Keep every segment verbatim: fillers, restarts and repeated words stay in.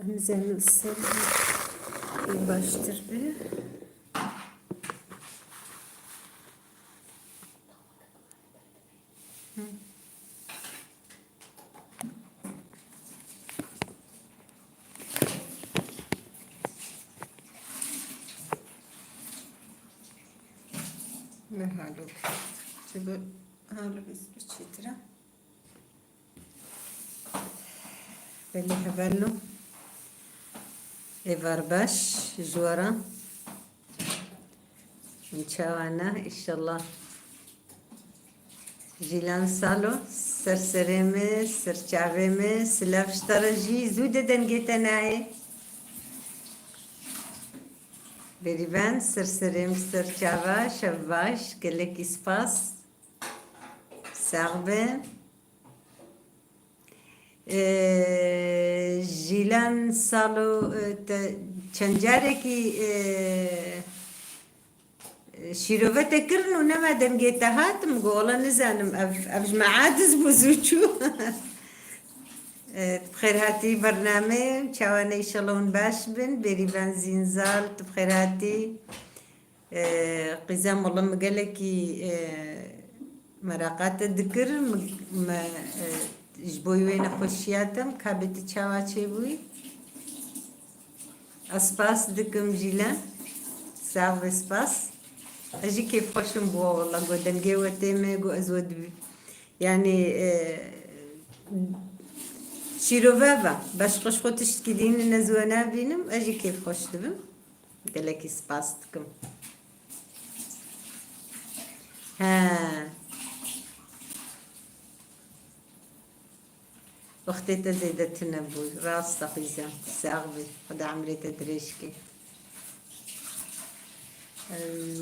Em zemin ser ê baştir be. Hı. Ne halo? Çi bi halo biz bir çetire. Belê hevalno. Êvar baş ji we re. Hûn çawa ne? Înşallah. Jîlan Salo, ser serê me, ser çavê me, silav ji te re jî, zû de dengê te nayê. Berîvan, ser serê me, ser çava, şev baş, gelekî spas. Sax be. Ee, Jîlan Salo, e, te çend carekî, e, şîrove te kirin û nema dengê te hat, min got, wala nizanim, ev, ev ji me aciz bû, zû çû. E, tu bi xêr hatî bername, çawa ne, înşallah hûn baş bin, Berîvan Zînzal, tu bi xêr hatî. Ee, qîza, wela min gelekî, ee, meraqa te dikir, min, me, ee, ji bo wê nexweşiya te, min ka bê tu çawa çêbûyî? Ez spas dikim Jîlan. Sax be, spas. Ez jî kêfxweş im bo we, wela, got dengê we tê me, got ez we dibî-, yanî, ee, şîrove ve, başqa ji xwe tiştkî dîn ez we nabînim, ez jî kêfxweş dibim. Gelekî spas dikim. He. Wextê te zêde tune bû. Rast e qîza. Sax bî. Xweda emrê te dirêj ke. Em,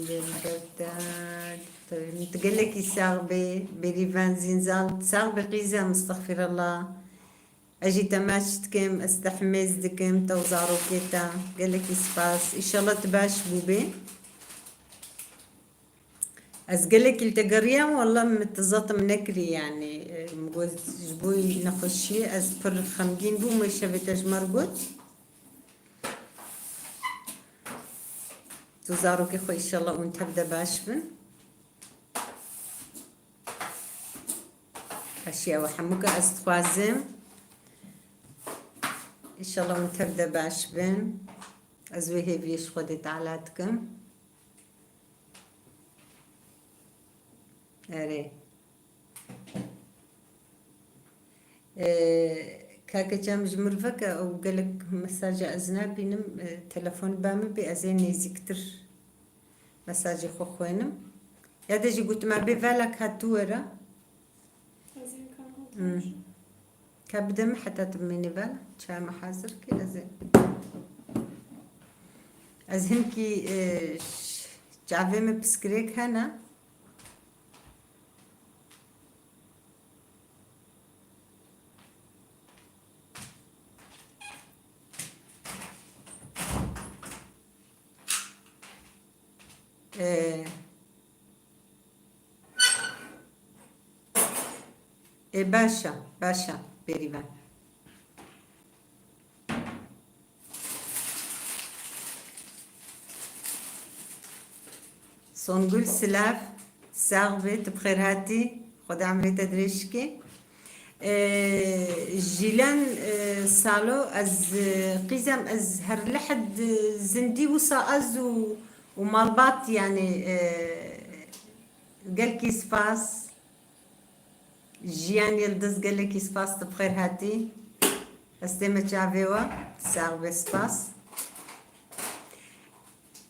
bê min dev te, tu gelekî sax bî. Berîvan Zînzal. Sax bî qîza, mistexfirullah. Ez jî temaş dikim, ez te himêz dikim, te û zarokê te. Gelekî spas. Înşallah tu baş bûbê. Ez gelekî li te geriyam, wela min ti zetim nekirî, yanî, e, min got ji bo nexweşiyê ez pir xemgîn bûm, wê şevê te ji me re got. Tu zarokê xwe înşallah hûn tev de baş bin. Xweşiya we hemûka ez dixwazim. Înşallah hûn tev de baş bin. Ez wê hêviyê ji Xwedê Teala dikim. Erê. Ee, kake Cem ji min re veke, ew gelek mesaja ez nabînim, ee, telefon ba min bê, ez ê nêzîktir mesajê xwe xwênim. Ya de jî gotim, "Bê velek hat tu were." Hmm. Ka bide min heta tu bimînî vel, çaya me hazir kî ez ê. Ez hinkî, e, ş-, çavê min piskirêk hene. Ee, ê, baş e, baş e, Berîvan. Songül, silav, sax bî, tu bi xêr hatî. Xwedê emrê te dirêj ke. Ee, Jîlan, e, Salo, ez, e, qîzem, ez her lehd, e, zindî wisa ez û, û malbat, yanî, e, gelkî spas. Jiyan Yildiz, gelekî spas, tu bi xêr hatî. Ez tême çavê we, sax be, spas.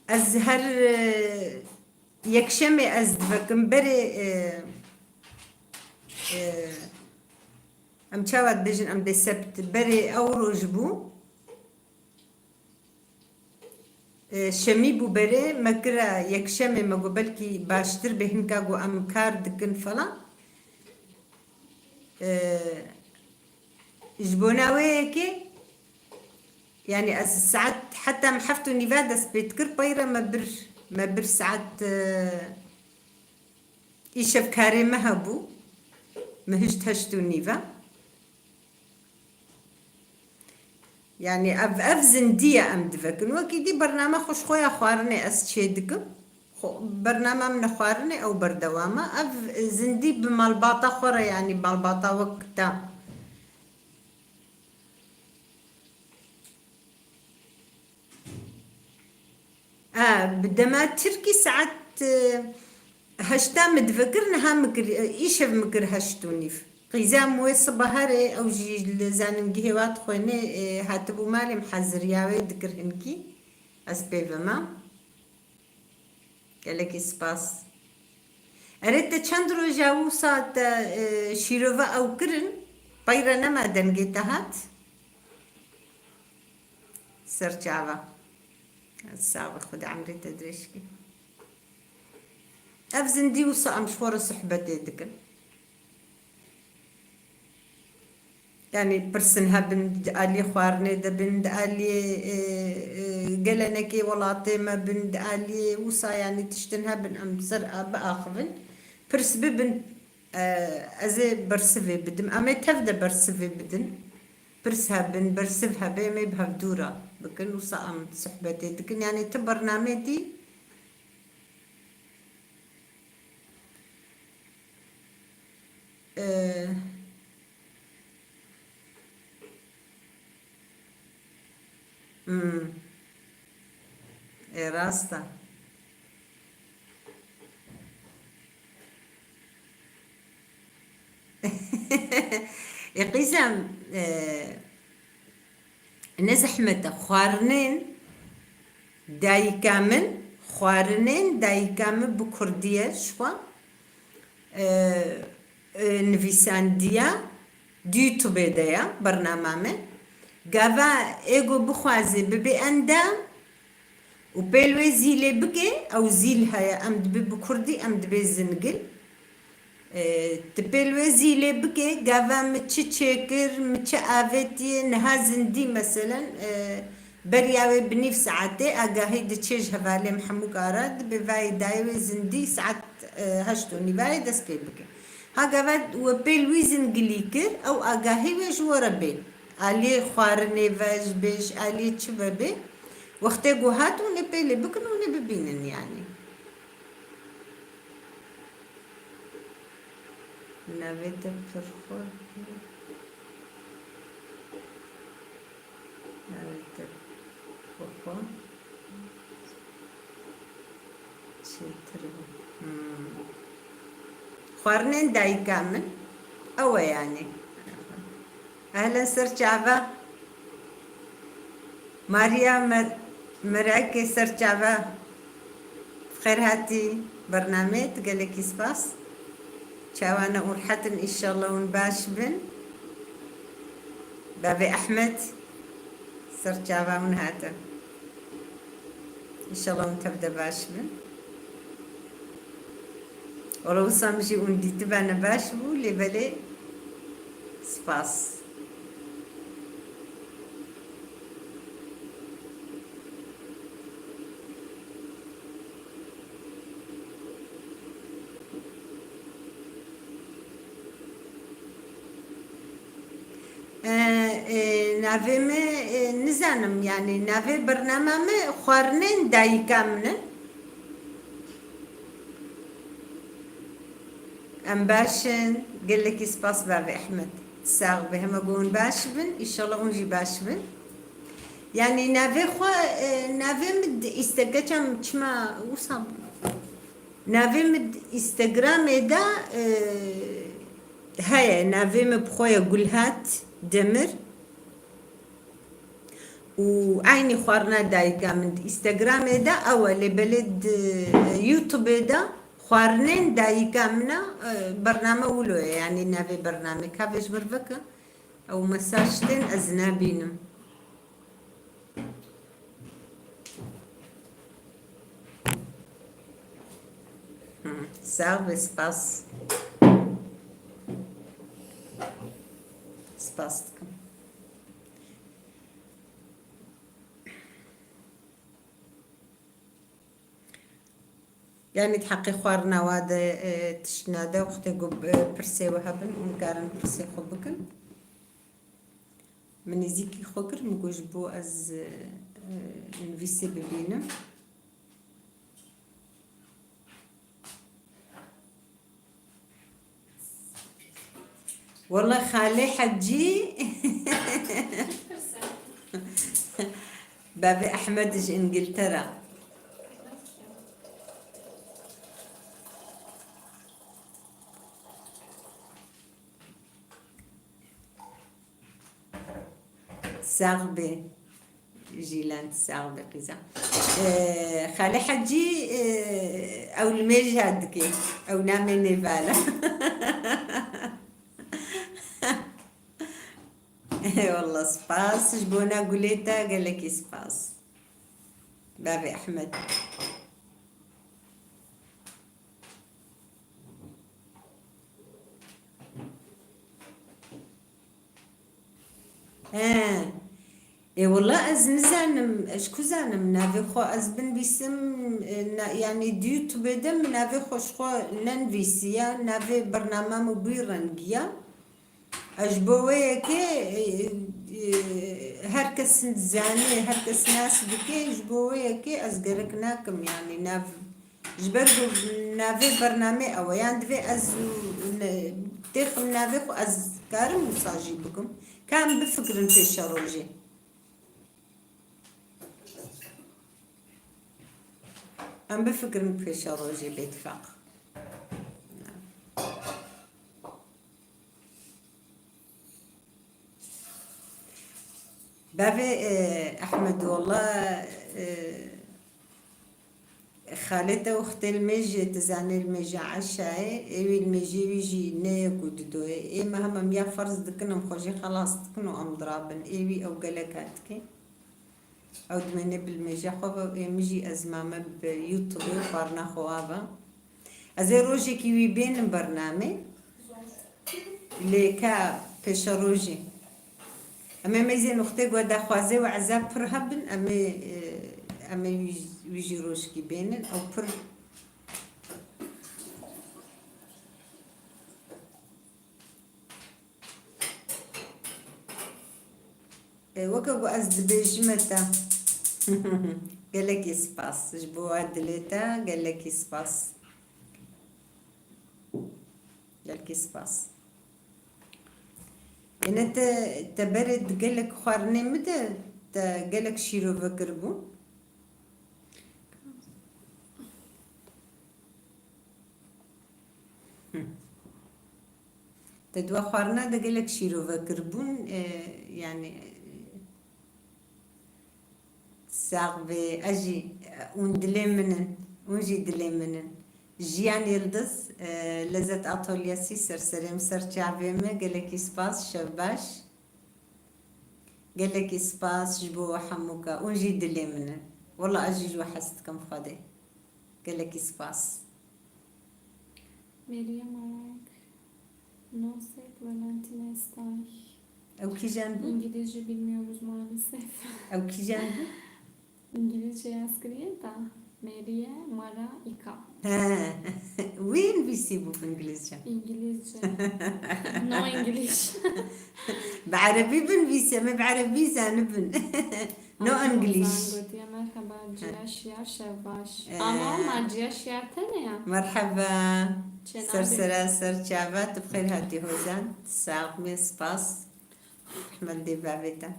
Ez her, e, yekşemê ez divekim berê, e, e, em çawa dibêjin, em dê sebt, berê ew roj bû. E, şemî bû berê, me kira yekşemê, me got belkî baştir bê, hinka got em kar dikin falan. E, ji bona wê yekê, yanî ez saet heta em heft û nîva dest pê dikir, peyre me bir, me bir saet, e, îşev karê me hebû. Mihişt heşt û nîv e. Yanî ev, ev zindî ye em divekin. Wekî dî bername xwe ji xwe ya xwarinê ez çê dikim. Xwe, bername min e xwarinê, ew berdewam e. Ev zindî bi malbata xwe re, yanî malbata wek te. E, bi dema Tirkî saet, e, heşta min divekir, niha min kir, e, îşev min kir heşt û nîv. Qîzem wê siba herê, ew jî li zanîngehê wa dixwênê, e, hatibû malê, min heziriya wê dikir hinkî. Ez pê ve me. Gelekî spas. Erê, te çend roja wisa te, e, şîrova ew kirin? Peyre nema dengê te hat? Ser çava. Sax be, Xwedê emrê te dirêj ke. Ev zindî wisa em ji xwe re sohbetê dikin. Yanî pirsin hebin, di aliyê xwarinê de bin, di aliyê, e, e, gelenekê welatê me bin, di aliyê wisa, yanî tiştin hebin, em ser a biaxivin. Pirs bibin, e, ez ê bersivê bidim. Em ê tev de bersivê bidin. Pirs hebin, bersiv hebe, em ê bi hevdû re bikin. Wisa em sohbetê dikin. Yanî ti bernamê dî, e, Hmm. Ê, rast e. Ê, qîzem, e, ne zehmet e. Xwarinên dayika min, xwarinên dayika min bi kurdî ye ji xwe. E, e, nivîsandiya di YouTube de ya bernama me. Gava ê ku bixwaze bibe endam û pêl wê zîlê bike, ew zîl heye, em dibe bi kurdî, em dibe zingil. E, tu pêl wê zîlê bike, gava min çi çêkir, min çi avêtiye, niha zindî meselen, e, Beriya wê bi nîv saetê agahî diçe ji hevalê min hemû kara, dibe vayê dayê wê zindî saet, e, heşt û nîvayê dest pê bike. Ha gava we pêl wî zingilî kir, ew agahî wê ji we re bê. Aliyê xwarinê ve ji bê, ji aliyê çi ve bê. Wextê ku hat hûn ê pêlê bikin, hûn ê bibînin yanî. Navê te pir xurt bû. Navê te xwe xwe çêtir bû. Hmm. Xwarinên dayika min. Ew e yanî. Ehlen ser çava. Mariya Mer-, Merekê ser çava. Xêr hatî bernamê, tu gelekî spas. Çawa ne û rehet in, înşallah hûn baş bin. Bavê Ehmed ser çava hûn hatin. Înşallah hûn tev de baş bin. Wala wisa min jî hûn dîtiba ne baş bû, lê belê spas. E, e, navê me, e, nizanim, yanî navê bernama me xwarinên dayika min e. Em baş in, gelekî spas bavê Ehmed. Sax be, hema ku hûn baş bin, înşallah hûn jî baş bin. Yanî navê xwe, e, navê min di Instagram çima wisa Navê min Instagramê de, e, heye, navê min bi xwe ye Gulhat Demir. Û eynî xwarina dayika min di Instagramê de ew e, lê belê di YouTubeê de xwarinên dayika min e, e, bername wilo ye, yanî navê bernamê. Ka vê ji vir veke, ew mesaj tên ez nabînim. Hı, sağ ol ve spas. Spas dikim. Yanî di heqê xwarina wa de, e, tişt nade, wextê ku, e, pirsê we hebin, hûn karin pirsê xwe bikin. Min nêzîkî xwe kir, min got ji bo ez, e, e, nivîsê bibînim. Wele Xalê Hecî. Bavê Ehmed ji Îngiltera. Sax bê. Jîlan, sax bê qîza. Ee, Xalê Hecî, ee, ew li mêja dike. Ew namê nêvala. Eyvallah, spas. Ji bona gulê te gelekî spas. Bavê Ehmed. He. Ê wela ez nizanim, ez ku zanim navê xwe ez binivîsim, e, na-, yanî di YouTube de min navê xwe ji xwe nenivîsiya, navê bernama min bûyî rengiya. Ez ji bo wê yekê, e, e, her kes zanê, her kes nas dike, ji bo wê yekê ez gerek nakim, yanî nav, ji ber ku navê bernamê ew e, yan divê ez ne-, têxim navê xwe, ez karim wisa jî bikim. Ka em bifikirin pêşerojê. Em bifikirin pêşerojê bêtifaq. Bavê, e, Ehmed, wela, e, xalê te wextê li mêjê, tu zanê li mêja eşayê, ê wî li mêjê wî jî ne yek û du do ye. Ê me hem em ya ferz dikin, em xwe jê xelas dikin û em dirabin. Ê wî ew gelek hatike. Ew dimêne bi li mêja xwe ve, ê min jî ez mame bi YouTube û xwarina xwe wa ve. Ez ê rojekî wî bênim bernamê. Lê ka pêşerojê. Em ê mêzên wextê ku daxwazê û eza pir hebin, em ê, e, em ê wî, wî jî rojekî bênin. Ew pir E, weke ku ez dibêjime te. Gelekî spas. Ji bo we dilê te gelekî spas. Gelekî spas. Êne te, te berê di gelek xwarinê min de te gelek şîrove kiribû. Te di we xwarina de gelek şîrove kiribûn, e, yanî, e, sax bê, ez jî, e, hûn dilê min in, hûn jî dilê min in. Jiyan Yildiz, e, Lezet Atolyesi, ser serê min, ser çavê min, gelekî spas, şev baş. Gelekî spas ji bo we hemûka, hûn jî dilê min in. Wela ez jî ji we hez dikim Xwedê. Gelekî spas. Meryem Arak, Nosek Valentine Estay. Ew kîjan bû? İngilizce bilmiyoruz maalesef. Ew kîjan bû? İngilizce yaz kiriye da Meriye Mara Ika. He. Wî nivîsî bû bi îngilizce. İngilizce. No English. Bi erebî binivîse, me bi erebî zanibin. No English. Gotiye merhaba, ciya şiyar şev baş. Ee. Ama ma ciya şiyar tene ya. Merhaba. Çênabê. Ser sera, ser çava, tu bi xêr hatî Hozan. Sax me, spas. Ehmed dê bavê te.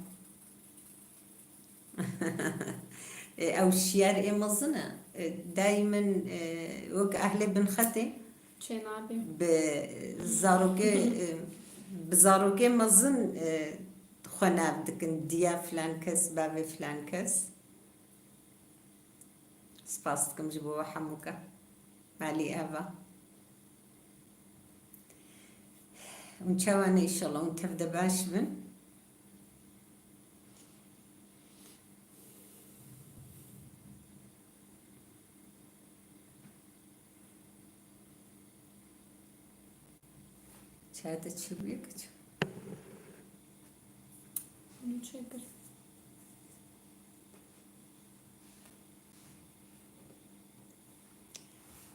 E, ew şiyar ê mezin e. E, dayî min, e, wek ehlê binxetê. Çênabê. Bi zarokê, e, bi zarokê mezin, e, xwe nav dikin, diya filan kes, bavê filan kes. Spas dikim ji bo we hemûka. Malî eva. Hûn çawa ne, înşallah hûn tev de baş bin. Çaya te çi bûye keço? Bunu çekir.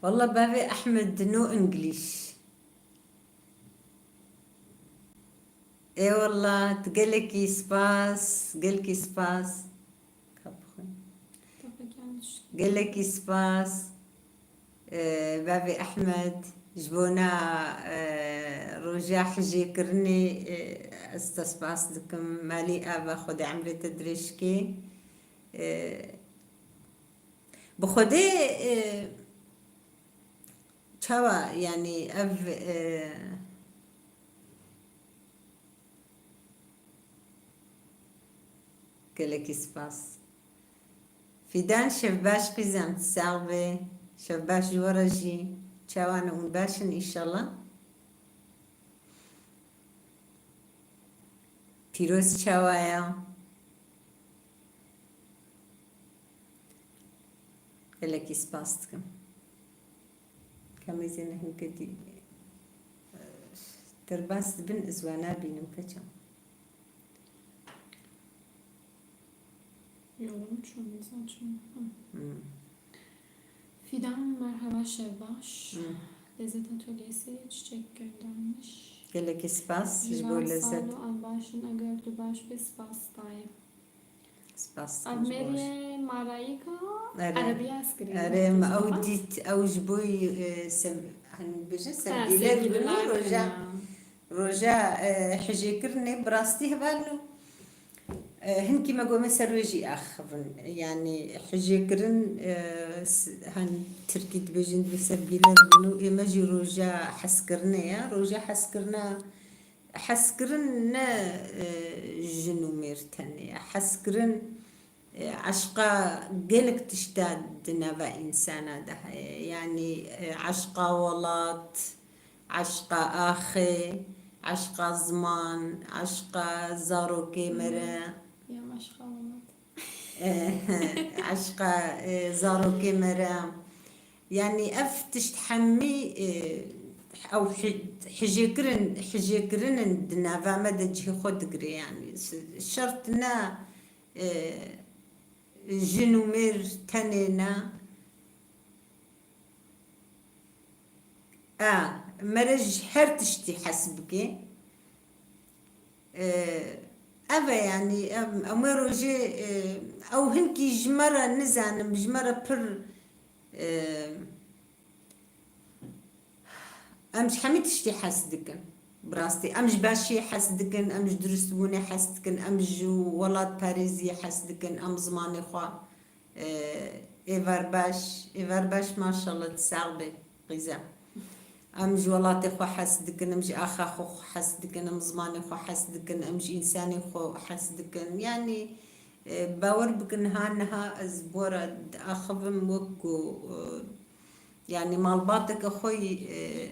Wallah bavê Ehmed, no English. Ê wallah, tu gelekî spas, gelekî spas. Gelekî spas. Ee, bavê Ehmed, ji bona, ee, roja hijêkirinê, ee, ez te spas dikim. Malî ava Xwedê emrê te dirêj ke. Ee, bi Xwedê, ee, çawa, yanî ev, ee, Gelekî spas. Fidan, şev baş qîzem, sax be. Şev baş ji we re jî. Çawa ne, hûn baş in înşallah? Pîroz çawa ye? Gelekî spas dikim. Kamê zêne hinketî, eh, derbas dibin, ez we nabînim, keçe. Yorum çok insan çok. Hı. Hmm. Fidan, merhaba, şev baş. Hmm. Lezzet Atölyesi çiçek göndermiş. Gelekî spas ji bo Jilan lezzet. Salo, em baş in, eger tu baş bî, spas dayê. Spas, spas. Ev meriyê marayîka Erê. Erebiya ez kirî. Erê, me ew dît, ew ji bo, e, sev-, hani bêje, ha, sevgililer bûne, roja, roja, e, hijêkirinê bi rastî hevalno. E, hinkî me got me ser wê jî axivin. Yanî hijêkirin, e, s-, hani tirkî dibêjin bi sevgililer bûne, ê me jî roja hezkirinê ye. Roja hezkirina Hezkirin ne, e, jin û mêr tenê ye. Hezkirin, e, eşqa gelek tişta di nava însana de heye. Yanî, e, eşqa welat, eşqa axê, eşqa ziman, eşqa zarokê me re. Hmm. Ya eşqa welat. Eh, eşqa, eh, zarokê me re. Yanî ev tişt hemî, eh, ew hi-, hijêkirin, hijêkirinin di nava me de cihê xwe digire. Yanî ş-, şert ne, eh, jin û mêr tenê ne. E, mere ji her tiştî hes bike. E, ev e, yanî, em, em wê rojê, e, ew hinkî ji me re, nizanim, ji me re pir, e, em ji hemî tiştî hes dikin. Bi rastî, em ji başiyê hes dikin, em ji dirustbûnê hes dikin, em ji welatparêziyê hes dikin, em zimanê xwe Ee, êvar baş, êvar baş, maşallah, tu sax be, qîze. Em ji welatê xwe hes dikin, em ji axa xwe hes dikin, em zimanê xwe hes dikin, em ji însanê xwe hes dikin. Yanî, e, bawer bikin, ha niha ez bora diaxivim wek ku, e, yanî malbateke xwe yî, e,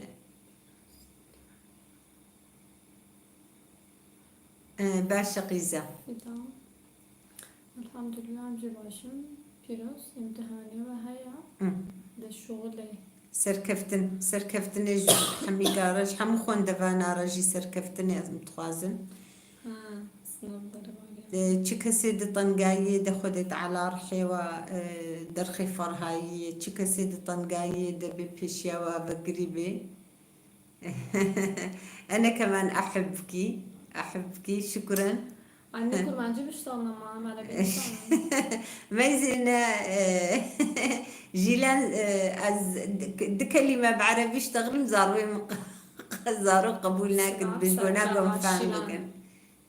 Ee, baş e qîze. Fidan. Elhamdulillah, em jî baş in. Pîroz, îmtihanê we heye. Hı. De şuxulê. Serkeftin, serkeftinê ji hemîka re, ji hemû xwendevana re jî serkeftinê ez dixwazim. Ha, sınav derbariya. Ee, çi kesê di tengayiyê de Xwedê Teala rihê we, e, derxê ferhayiyê, çi kesê di tengayiyê de bê pêşiya we vegirî bê. Ene keman ehibki, ehibki, şukran. Anne kurmancı biştanım ama, bana biştanım. Meyzine, e, Jilan, e, az di, di kelime bi erebi iştexlim, zarwê min zaro qebûl nakir, bi bona gom fehmikin.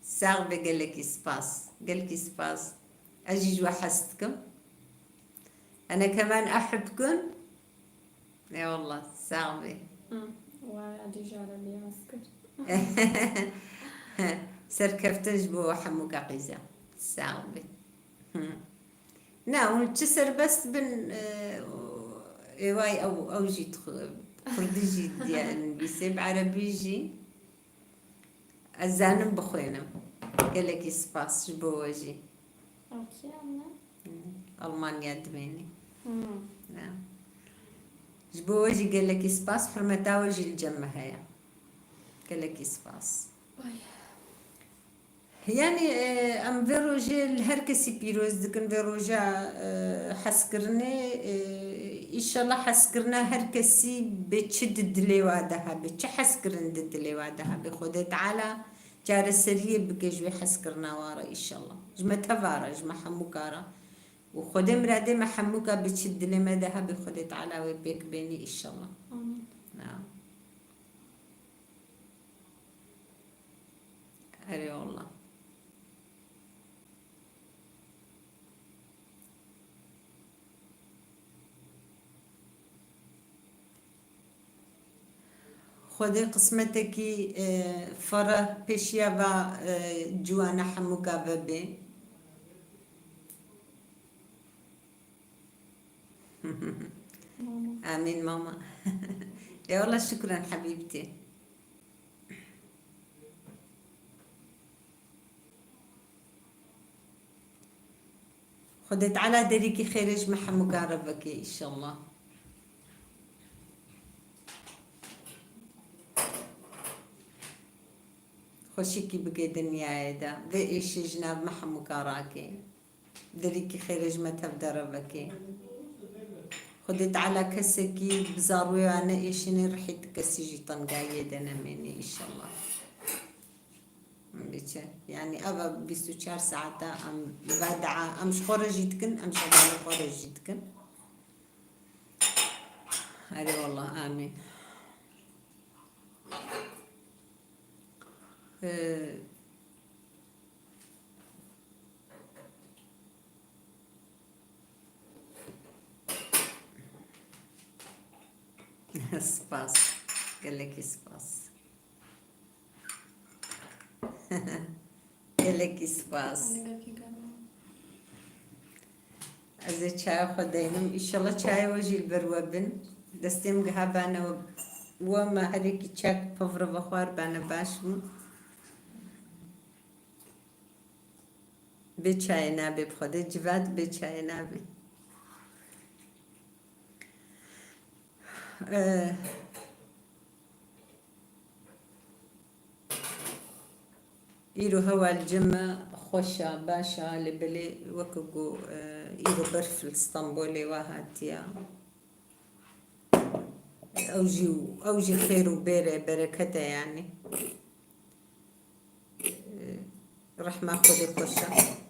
Sağ be, gelekî spas, gelekî spas. Ez jî ji we hez dikim. Ene keman ehibkun. Eyvallah, sağ be. Hı, vay, Hatice Arabiye asker. Serkeftin ji bo hemû qîze. Sağ be. Hı. Na, hûn çi serbest bin, e, êway ew, ew jî dixwe-, kurdî jî diye nivîsê, bi erebî jî. Ez zanim bixwînim. Gelekî spas ji bo we jî. Ew kî em ne? Almanya dimênî. Hmm. Ya. Ji bo we jî gelekî spas, hurmeta we jî li cem me heye. Gelekî spas. Bay. Yanî, e, em vê rojê li her kesî pîroz dikin, vê roja, e, hezkirinê, e, Înşallah hezkirina her kesî bi çi di dilê wa de hebe, çi hezkirin di dilê wa de hebe. Xwedê Teala çareseriyê bike ji wê hezkirina wa re înşallah. Ji me teva re, ji me hemûka re. Û Xwedê miradê me hemûka bi çi dilê me de hebe, Xwedê Teala wê pêk bênî înşallah. Amîn. Ya. Erê wallah. Xwedê qismetekî, e, fereh pêşiya va, e, ciwana hemûka vebe. Mama. Amîn mama. Ê wala şukran hebîbtî. Xwedê Teala derîkî xêrê ji me hemûkan re veke înşallah. Xweşikî bike dinyayê de. Vê êşê ji nav me hemûkan rake. Derîkî xêrê ji me tev de re veke. Xwedê Teala kesekî bi zarûya ne êşînê rihî ti kesî jî tengayiyê de nemênî înşallah. Biçe. Yanî eva bîst û çar saeta em vedea, em ji xwe re jî dikin, em ji hevalê xwe re jî dikin. Erê wallah, amîn. Ee, Spas. Gelekî spas. Gelekî spas. Ez ê çaya xwe deynim. Înşallah çaya we jî li ber we bin. Destê min giha bane we, we me herekî çek pivre vexwar bane baş bû. Bê çayê nabe bi Xwedê, civat bê çayê nabe. Eh, îro hewa li cem me xweş a, baş a, lê belê weke ku, eh, îro berf li Stenbolê wa hatiye. Ew jî, ew jî xêr û bêr e, bereket e yanî. Rehma Xwedê xweş e.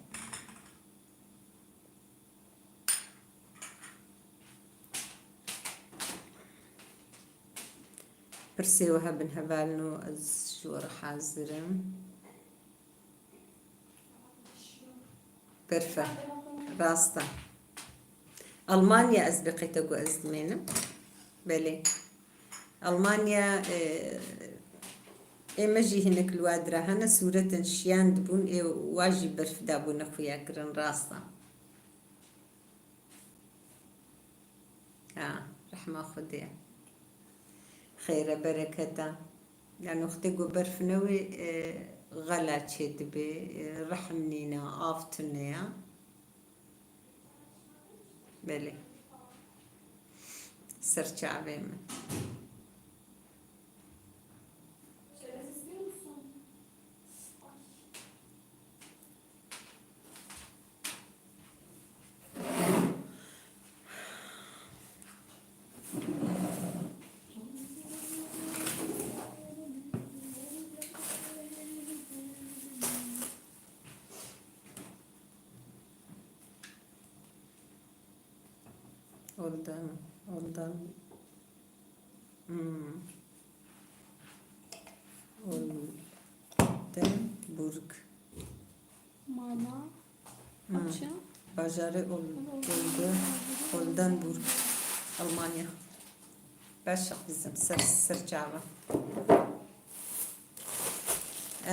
Pirsê we hebin hevalno, ez ji we re hazir im. Berf e. Rast e. Almanya ez bi qeyte ku ez dimênim. Belê. Almanya, e, ê me jî hinek li wa dira hene, sûretin şiyan dibûn, ê wa jî berf dabûne xuya kirin, rast e. Ha, rehma Xwedê. Xeyr e, bereket e. Yani wextê ku berf newê, e, xela çêdibe, e, rehm nîne, av tune ye. Belê. Ser çavê min. Olden, Olden. Hmm. Oldenburg. Mana. Hmm. Bajarê Ol-, Olde-, Oldenburg, Almanya. Baş e qîzim, ser, ser çava. Ee.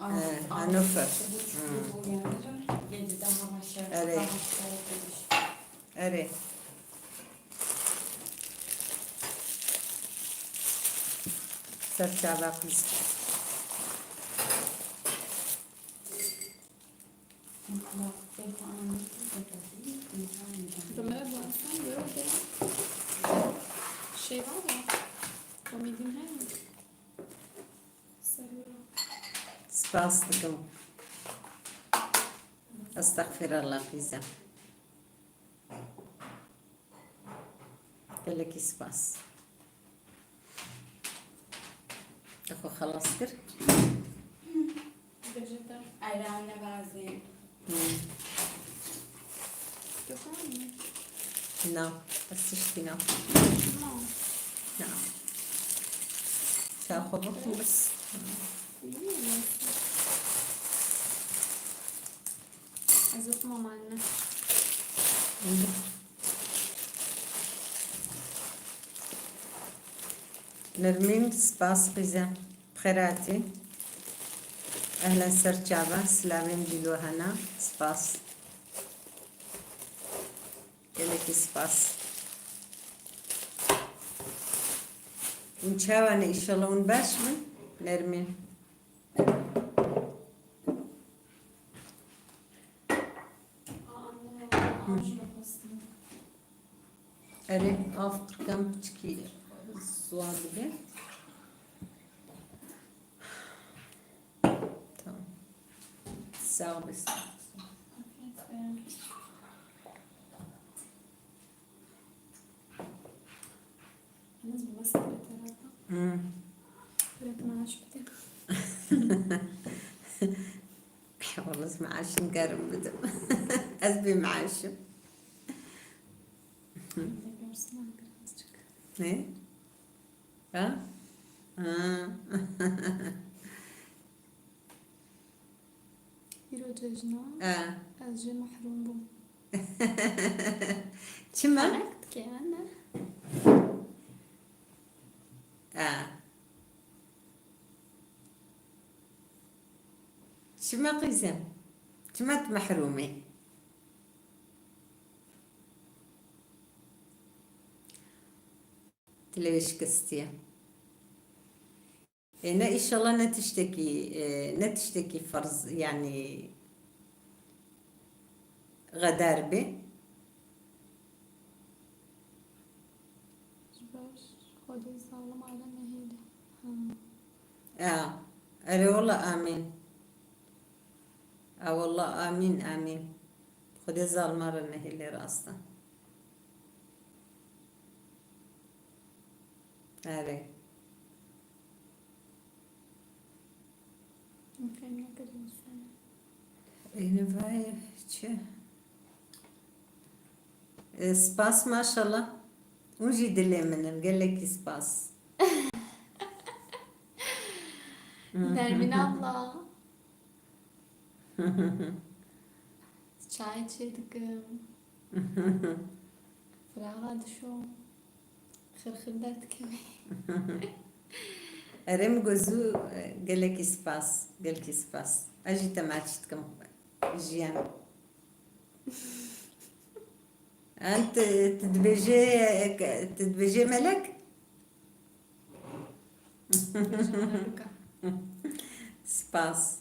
Ee, Hannover. Hmm. Erê. Erê. Ser çava qîz. Şêva da. Komedin heye. Serwera. Spas dikim. Estexfirullah qîzem. Gelekî spas. Te xwe xelas kir? Bêjite. Ayran nebazî. Hmm. Dixwazî? Na, ez tiştî na. Na. Na. Çawa xwe bixwim bes. Ez ê xwe mama ne. Nermîn, spas qîze. Bi xêr hatî. Ehlen ser çava, silavên dîlo hena. Spas. Gelekî spas. Hûn çawa ne, înşallah hûn baş bin? Nermîn. Erê, av qirkan piçkî ziwa dibe. Tamam. Sağ ol, sağ ol. Yalnız bu nasıl bir tarafı? Hmm. Bırak maaş bir de. Yalnız maaşım gerim bidim. Ez bir maaşım. Görsün birazcık. Ne? Ha? Ha. Îro cejna. E. Ez jê mehrûm bûm. Çima? Ferq dike, ne? E. Çima qîzem? Çima tu mehrûm î? Dilê wê şikestiye. Ê, ne, înşallah ne tiştekî, e, ne tiştekî ferz, yanî xedar be. Ji ber Xwedê zalim are nehêle. Ha. Ya, erê wela amîn. A wela amîn, amîn. Xwedê zalima re nehêle, rast e. Erê. Em fêm nekirin sene. Ê, nivayê çi? Ê, spas maşallah. Hûn jî dilê min in. Gelekî spas. Nermîn abla. Çayê çê dikim. Firaxa dişom. Xirxir derdikeve. Erê min got zû, e, gelekî spas, gelekî spas. Ez jî te maç dikim jiyan. Ent, tu dibêjê, tu dibêjê melek? Dibêjim meleka. Spas.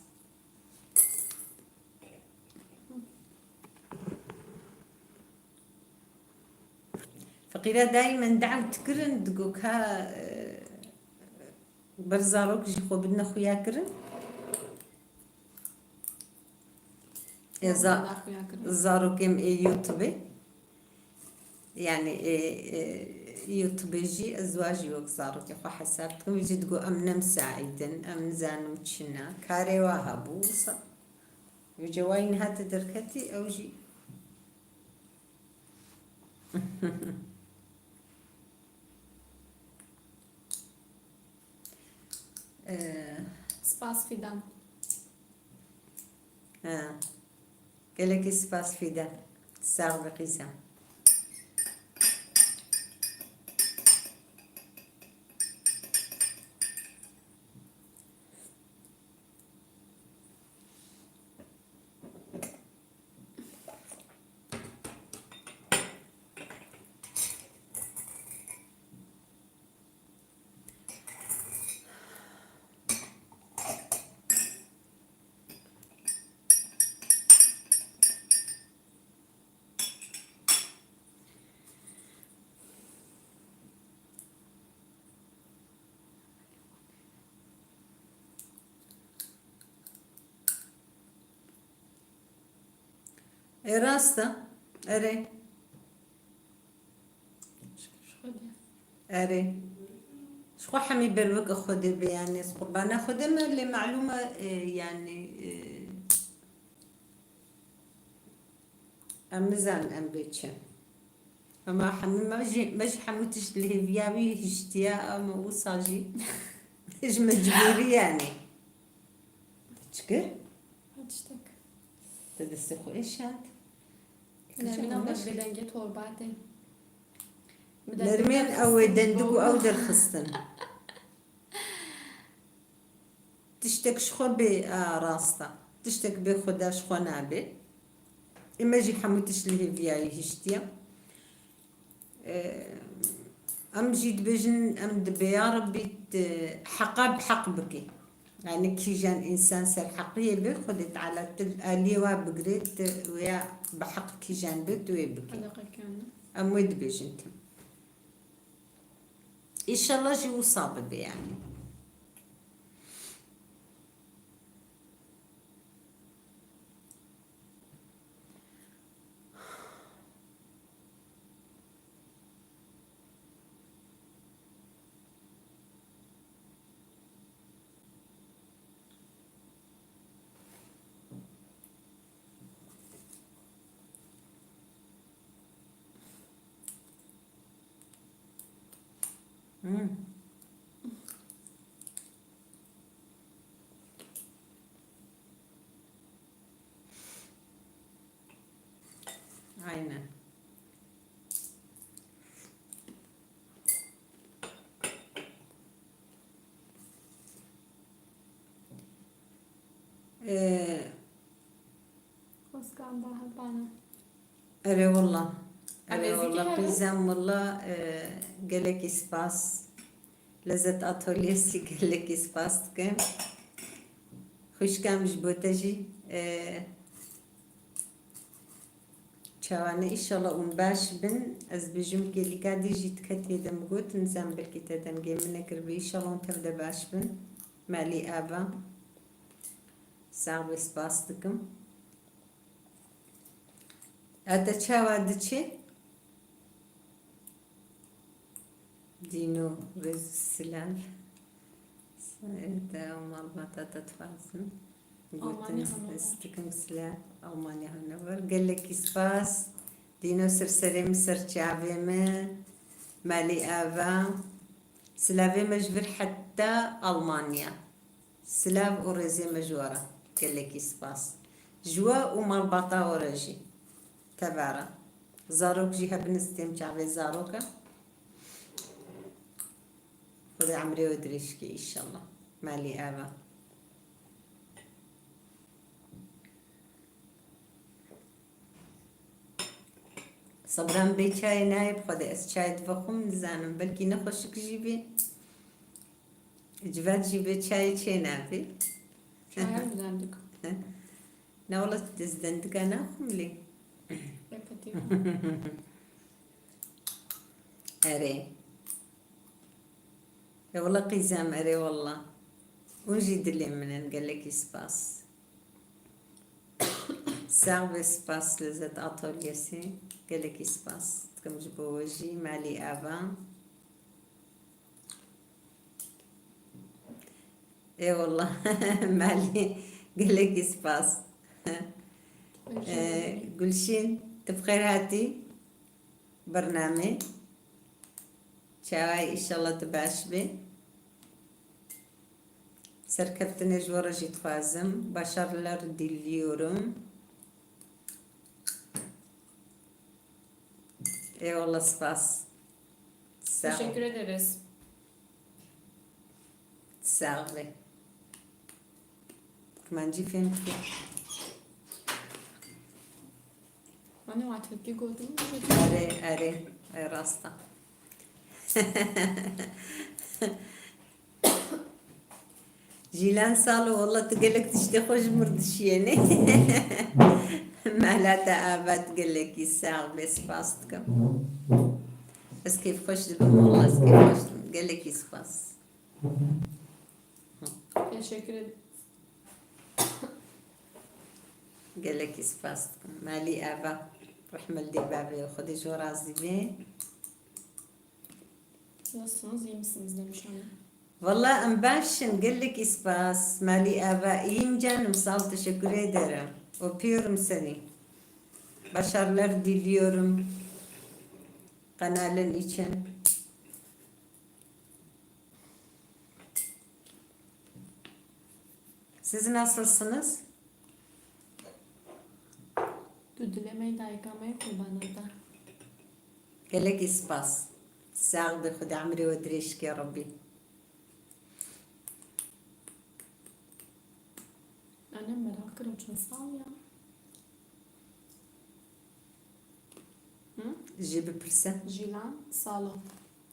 Feqîra dayî min dawet kirin, digo ka, e, ber zarok jî xwe bidine xuya kirin. E, za-, zarokên ê YouTube-ê. Yani, e, e, YouTube jî ez wa jî wek zarokê xwe hesab dikim. Jî digo em ne misaîd in, em nizanim çi ne. Karê wa hebû, wisa. Vêce wa yî niha te derketî, ew jî. E, Spas Fidan. Ha. Gelekî spas Fîde. Sax be qîzem. Ê rast e. Erê. Şikir ji Xwedê. Erê. Ji xwe hemî ber weke Xwedê be, yanî ez qurbana Xwedê me, lê malûm e, e, yanî, e, em nizanin em bê çi. Ema hemî me jî, me jî hemû tişt li hêviya wî hiştiye, em wisa jî ji mecbûrî yanî. Çi kir? Ha, tiştek. Te destê xwe êşand. Nermîna xwe ji bêdengê torba tê. Nermîn ew ê dendik û ew derxistin. Tiştek ji xwe bê, a, rast e. Tiştek bê xwe de ji xwe nabê. Ê me jî hemû tişt li hêviyayî hiştiye. Ee, em jî dibêjin, em dibê ya Rebbî, e, heqa bi heq bike. Yani kîjan însan ser heqiyê be, Xwedê Teala tu li aliyê wa bigirê, tu wêya bi heq kîjan be, tu wê bike. Em wê dibêjin tim. Înşallah jî wisa bibe yani. Hmm. Aynen. Ee, Xweskan ba hevbana. Erê wela. Erê wela, qîzem wela, e, gelekî spas. Lezzet Atölyesi gelekî spas dikim. Xwişkam ji bo te jî, e, çawa ne, înşallah hûn baş bin. Ez bêjim kêlîka dî jî diketiyê de min got, nizam belkî te dengê min nekiribî. Înşallah hûn tev de baş bin. Malî ava. Sax be, spas dikim. Ete çawa diçe? Dîno rêz û silav. Te û malbata te dixwazim. Gotin Almanya hanover. Ez dikim silav. Almanya hanover. Gelekî spas. Dîno ser serê min, ser çavê min. Malî ava. Silavê me ji vir heta Almanya. Silav û rêzê me ji we re. Gelekî spas. Ji we û malbata we re jî. Tevera. Zarok jî hebin, ez têm çavê zaroka. Xwedê emrê we dirêj ke înşallah. Malî ava. Sebran bê çayê nayê, bi Xwedê ez çayê divexwim, nizanim, belkî nexweşik jî bê. Civat jî bê çayê çê nabê. Çaya mı dendik? Ne wala, ez dendika naxwim lê. Pek kötü. Erê. E wala qîzem, erê wala. Hûn jî dilê min in, gelekî spas. Sax be, spas Lezzet Atölyesi. Gelekî spas dikim ji bo we jî, malî ava. Ê wala, malî, gelekî spas. Ee, Gülşin, tu bi xêr hatî bernamê. Çawayê, înşallah tu baş bî. Serkeftinê ji we re jî dixwazim. Başarılar diliyorum. Eyvallah, spas. Sağ ol. Teşekkür ederiz. Sağ ol. Kurmancî fêm dike. Anne, wa Tirkî gotin mi? Erê, erê, e, rast e. Jîlan Salo, walla tu gelek tiştê xwe ji mir dişiyênî. Mehla te ava, gelekî sax be, spas dikim. Ez kêfxweş dibim, walla ez kêfxweş dibim. Gelekî spas. Teşekkür ederim. Gelekî spas dikim. Malî ava. Rehme li dê bavê, Xwedê ji we razî be. Nasılsınız? İyi misiniz demiş hanım. Valla em baş in, gelekî spas. Malî ava, iyiyim canım, sağ ol, teşekkür ederim. Öpüyorum seni. Başarılar diliyorum. Kanalın için. Siz nasılsınız? Tu dilemeyî dayika me qurbana te. Gelekî spas. Sax be, Xwedê emrê we dirêj ke Rebbî. Anne merak kiro çend sal ya? Hı? Jê bipirse. Jilan salo.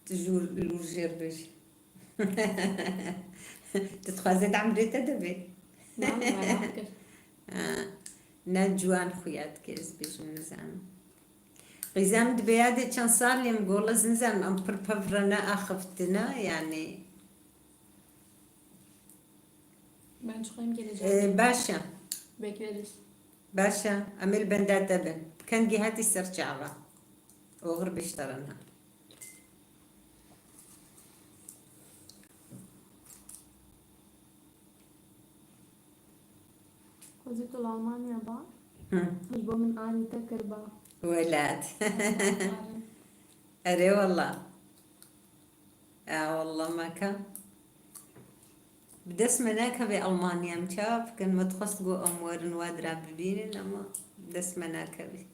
Tu jûr lûr jêr bêj. Tu dixwazê di emrê te de bê. Na, merak kir. Ha, ne ciwan xuya dike, ez bêjim nizanim. Qîza min dibe yadê çend salê min gola ez nizanim, em pir pevre ne axiftina, yanî. Ben çıkayım geleceğim. E, baş e. Bekleriz. Baş e. Em ê li benda te bin. Kengî hatî ser çava. Oxir bişterina. Xwezî tu li Almanya ba. Hı. Ji bo min arî te kir ba. Welat. Erê wela. Ya wela meka. Bi dest me nakeve Almanya, em çawa bikin? Me dixwest ku em werin we dira bibînin, ama bi dest me nakeve.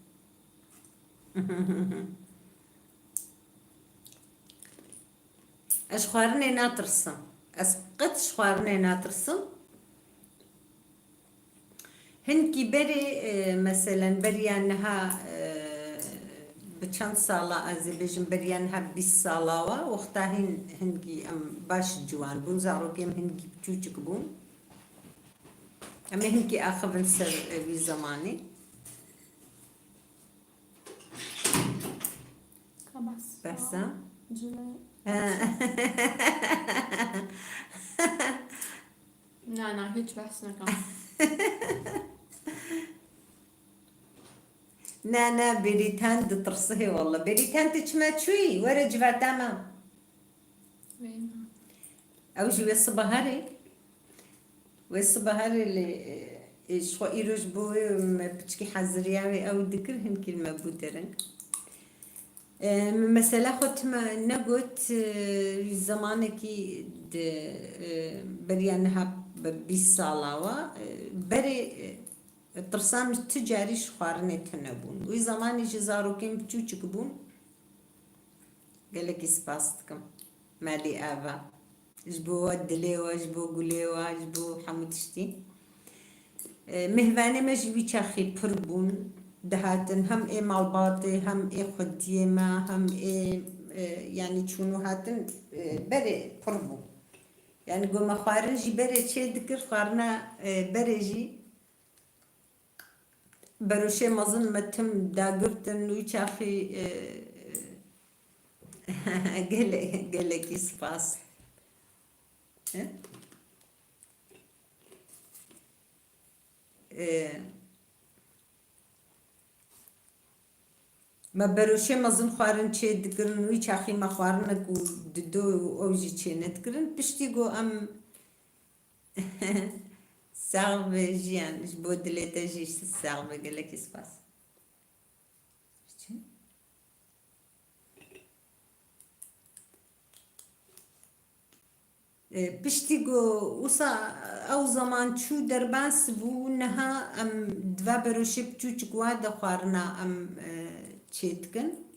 Ez ji xwarinê natirsim. Ez qet ji xwarinê natirsim. Hinkî berê, e, meselen, beriya niha, e, bi çend sala, ez ê bêjim, beriya niha bîst sala wa, wexta hîn hinkî em baş ciwan bûn, zarokê em hinkî biçûçik bûn. Em ê hinkî axivin ser, e, vî zemanî. Ka behs. Behsa? Cilê. Ha. Na, na, hiç behs nekem. Na, na, Bêrîtan ditirsihê walla. Bêrîtan, tu çima çûyî? Were civata me. Veyna. Ew jî wê sibeharê. Wê sibeharê lê, e, ji xwe îro ji bo wê me piçkî heziriya wê ew dikir, hinkî li me bû dereng. E, min mesela xwe tima negot, e, zemanekî di, e, beriya niha bi bîst sala wa, e, berê, e, tirsa min tu carî ji xwarinê tune bûn. Wî zemanî jî zarokên biçûçik bûn. Gelekî spas dikim. Malî ava. Ji bo we dilê we, ji bo gulê we, ji bo hemû tiştî. E, mêhvanê me jî wî çaxî pir bûn. Dihatin hem ê malbatê, hem ê xwediyê me, hem ê, e, yanî çûn û hatin, e, berê pir bû. Yanî ku me xwarin jî berê çê dikir, xwarina, e, berê jî beroşê mezin me tim dagirtin, wî çaxî, e, gele-, gelekî spas. E? E, me beroşê mezin xwarin çê dikirin, wî çaxî me xwarinek û dido û ew jî çê nedikirin. Piştî ku em Sax be jiyan, ji bo dilê te jî sax be, gelekî spas. E, piştî ku wisa ew zeman çû derbas bû, niha em di va beroşê piçûçik wa de xwarina em, e, çê dikin.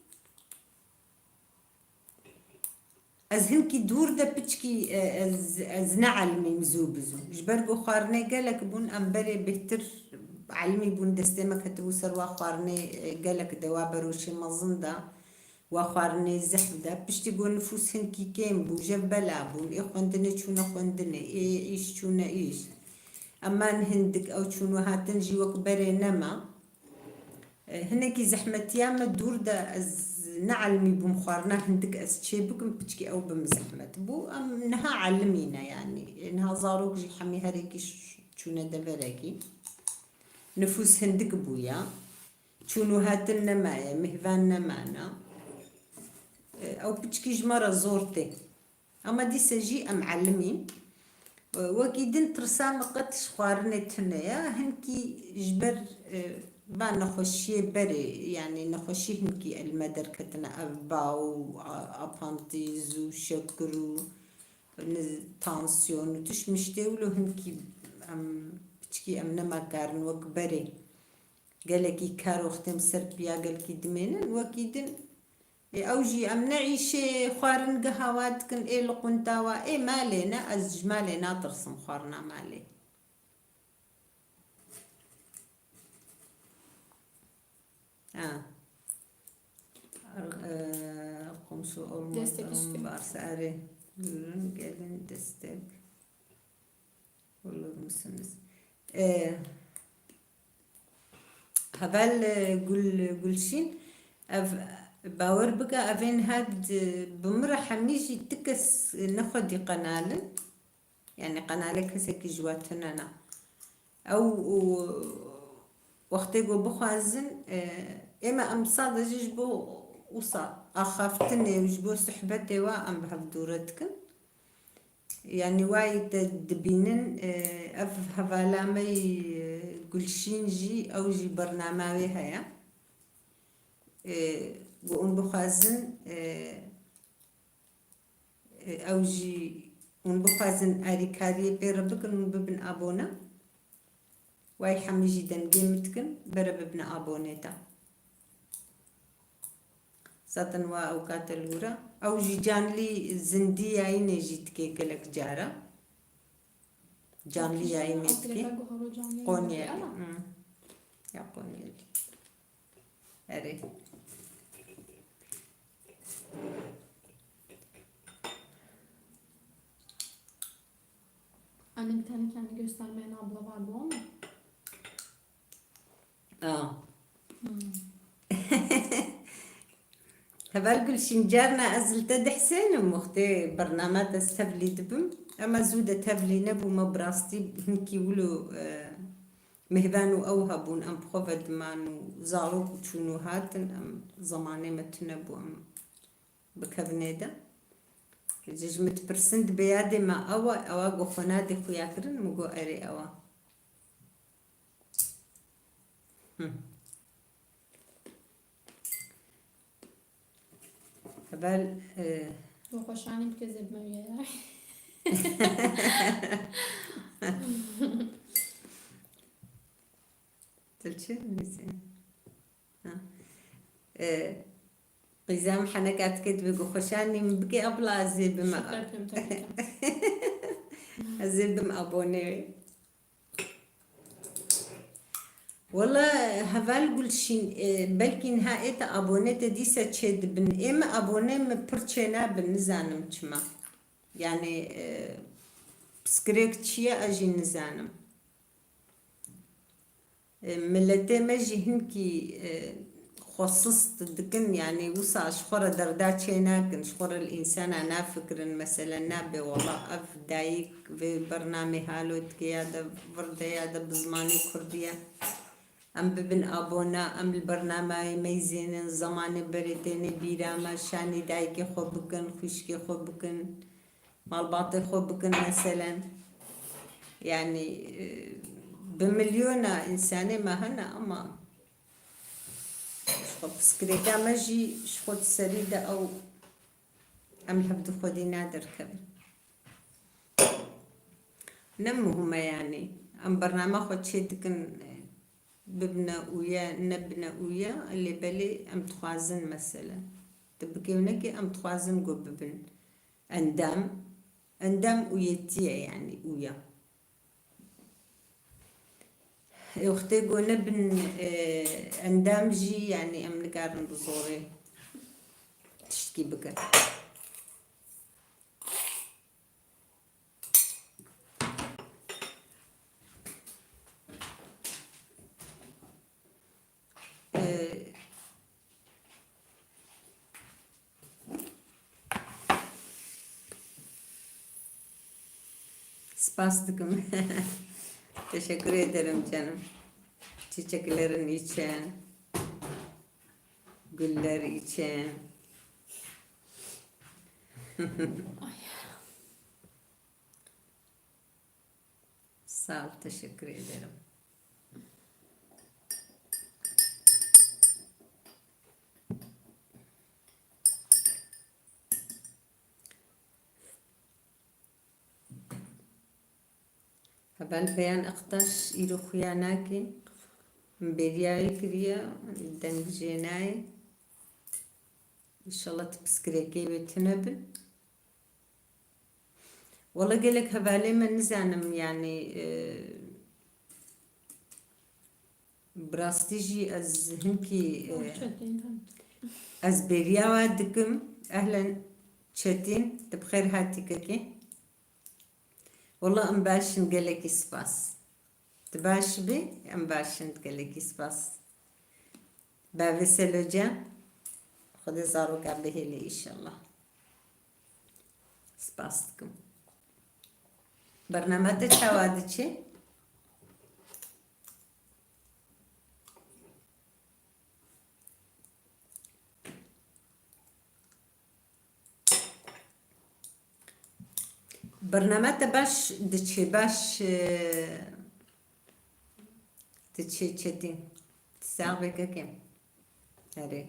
Ez hinkî dûr de piçkî, e, ez, ez neelimîm zû bi zû. Ji ber ku xwarinê gelek bûn, em berê bêhtir elimî bûn, destê me ketibû ser wa xwarinê, e, gelek de, wa beroşê mezin de, wa xwarinê zehf de. Piştî ku nifûs hinkî kêm bû, jev bela bûn, ê xwendinê çûne xwendinê, ê îş çûne îş. Eman hindik ew çûn û hatin jî wek berê nema. E, hinekî zehmetiya me dûr de ez neelimîbûm xwarina hindik ez çê bikim, piçkî ew bi min zehmet bû. Em niha elimîne yanî. E, niha zarok jî hemî herêkî ş-, çûne deverekî. Nifûs hindik bûya. Çûn û hatin nemaye, mihvan nemana. E, ew piçkî ji me re zor tê. Ama dîse jî em elimîn. E, wekî din tirsa me qet ji xwarinê tune ye. Hinkî ji ber, e, va nexweşiyê berê, yanî nexweşî hinkî li me derketine, ev baw û a-, apantîz û şekir û niz-, tansiyon û tişt miştê wilo hinkî em piçkî em nema karin wek berê. Gelekî kar wextê em ser piya gelkî dimênin, wekî din, ê, ew jî em ne îşê xwaringeha wa dikin, ê li qunta wa, ê malê ne, ez ji malê natirsim, xwarina malê. Ha. Ar-, e, komşu olmak Destek istiyor. Varsa, erê, buyurun, gelin, destek olur musunuz? E, heval, e, Gul-, Gulşîn, ev, bawer bike, evên had, e, bi min re hemî jî ti kes ne xwedî qenalin. Yanî qenalê kesekî ji we tune ne. Ew û wextê ku bixwazin, e, ême em sade jî ji bo wisa axaftinê û ji bo sohbetê we em bi hev dûre dikin. Yanî wayî te dibînin, e, ev hevala me yî, e, Gulşîn jî, ew jî bernama wê heye. E, ku hûn bixwazin, e, Ew jî hûn bixwazin alîkariyê pê re bikin, hûn bibin abone. Way hemî jî dengê min dikin, bere bibine abonê te. Zaten wa ewka te li wir e. Ew jî canlî zindî yayînê jî dike gelek cara. Canlî yayînê dike. Qonyelî. Hmm. Ya Qonyelî. Erê. Anne, bir tane kendi göstermeyen abla vardı, o mu? Aa. Hmm. Heval Gulşîn, carna ez li te dihsênim, wextê bername te ez tevlî dibim. Ema zû de tevlî nebûme, bi rastî hinkî wilo, e, mêvan û ew hebûn, em bi xwe ve diman û zarok û çûn û hatin, em zemanê me tune bû, em bikevin êde. Ji, ji min dipirsin, dibê yadê me ew e, ew e, got xwe nadê xuya kirin, min got erê ew e. Hı. Heval, e, Got xwe şanî bike zê bime wî ye. Til çi nivîsî? Ha. E, Qîza min heneka dike, dibê ku xweşanî min bike, abla ez ê bime. Şaka yapıyorum tabii ki. Ez ê bim abone wê. Wela heval Gulşîn, e, belkî niha ê te abone te dîse çê dibin. Ê min abone min pir çê nabin, nizanim çima. Yani, e, pirsgirêk çi ye, ez jî nizanim. E, miletê me jî hinkî, e, xwe sist dikin, yanî wisa ji xwe re derda çê nakin, ji xwe re li însana nafikirin, meselen nabê wela ev dayik vê bernamê halo dike ya de vir de ya de bi zimanê kurdî ye. Em bibin abona, em li bernameyê me yî zênin, zemanê berê tênê bîra me, şanî dayikê xwe bikin, xwişkê xwe bikin. Malbatê xwe bikin meselen. Yanî, e, bi milyona însanê me hene ama ji xwe pirsgirêka me jî ji xwe di serî de ew em li hev di xwedî naderkevin. Ne muhim e yanî. Em bernama xwe çê dikin, e, bibine ûye, nebine ûye, lê belê em dixwazin meselen. Tu bikê û nekê em dixwazin ku bibin. Endam, endam ûyetî ye, yanî ûya. Ê wextê ku nebin, e, endam jî, yanî em nikarin bi zorê tiştkî bikin. E, Spas dikim. Teşekkür ederim canım. Çiçeklerin için, güller için. Sağ ol, teşekkür ederim. Heval Beyan Aktaş îro xuya nake. Min bêriya wê kiriye, deng jê nayê. Înşallah tu pirsgirêkê wê tune bin. Wala gelek hevalê me nizanim, yanî, e, bi rastî jî ez hinkî, e, ez bêriya we dikim. Ehlen Çetîn, tu bi xêr hatî kekê. Wala em baş in, gelekî spas. Tu baş bî, em baş in, gelekî spas. Bavê Selocan, Xwedê zaroka bihêle înşallah. Spas dikim. Bername te çawa diçe? Bername te baş diçe, baş, e, diçe Çetîn. Sax be kekê. Erê.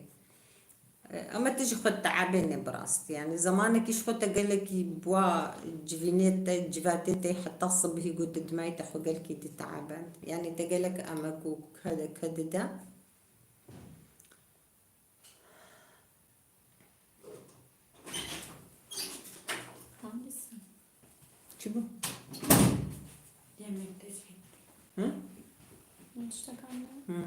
E, ama tu ji xwe teabêne bi rastî. Yanî zamanekî ji xwe te gelekî bua civînê te, civatê te heta sibhî got tu dimayî te xwe gelkî diteaband. Yanî te gelek emek û kede, kede dide. Hangisi? Çi bu? Yemekte şey. Hı? Mutfak anne. Hı.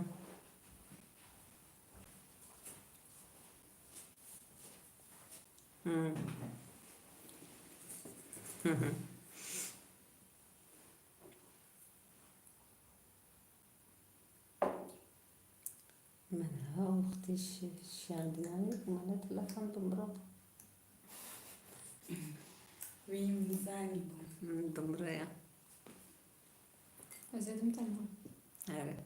Hı. Hı hı. Min ha wextê şi-, şiyandinayê, mala telefon dimre. Wî min zanî bû. Min dimre ya. Ez ê dim tenha. Evet.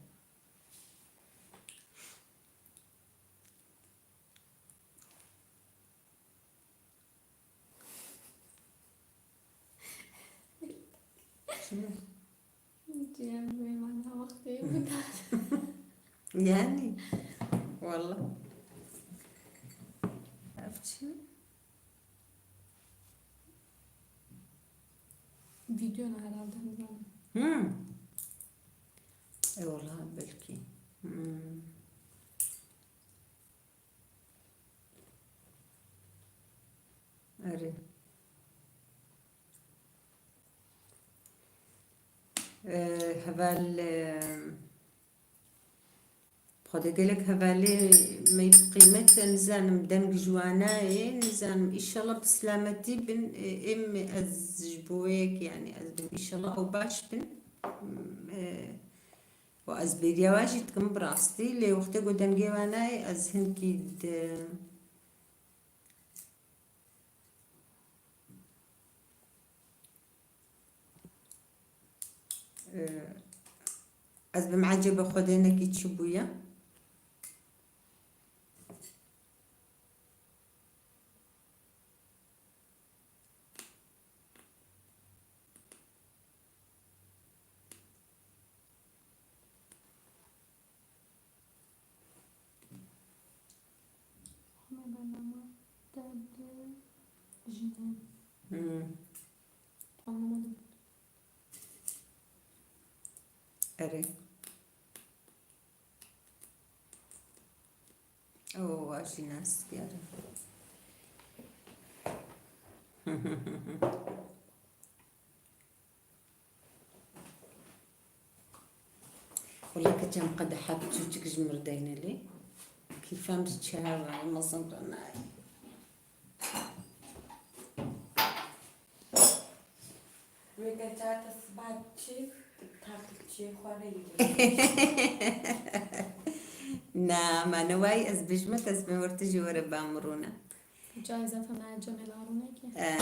Çi? Cem, bêmana wextê bû. Yani, wallah. Ev çi? Video ne herhalde, nizanim. Hmm. E, wallah, belkî. Hmm. Erê. Ee, heval, e, Xwedê gelek hevalê me qîmet de, nizanim, deng ji wana ye, nizanim, înşallah bi silametî bin, e, em ez ji bo wê yek, yani, ez bin, înşallah ew baş bin. E, û ez bêriya we jî dikim bi rastî, lê wextê ku dengê we nayê, ez hinkî di, e, ez bim ecêbe Xwedê nekî çi bûye. Ama ben ama derdi jinin. Hmm. Anlamadım. Erê. Oo, ez jî nas diyarim. Wele keçem qedeha biçûçik ji mir deyne lê. Kîfem ji çi hev e, mezin re nayê. Wê ke çar te sibat çi, takipçiyê xwe re yî. Na, ma ne wayî ez bijme, ez bin wir tu jî were ba mirûne. Ca îzafe me Cemêl Arûnekî. E,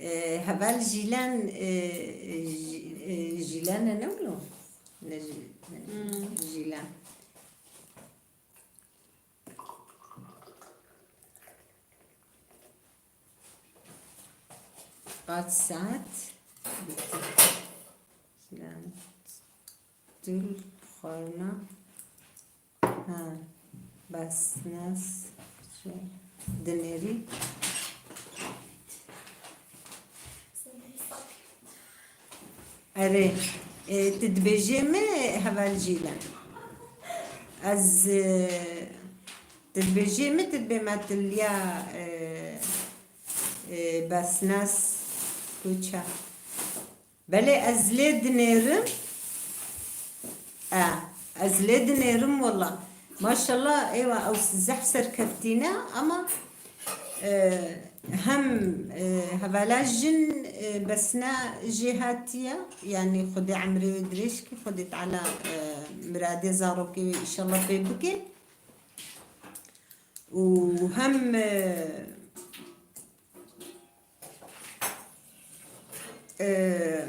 e, heval Jîlan, e, Jî-, e, Jîlan e ne wilo? Ne jî, Hmm. jîlen. Kaç saat? Jîlen. Dil xwarina. Ha. Bes, nas, şey, dinêrî. Erê, e, tu dibêjê mi heval Jîlan? Ez, e, tu dibêjê mi, tu dibê me tiliya, e, e, besnas kuça. Belê ez lê dinêrim. E, ez lê dinêrim wela. Maşallah, eywa, ew zehf serkeftî ne, ama, e, hem, e, hevala jin, e, besna jê hatiye, yanî Xwedê emrê wê dirêj kî, Xwedê Teala, e, miradê zarokê wê înşallah pê bike. Û hem, e, Ee,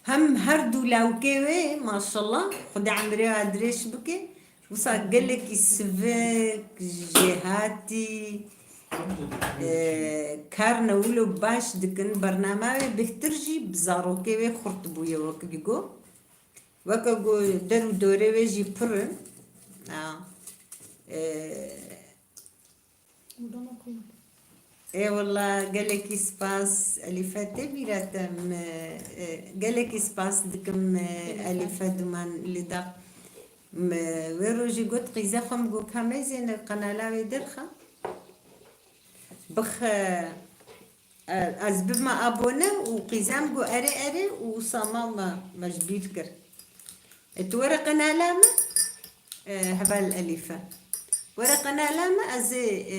hem her du lawkê wê, maşallah, Xwedê emrê we dirêj bike. Wisa gelekî sivik, jêhatî, ee, kar ne wilo baş dikin. Bername wê bêhtir jî bi zarokê wê xurt bûye wek digo. Weke ku der û dorê wê jî pir in. Ha. Ee, Ê wela gelekî spas Elîfe, tê bîra te, min, e, gelekî spas dikim, e, Elîfe. Elîfe Duman Lida. Min wê rojê got qîza xwe, min got ka meyzêne qenala wê derxe. Bixe, e, ez bibime abone û qîza min got erê erê û wisa ma me, me ji bîr kir. E, tu were qenala min, e, heval Elîfe. Were qenala min, ez ê, e,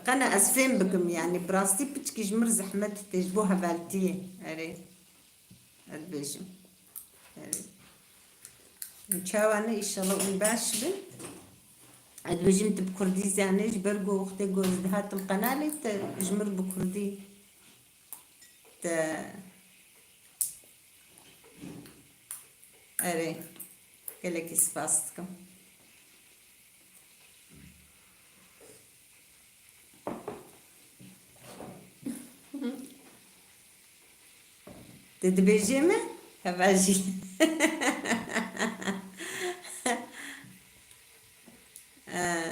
qena ez fêm bikim, yanî bi rastî piçkî ji min zehmet tê ji bo hevaltiyê. Erê, ez dibêjim. Erê. Çawa ne, înşallah hûn baş bin. Ez dibêjim tu bi kurdî zanî, ji ber ku wextê ku ez dihatim qenalê te ji min bi kurdî Te, erê, gelekî spas dikim. Te dibêjê me? Heva jî. Ee,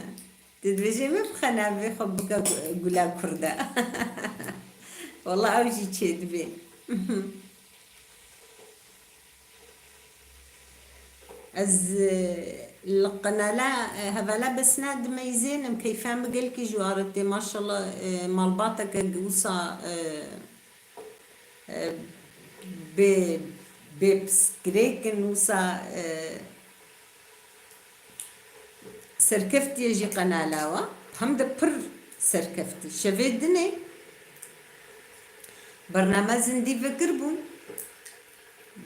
tu dibêjê min bixwe navê xwe bike gu-, Gula Kurda. Wela ew jî çêdibe. Ez, e, li qenala, e, hevala Besna dimeyzênim, keyfa min gelkî ji ware tê. Maşallah, e, malbateke wisa, e, e, bê, bê piskirêk in wisa, e, serkeftiyê jî qenala we. Hem de pir serkeftî. Şevê dinê bername zindî vekir bûn.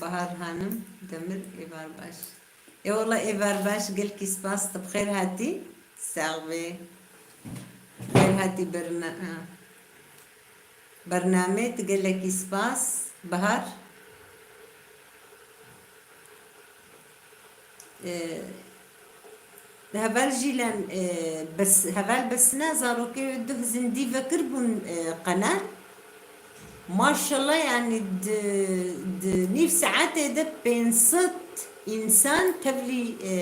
Bahar Hanim Demir, êvar baş. Ê wela êvar baş, gelkî spas, tu bi xêr hatî. Sax bê. Xêr hatî berna-, ha. Bernamê tu gelekî spas, Bahar. Ee, heval Jîlen, ee, bes, heval Besna zarokê wê duh zindî vekir bûn, ee, qenal. Maşallah, yanî di, di nîv saetê de pênc sed însan tevlî, e,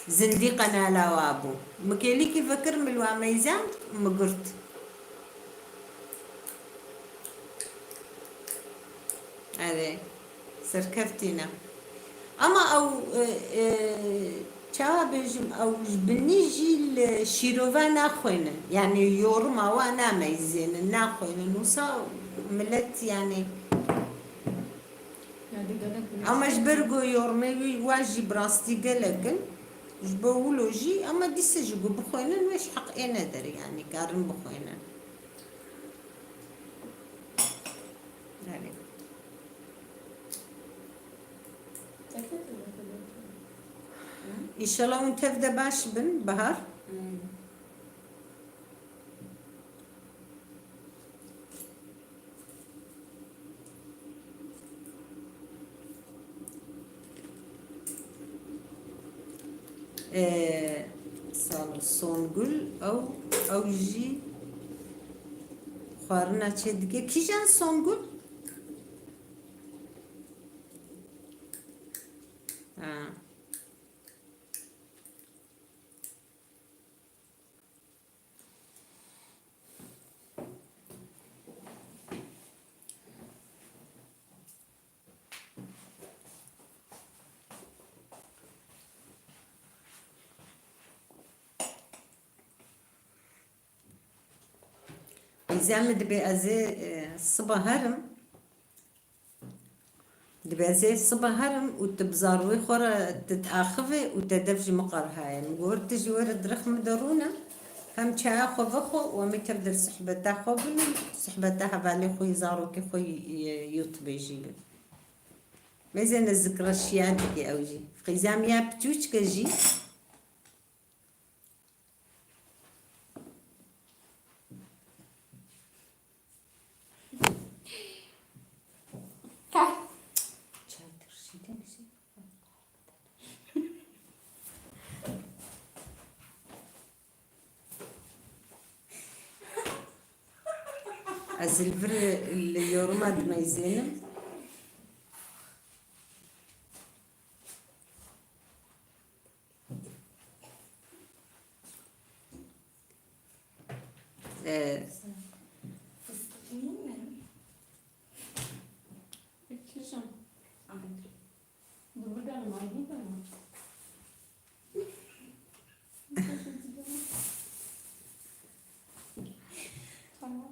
zindî qenala wa bû. Mi kêlîkî vekir, mi li wa meyzand, mi girt. Erê, serkeftî ne. Ama ew, e, e, çawa bêjim, ew ji binî jî li şîrova naxwênin. Yanî yorima wa nameyzênin, naxwênin. Wisa milet, yanî, ama ji ber ku yormê wî wa jî bi rastî gelek in, ji bo wilo jî, ama dîse jî ku bixwênin, wê ji heq ê nederê, yanî karin bixwênin. Erê. Înşallah hûn tev de baş bin, Bahar. Hmm. Ee, sağ ol. Songül, ew, ew jî xwarina çê dike. Kîjan Songül? Ha. Qîza min dibê ez ê, e, siba herim. Dibê ez ê siba herim û tu bi zarûyê xwe re tu diaxivî û te dev ji min qal haye. Min got, tu jî were di rêxa min de rûne, hem çaya xwe vexwe û em ê tev de sohbeta xwe bînin, sohbeta hevalê xwe yê, zarokê xwe yê, yê, yû tibê jî bin. Mêze nezik re şiya dike ew jî. Qîza min ya piçûçik e jî. Ez li vir li yoruma dimeyzênim. Ee, Fıstık değil mi? Kızım. Ay. Dur, buradan mı? Buradan mı? Tamam.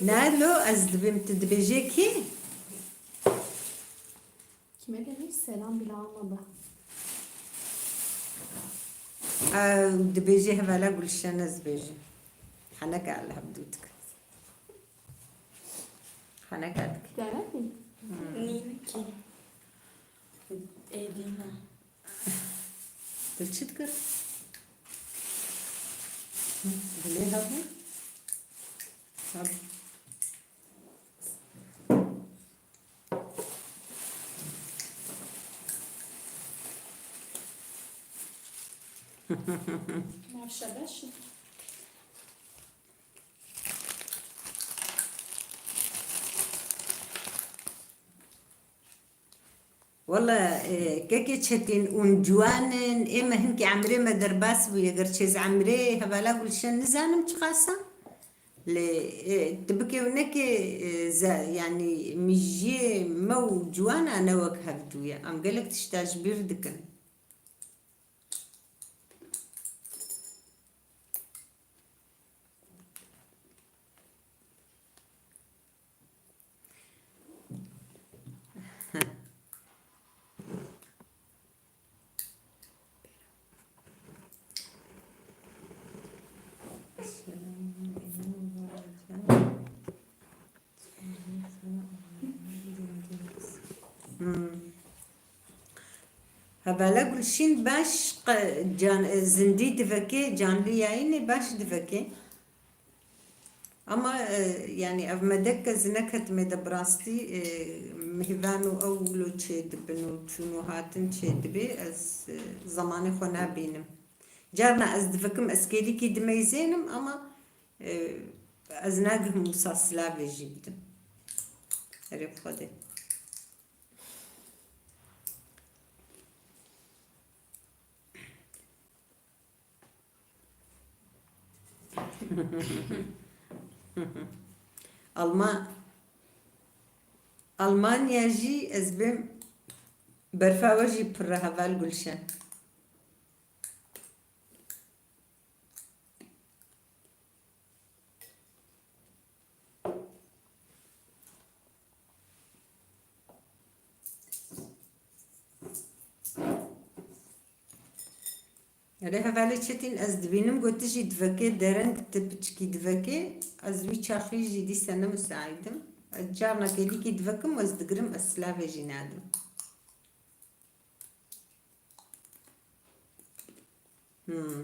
Nalo, ez dibêm tu dibêjê kî? Kime demiş? Selam bile almadı. Ew dibêjê hevala Gulşen ez dibêjim. Heneke Allah bi dû dike. Xaneka dike. Demek mi? Hmm. Nînî kî? Êdî ne. Tu çi dikir? Dilê hebû? Heb. Navşa beş. Wele, e, kekê Çetîn, hûn ciwan in, ê me hinkî emrê me derbas bûye, eger çêz emrê hevala Gulşen nizanim çiqas e. Lê, e, tu bikê û nekê, e, ze-, yanî mijiyê me û ciwana ne wek hevdû ye. Em gelek tişta ji bîr dikin. Hmm. Hevala Gulşîn baş qe-, can-, zindî divekê, canlı yayınê baş divekê. Ama, e, yani ev medek ke zinek hetime de bi rastî, e, mihvan û ew lo çê dibin û çûn û hatin çê dibe, ez, e, zemanê xwe nabînim. Carna ez divekim, ez kêlîkî dimeyzênim ama, e, ez nagihim wisa silavê jî bidim. Erê bi Xwedê. Alma-, Almanya jî ez bêm berfa we jî pir e heval Gulşen. Erê hevalê Çetîn, ez dibînim ku tu jî divekê dereng, tu piçikî divekê, ez wî çaxî jî dîsa ne misaîd im. Ez carna kêlîkî divekim û ez digirim, ez silavê jî nadim. Hmm.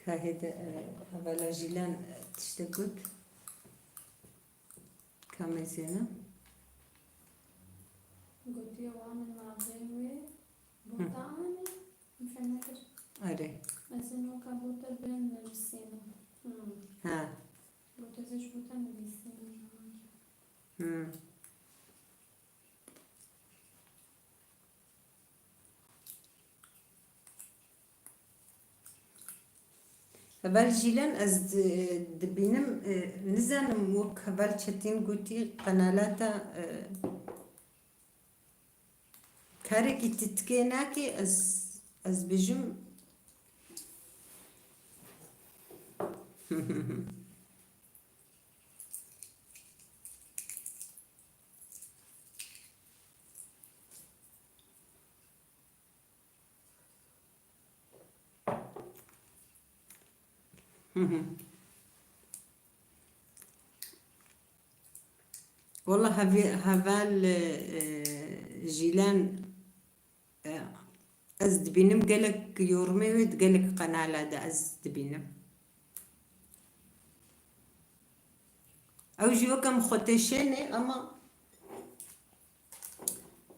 Kahê de, e, hevala Jîlan, e, tiştek got. Ka meyzêne. Gotiye wa min navê wê bota anî, min fêm nekir. Erê. Ez ê noka bota bi nivîsînim. Hmm. Ha. Bota ez ê ji bota nivîsînim. Hmm. Heval Jîlan, ez di-, dibînim, e, nizanim wek heval Çetîn gotî qenala te, e, karekî ti tikê nakê, ez, ez bijim. Hı hı. Wala hevî-, heval, e, Jîlan, e, ez dibînim gelek yorumê wê di gelek qenala de ez dibînim. Ew jî weke min xwe têşênê, ama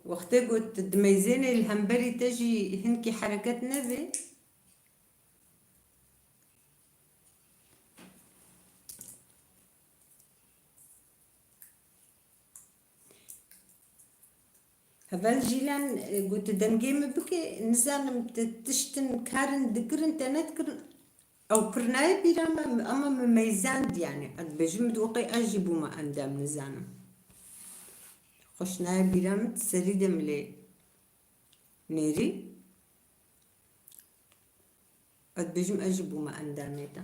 wextê ku tu dimeyzênê li hemberî te jî hinkî hereket nebê. Heval Jîlan, e, got, dengê min bike, nizanim te tiştin karin dikirin, te nedikirin. Ew pir nayê bîra me, ama min meyzand, yanî. Ez dibêjim, min diwqey ez jî bûme endam, nizanim. Xweş nayê bîra min, serî de min lê nêrî. Ez dibêjim, ez jî bûme endamê te.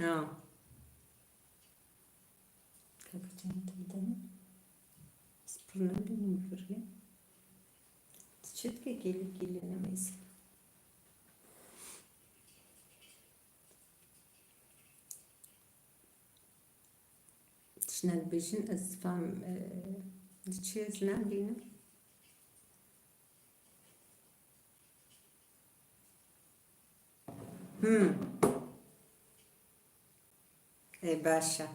Ha. Kaka çend bidin? Spirna bînim firê. Çitke kêlî kêlî nemeyse. Tişt nedibêjin, ez fam, e, diçi ez nabînim. Hmm. Ê, baş e.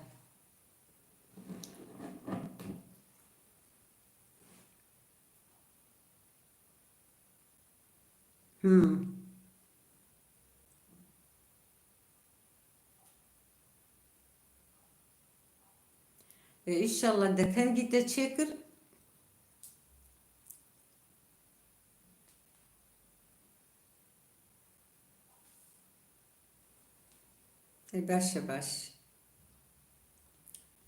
Hmm. E, înşallah dekengî te çêkir. E, baş e, baş.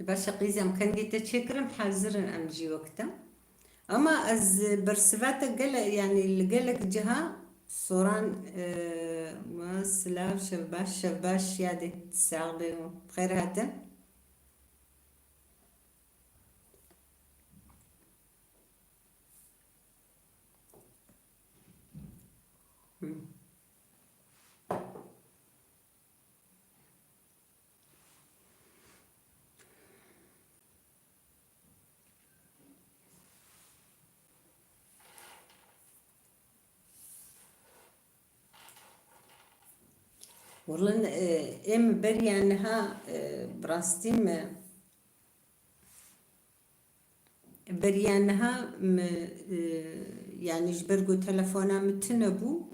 E, baş e, qîz, em kengê te çêkirin, hazir in em jî wek te. Ama ez bersiva te gele-, yanî li gelek ciha soran, e, ma silav, şevbaş, şevbaş yadê, sax bê û bi xêr hatin. Wele, e, em beriya niha, e, bi rastî me Beriya niha min, e, yanî ji ber ku telefona min tune bû,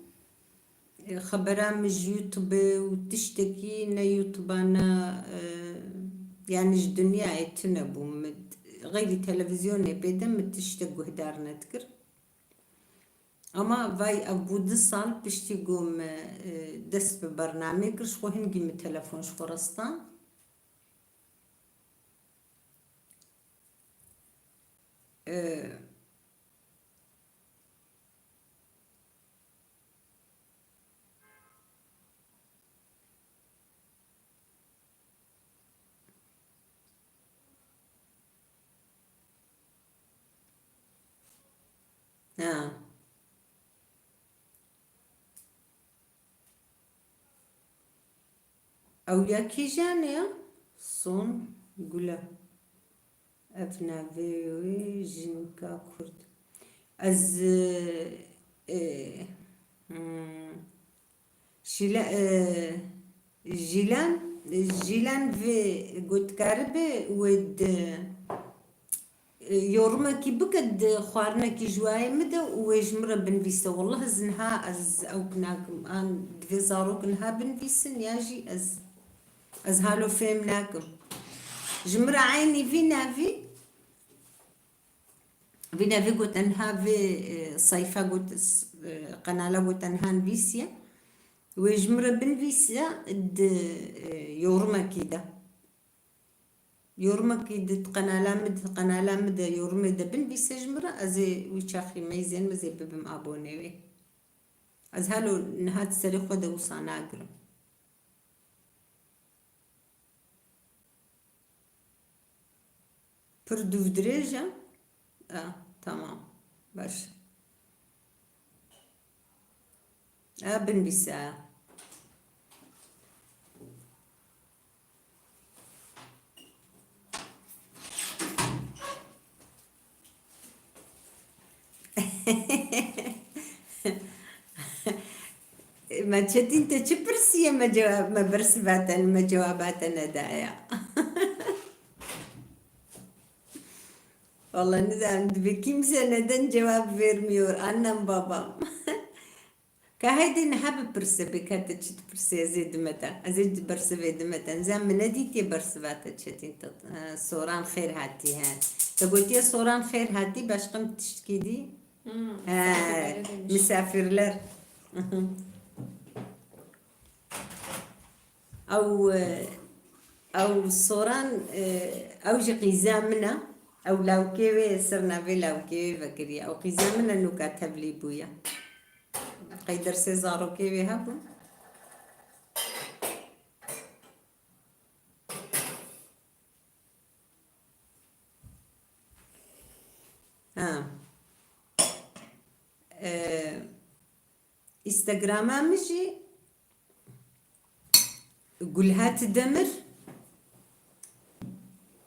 e, xebera min ji YouTube û tiştekî ne YouTube ne, e, yanî ji dinyayê tune bû. Min xeyrî televîzyonê pê de min tiştek guhdar nedikir. Ama vay ev bû du sal piştî ku min, e, dest bi bernameyê kir, ji xwe hingî min telefon ji xwe re stand. E, Ha. Ew ya kîjan e ya? Songül. Ev navê wê jinika kurd. Ez, e, e, hmm, Şîle-, e, Jîlan, Jîlan vê gotkaribe wê di, e, yorumekî bike di xwarinekî ji wayê min de û wê ji min re binivîse. Wallah ez niha ez ew nakim. An divê zarok niha binivîsin ya jî ez, ez halo fêm nakim. Ji min re eynî vî navî Vî nevê got, tenha vê, e, sayfa got, s-, e, qenala got, tenha nivîsiye. Wê ji min re binivîsiye di, e, yorumekî de. Yorumekî di qenala min, di qenala min de yorumê de binivîse ji min re, ez ê wî çaxî meyzên min zê bibim abonê wê. Ez halo niha di serê xwe de wisa nagirim. Pir dûvdirêj e? E, tamam. Baş. E, binivîse. Me Çetin te çi pirsiye, me cewab, me bersiva te, me cewaba te nedaye. Vallahi nizanim, dibe kimse neden cevap vermiyor, annem babam. Ka heydi niha bipirse, bê ka te çi dipirse, ez ê dime te. Ez ê di bersivê dime te. Nizam min nedîtiye bersiva te Çetin te. E, Soran xêr hatî, he. Te gotiye Soran xêr hatî, başqa min tiştkî dî? Hmm, He, misafirlere demiş. Misafirler. Ew, e, ew Soran, e, ew jî qîza min e. Ew lawkê wê ser navê lawkê wê vekiriye. Ew qîza min e, nûka tevlî bûye. Qey dersê zarokê wê hebû? Ha. E, Instagrama min jî Gulhat Demir.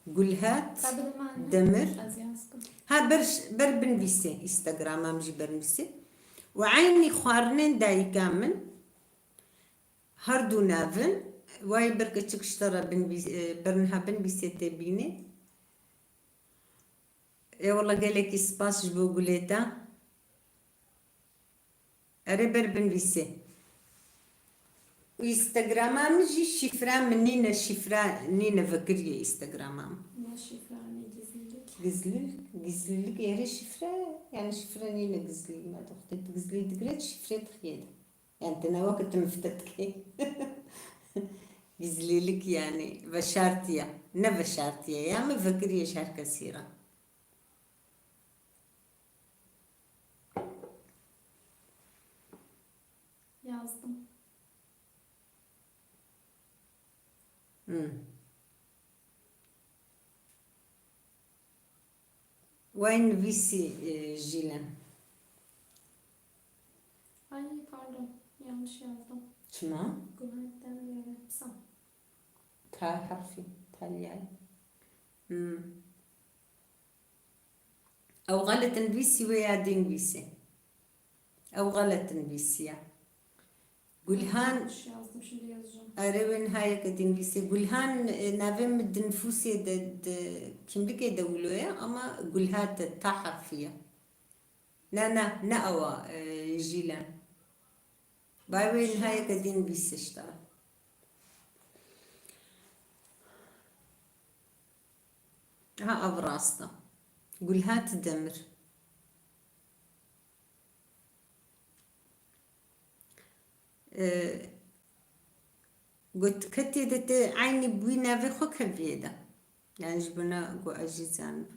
Gulhat Demir. Ha, ber, ber binivîsê. Instagrama min jî bernivîsê. Û eynî xwarinên dayika min her du navin. Wayê ber keçik ji te re binivîs-, e, berniha binivîsê tê bînê. Ê wele gelekî spas ji bo gulê te. Erê ber binivîsê. Û Instagrama min jî şîfra min nîne, şîfra nîne vekiriye Instagrama min. Ne şîfra, ne gizlilik. Gizlilik, gizlilik erê şîfra, yani şîfra nîne gizlî. Me doxtê tu gizlî digire, tu şîfrê dixiyê de. Yani te ne weke tu mifte dikey. Gizlilik yani veşartiye. Ne veşartiye ya, min vekiriye ji her kesî re. Yazdım. Hmm. Wayne nivîsî, e, Jîlen. Ay, pardon, yanlış yazdım. Çima? Gulhat Demir, evet, sağ. T harfî, Talyayê. Hmm. Ew xelet nivîsî wê ya dî nivîsê. Ew xelet nivîsiye. Gulhan, yanlış yazdım, şimdi yazacağım. Erê wê niha yeke dî nivîsê. Gulhan, e, navê min di nifûsê de, di kimlikê de wilo ye, ama Gulhat e, ta harfî ye. Ne, ne, ne ew e, Jîlen. Bay wê niha yeke dî nivîsê ji te re. Ha, ev rast e. Gulhat Demir. Ee, got, ketê de te eynî bi wî navê xwe keviyê de. Yani ji bona ku ez jî zanim.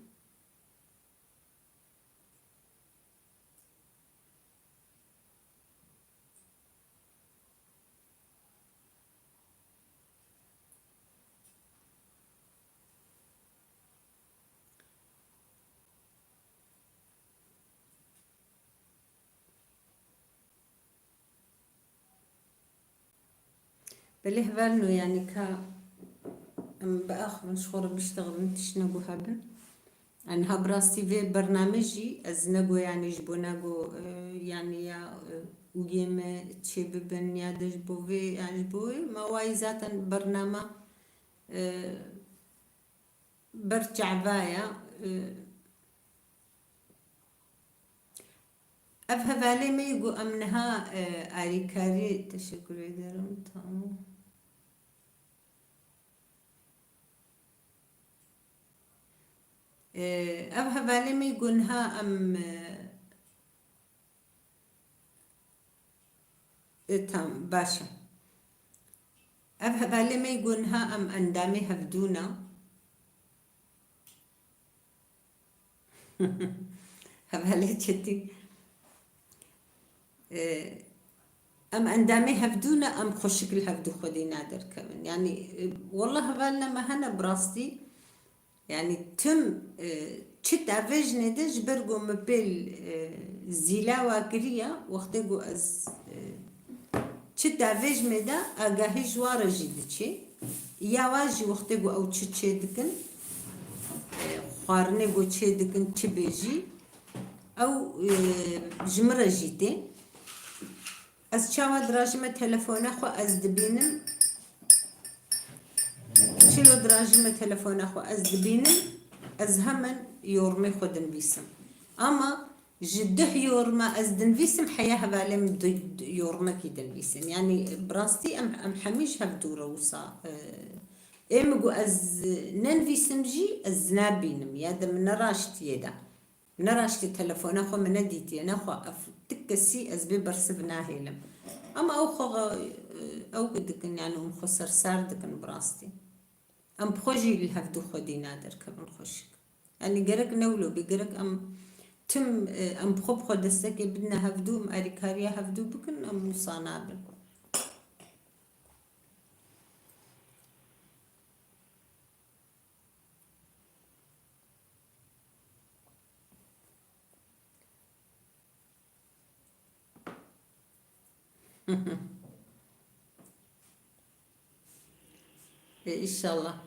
Belê hevalno, yanî ka em biaxivin, ji xwe re biştexilin, tiştine ku hebin. Yanî ha bi rastî vê bername jî ez nego, yanî ji bo nego, e, yanî ya, e, ûyê me çê bibin ya de ji bo vê, yanî ji bo wê ma wayî zaten bernama, e, ber çava ya, e, Ev hevalê me yî ku em niha, e, alîkarî, teşekkür ederim, tamam. E, ev hevalê me yî ku niha em, e, E, tam, baş e. Ev hevalê me yî ku niha em endamê hevdû ne. Hevalê Çetî. E, em endamê hevdû ne, em xweşik li hevdû xwedî naderkevin. Yanî, e, wallah hevalê me hene bi rastî. Yanî tim, e, çi tevejnê de ji ber ku min pêl, e, zîlawa kiriya, wextê ku ez, e, çi tevejmê de agahî ji wa re jî diçê. Ya wa jî wextê ku ew çi çê dikin, e, xwarinê ku çê dikin, çi bê jî, ew, e, ji min re jî tê. Ez çawa dirajime telefona xwe ez dibînim. Çilo dirajime telefona xwe ez dibînim. Ez hemen yormê xwe dinivîsim. Ama ji duh yorma ez dinivîsim, heya hevalê min du, du yormekî dinivîsin. Yanî bi rastî em, em hemî ji hev dûr e wisa. E, ê min got ez nenivîsim jî ez nabînim. Ya de min neraştiye de. Neraştî telefona xwe min nedîtiye, nexwe ev ti kesî ez bê bersiv nahêlim. Ama ew xwe, ew ku dikin, yani hûn xwe sersar dikin bi rastî. Em bi xwe jî li hevdû xwedî naderkevin xweşik. Yani gerek ne wilo bê, gerek em tim, em bi xwe bi xwe destekê bidine hevdû, em alîkariya hevdû bikin, em wisa nabin. E, inşallah.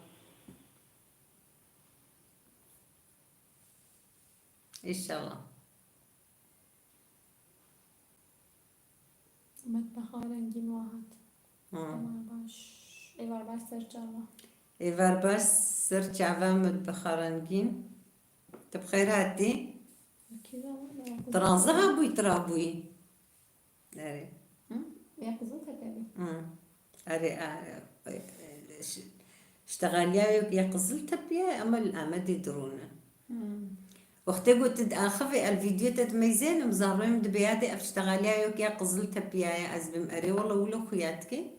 İnşallah. Metbexa rengîn wa hat. Ha. Êvar baş. Êvar baş ser çava. Êvar baş ser çava metbexa rengîn. Tu bi xêr hatî. Wekî zaman ya. Tu razî ha bûyî, tu rabûyî. Erê. Hı? Ya Qiziltepe bî. Hı. Erê, erê. Ş-, ştexaliya yok ya Qiziltepe ye, ama li Amedê dirûne. Hı. Wextê ku tu diaxivê el vîdeo te dimeyzênim, zarokê min dibê yadê ev ştexaliya yok ya Qiziltepe ye, ez bim erê, wela wilo xuya dike.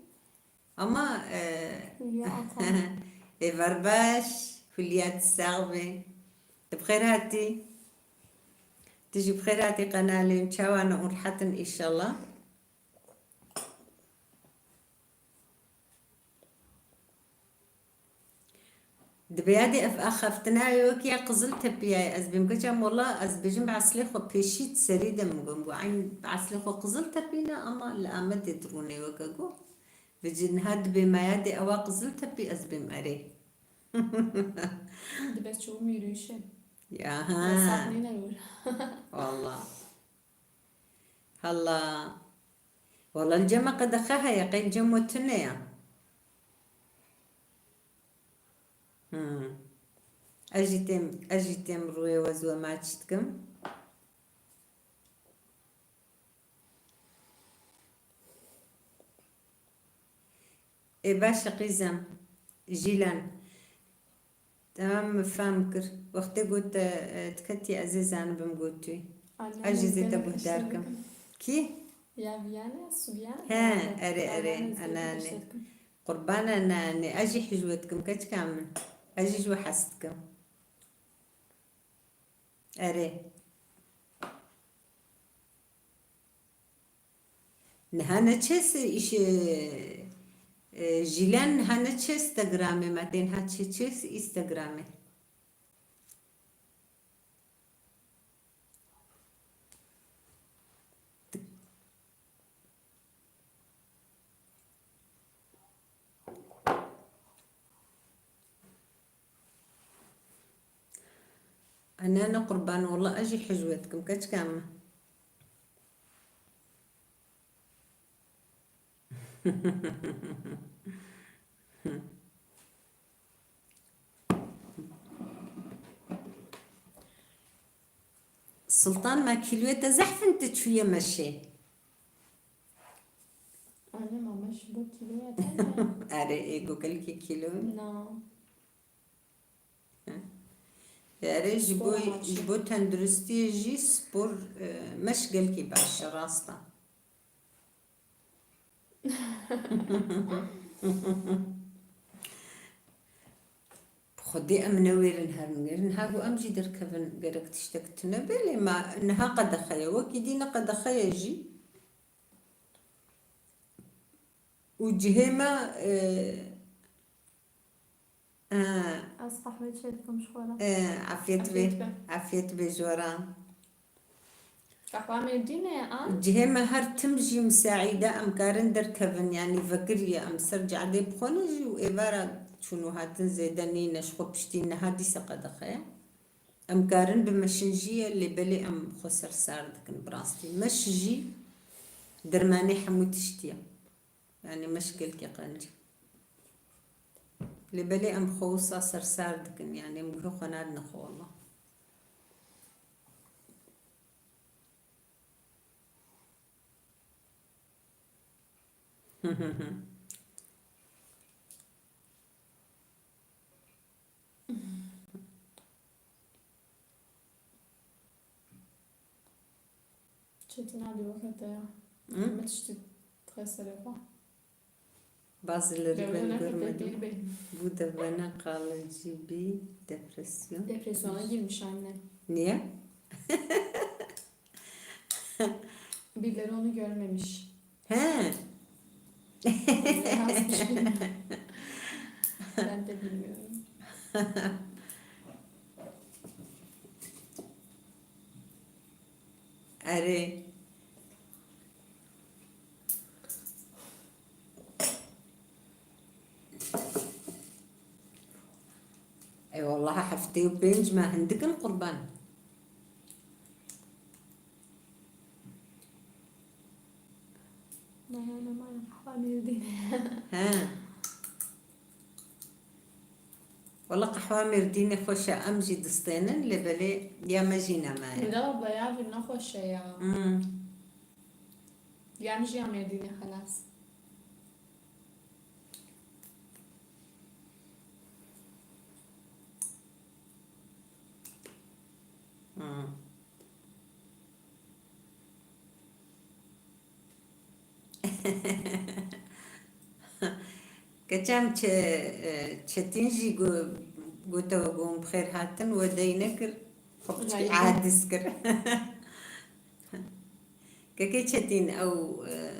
Ama, e, Hülya Akan. Êvar baş, Hülya, tu sax bî. Tu bi xêr hatî. Tu jî bi xêr hatî qenalê min. Çawa ne, hûn rehet in înşallah. Dibê yadê ev axaftina wekî ya Qiziltepe ye. Ez bim, geçam wela ez bêjim bi eslê xwe pêşî di serî de min got. Min got eyn bi eslê xwe Qiziltepî ne, ama li Amedê dirûne weke got. Vêca niha dibê me yadê ewa Qiziltepî, ez bêm erê. Dibe çû mîrûşe. Ya ha. Hesap nîne wira. Wallah. Halla. Wallah li cem me qedexe heye, qey li cem we tune ya. Hmm. Ez jî têm, ez jî têm rûyê we zû maç dikim. Ê baş e qîzem. Jîlan. Tamam, min fehm kir. Wextê got te, e, diketî, ez ê zanibim got tu. Anneanne, ez jî zê te guhdar kim. Kî? Ya Viyane, Subyane? He, erê, erê, anneanne. Qurban anneanne, ez jî hijwe dikim, keçika min. Ez jî ji we hez dikim. Erê. Niha neçe s-, îş, e, e, Jîlan niha neçe Instagramê me, tê niha çe, çe Instagramê. Ne, ne qurban, wela ez jî hijwê dikim, keçika min. Sultan, ma kîloyê te zehf in tu çûye meşê? Anne, ma meş bo kîloya te ne? Erê, ê, go gelkî kîlo in. Na. Erê, ji bo, spora maçî, ji bo tenduristiyê jî spor, e, meş gelkî baş e, rast e. Xwedê em newêrin herin. Niha ku em jî derkevin, gerek tiştek tune be, lê ma niha qedexe ye. Wekî dî ne qedexe ye jî. Û cihê me, e, e, Ez qehwe çêdikim ji xwe re. E, afiyet be. Afiyet be. Afiyet be ji we re. Qehwa Mêrdînê ye, a? Cihê me her tim jî misaîd e, em karin derkevin, yanî vekirî ye, em ser cadê bixwene jî û êvara çûn û hatin zêde nîne, ji xwe piştî niha dîsa qedexe ye. Em karin bimeşin jî ye, lê belê em xwe sersar dikin bi rastî. Meş jî dermanê hemû tiştî ye. Yanî meş gelkî qenc e. Lê belê em xwe wisa sersar dikin, yanî em guhê xwe nadine xwe wela. Çetin abi, weke te ya. Hı? Heme tiştî dixe serê xwe. Bazıları ben görmedim. Bu da bana kalıcı bir depresyon. Depresyona girmiş anne. Niye? Birileri onu görmemiş. He. Yazmış, bilmiyorum. Ben de bilmiyorum. Erê. Ey, welahi heftê û pênc me hindik in qurban. Nana, nana, qehwa Mêrdînê. He. Wela qehwa Mêrdînê xweş e, em jî distênin, lê belê ya me jî nemaye. Nida abla, ya vî nexweş e ya. Hmm. Ya min jî ya Mêrdînê xelas. Hmm. Keçan Çe-, e, Çetin jî got, got, we got bi xêr hatin, we dey nekir, xwe piçkî aciz kir. Kekê Çetin, ew, e,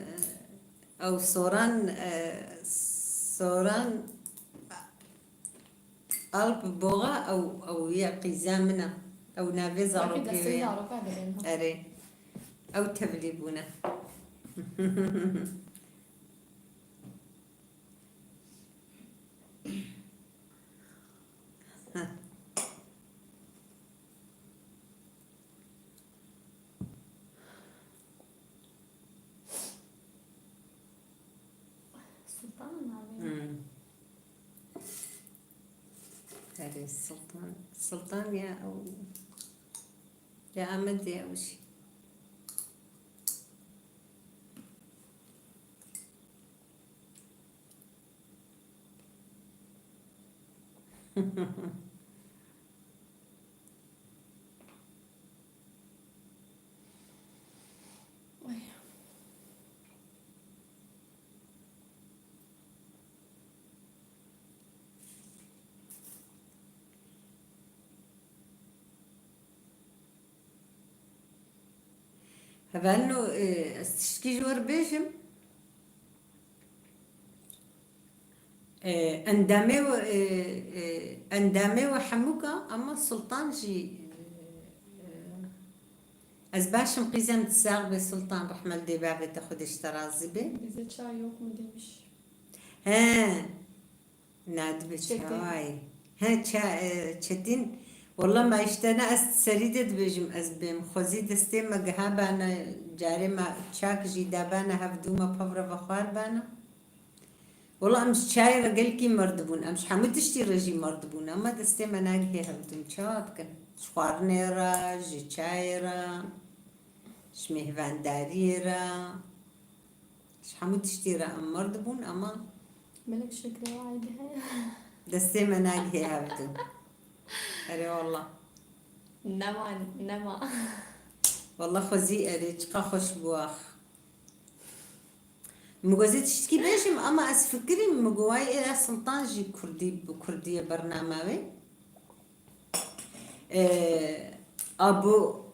ew Soran, e, Soran Alp Boğa, ew, ew ya qîza min e. Ew navê zarokê wê ye. Erê. Ew tevlî bûne. Sultan navê. Hmm. Erê, Sultan. Sultan ya ew, ya Amedê ew jî. Hevalno, e, ez tiştkî ji we re bêjim. E, endamê we, e, e, endamê we hemûka, ama Sultan jî, e, e, ez baş im, qîzem sax be Sultan, rehme li dê bavê te, Xwedê ji te razî be. Bize çay yok mu demiş. He. Nadibe Çetin. Çay. He, ça-, e, Çetin. Walla me îşte ne ez serî de dibêjim ez bêm. Xwezî destê me giha bane, carê me çak jî dabane hevdû me pevre vexwar bane. Walla em ji çayê re gelkî mir dibûn, em ji hemû tiştî re jî mir dibûn, ama destê me nagihê hevdû. Çawa bikin? Ji xwarinê re, ji çayê re, ji mêhvandariyê re. Ji hemû tiştî re em mir dibûn, ama Belek şekre aydî heye. Destê me nagihê hevdû. Erê wallah. Nema, nema. Wallah xwezî erê, çiqa xweş bû ax. Min got ez ê tiştkî bêjim, ama ez fikirîm, min got, "Ay, ê Sultan jî kurdî, bi kurdî ye bername wê." Ee, abo-,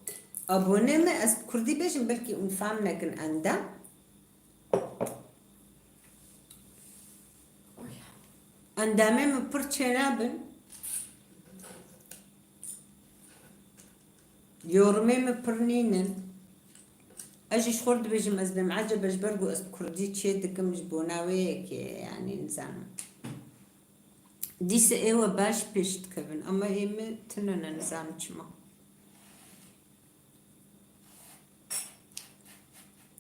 abone me, ez bi kurdî bêjim, belkî hûn fam nekin endam. Endamê min pir çênabin. Yorumê min pir nînin. Ez jî ji xwe re dibêjim, ez bêm ecebe ji ber ku ez bi kurdî çê dikim, ji bona wê yekê, yanî nizanim. Dîse ê we baş pêş dikevin, ama ê min tune ne, nizanim çima.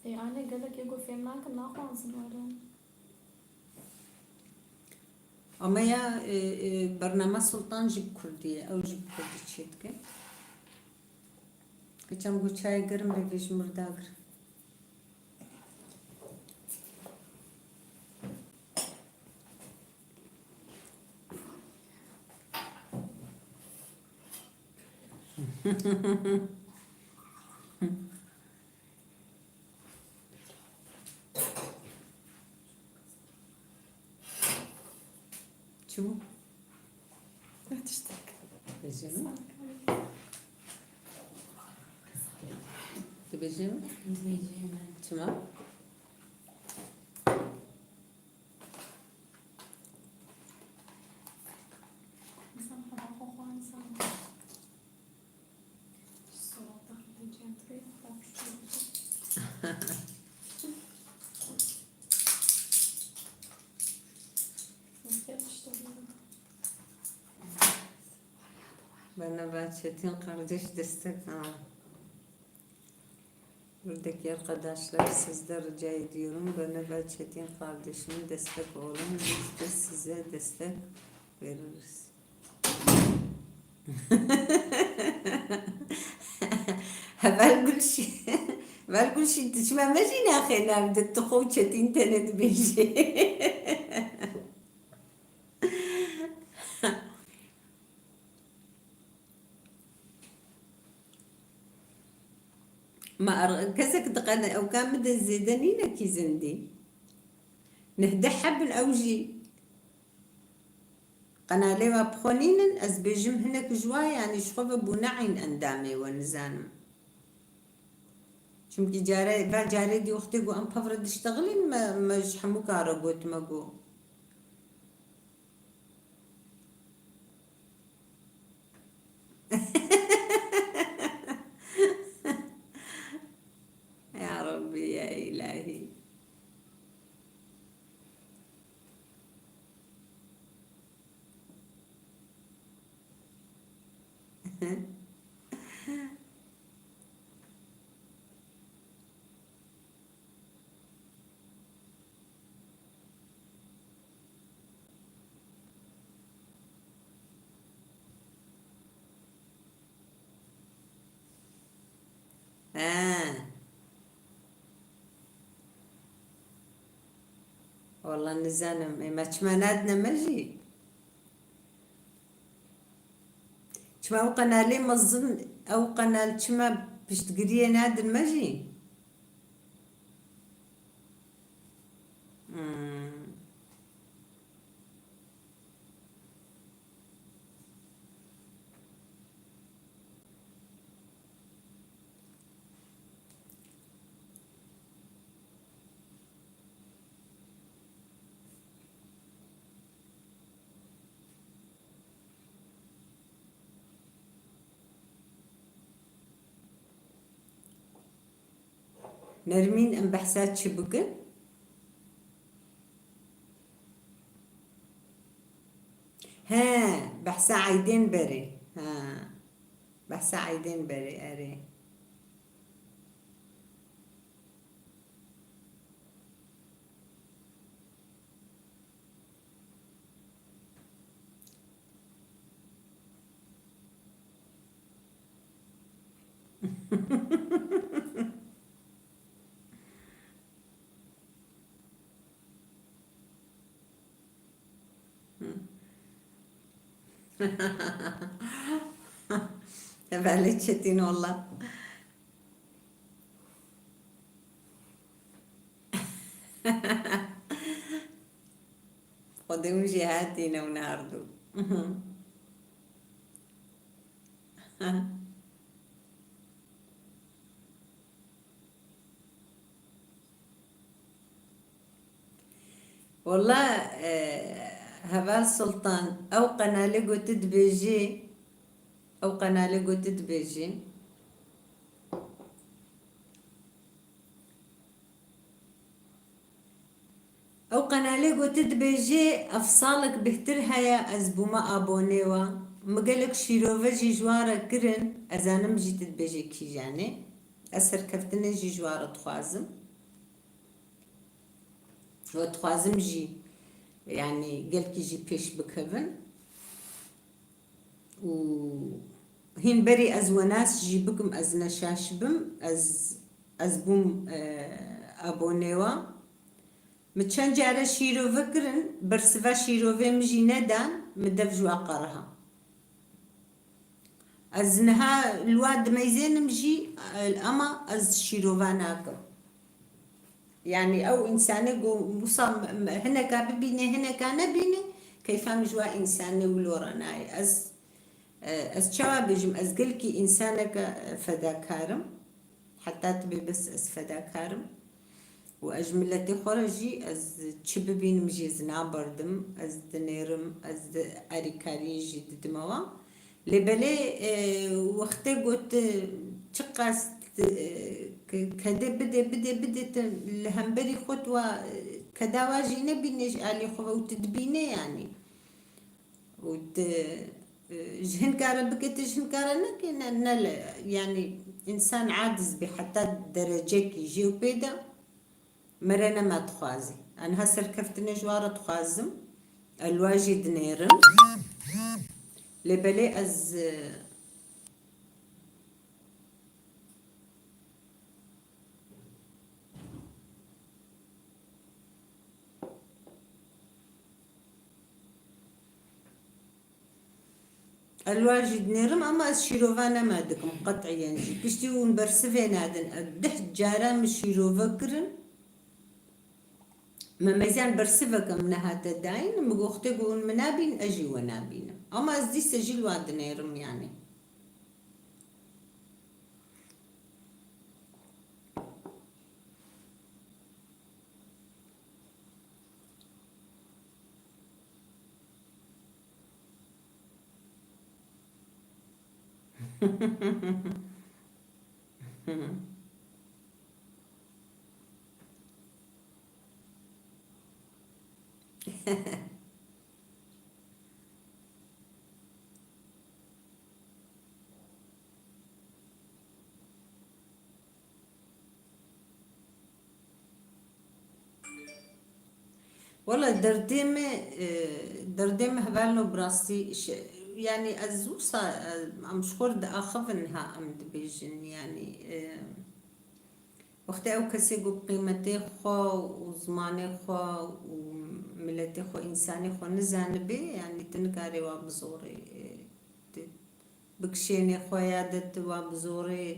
Ê, anê gelek ê ku fêm nakin, naxwazin werin. Ama ya, e, e, bername Sultan jî bi kurdî ye, ew jî bi kurdî çê dike. Keçem got çayê germ bê, vê ji mir dagir. Çi bû? Ne tiştek. Dibêjin mi? Dibêjin mi? Dibêjin mi? Çima? Bana ben Çetin kardeş destek ha. Buradaki arkadaşlar, sizden rica ediyorum, bana ve Çetin kardeşime destek olun. Biz de size destek veririz. Heval Gulşi-, Heval Gulşî, tu çima me jî naxê nav de, tu xwe Çetîn tenê dibêjî. Ma ar-, kesek di qene-, ewka min de zêde nîne kî zindî. Neh deh heb in ew jî. Qenalê we bi xwe nînin, ez bêjim hinek ji wa, yanî ji xwe ve bûne eyn endamê we, nizanim. Çimkî care, va carê dî wextê ku em pevre diştexilîn, me, me ji hemû kare got, me got. Ya Rabbî, ya Îlahî. He. Wala nizanim. Ê, me çima nadine me jî? Çima ew qenalê mezin, ew qenal çima piştgiriyê nadin me jî? Hmm. Nermîn, em behsa çi bikin? He, behsa eydên berê. Ha. Behsa eydên berê, erê. Hevalê çetin walla. Xwedê min jê hatîne û nardû. Walla, e, Heval Sultan, ew qenalê ku tu dibêjî, ew qenalê ku tu dibêjî. Ew qenalê ku tu dibêjî, ev salek bêhtir heye, ez bûme abonê we. Min gelek şîrove jî ji wan re kirin, ez zanim jî tu dibêjî kîjan e. Ez serkeftinê jî ji wan re dixwazim. We dixwazim jî, yanî gelkî jî pêş bikevin. Û hîn berî ez wenas jî bikim, ez ne şaş bim, ez, ez bûm, e, abonê we. Min çend care şîrove kirin, bersiva şîrovê min jî nedan, min dev ji we qeriha. Ez niha li we dimeyzênim jî, e, ema ez şîrova nakim. Yanî ew însanê ku wisa m-, m-, hineka bibîne, hineka nebîne, keyfa min ji we însanê wilo re nayê. Ez, e, ez çawa bêjim, ez gelkî însaneke, e, fedakar im. Heta tu bê bes ez fedakar im. Û ez ji miletê xwe re jî ez çi bibînim jî ez naberdim, ez dinêrim, ez di alîkariyê jî didime wan. Lê belê, e, wextê ku tu çiqas, e, ke-, kedê bidê, bidê, bidê, tu li hemberî xwe tu wa, e, keda wa jî nebînê ji alî xwe ve û tu dibînê yanî. Û tu, e, ji hin kare bike, tu ji hin kare neke, ne, ne le, yanî însan aciz bê heta derecekî jê û pê de. Mere nema dixwazî. Aniha serkeftinê ji wan re dixwazim. Ez li wan jî dinêrim. Lê belê ez, e, Ez li wan jî dinêrim, ama ez şîrova nema dikim, qet'iyen jî. Piştî hûn bersivê nadin. Ez deh cara min şîrove kirin. Me meziyan bersiveke min nehate dayîn. Min got, wextê ku hûn min nabînin, ez jî we nabînim. Ama ez dîse jî li wan dinêrim, yanî. Wele derdê me, e, derdê me hevalno bi rastî, yanî ez wisa, e, em ji xwe re diaxivin ha em dibêjin, yanî, e, wextê ew kesê ku qîmetê xwe û zimanê xwe û miletê xwe, însanê xwe nizanibe, yanî tu nikarê wa bi zorê, e, tu bikişênê xwe ya de tu wa bi zorê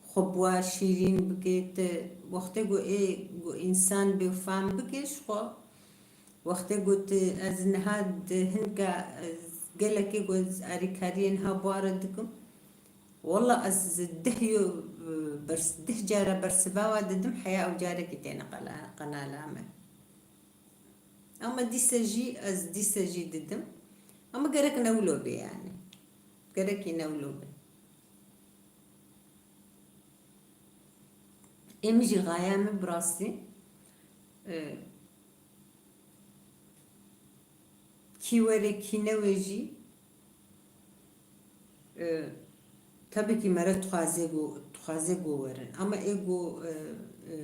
xwe bi wa şîrîn bikê, tu wextê ku ê ku însan bê û fam bikê ji xwe, wextê ku tu ez niha di hinka, ez gelekê ku ez arîkariyê niha bi wa re dikim, wela ez deh yo, bers-, deh cara bersiva wa didim, heya ew carekî têne qela-, qenala me. Ama dîse jî, ez dîse jî didim. Ama gerek ne wilo be yanî. Gerekî ne wilo be. Ê min jî xaya min bi rastî, e, kî were kî newê jî, e, Tabii ki mere dixwaze ku, dixwaze ku werin. Ama ê ku, e, e,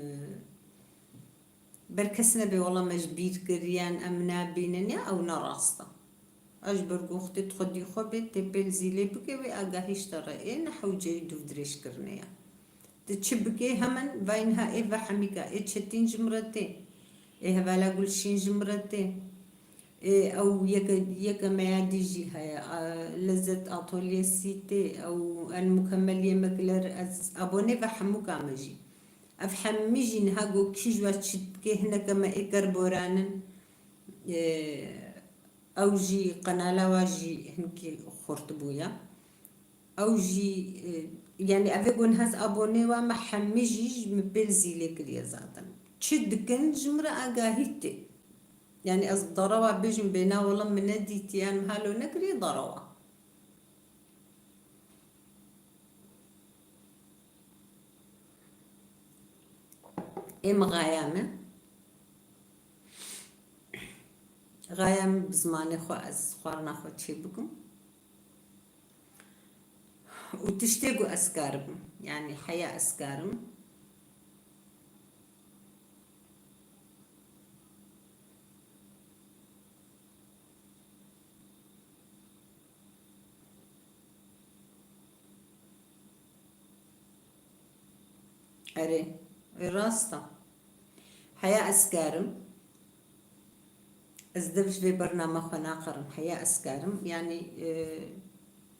ber kes nebe wala me ji bîr kiriyan, em nabînin ya, ew ne rast e. Ez ji ber ku xwedî xwedî xwe bê tê pêl zîlê bike wê agahî ji te re ê ne hewceyî dûv dirêj kirine ya. Tu çi bikê hemin vay niha ê ve hemîka, ê Çetîn ji min re tê. Ê hevala Gulşîn ji min re tê. Ê, ew yeke, yeke me ya dî jî heye. A, Lezzet Atölyesi tê. Ew El Mukemmeliyê me kiler ez abone ve hemûka me jî. Ev hemî jî niha go kî ji we çi dikê hineke me ê ker boranin. Ê, ew jî qenala wa jî hinkî xurt bûye. Ew jî, e, yanî ev ê gon hez abonê wa me hemî jî ji min pêl zîlê kiriye zaten. Çi dikin ji min re agahî tê. Yanî ez derewa bêjim bêna wela min nedîtiye, em halo nekiriye derewa. Ê min xaya me. Xaya min bi zimanê xwe ez xwarina xwe çê bikim. Û tiştê ku ez karim, yanî heya ez karim. Erê, ê rast e. Heya ez karim. Ez dev ji vê bernama xwe naqerim. Heya ez karim. Yanî, e,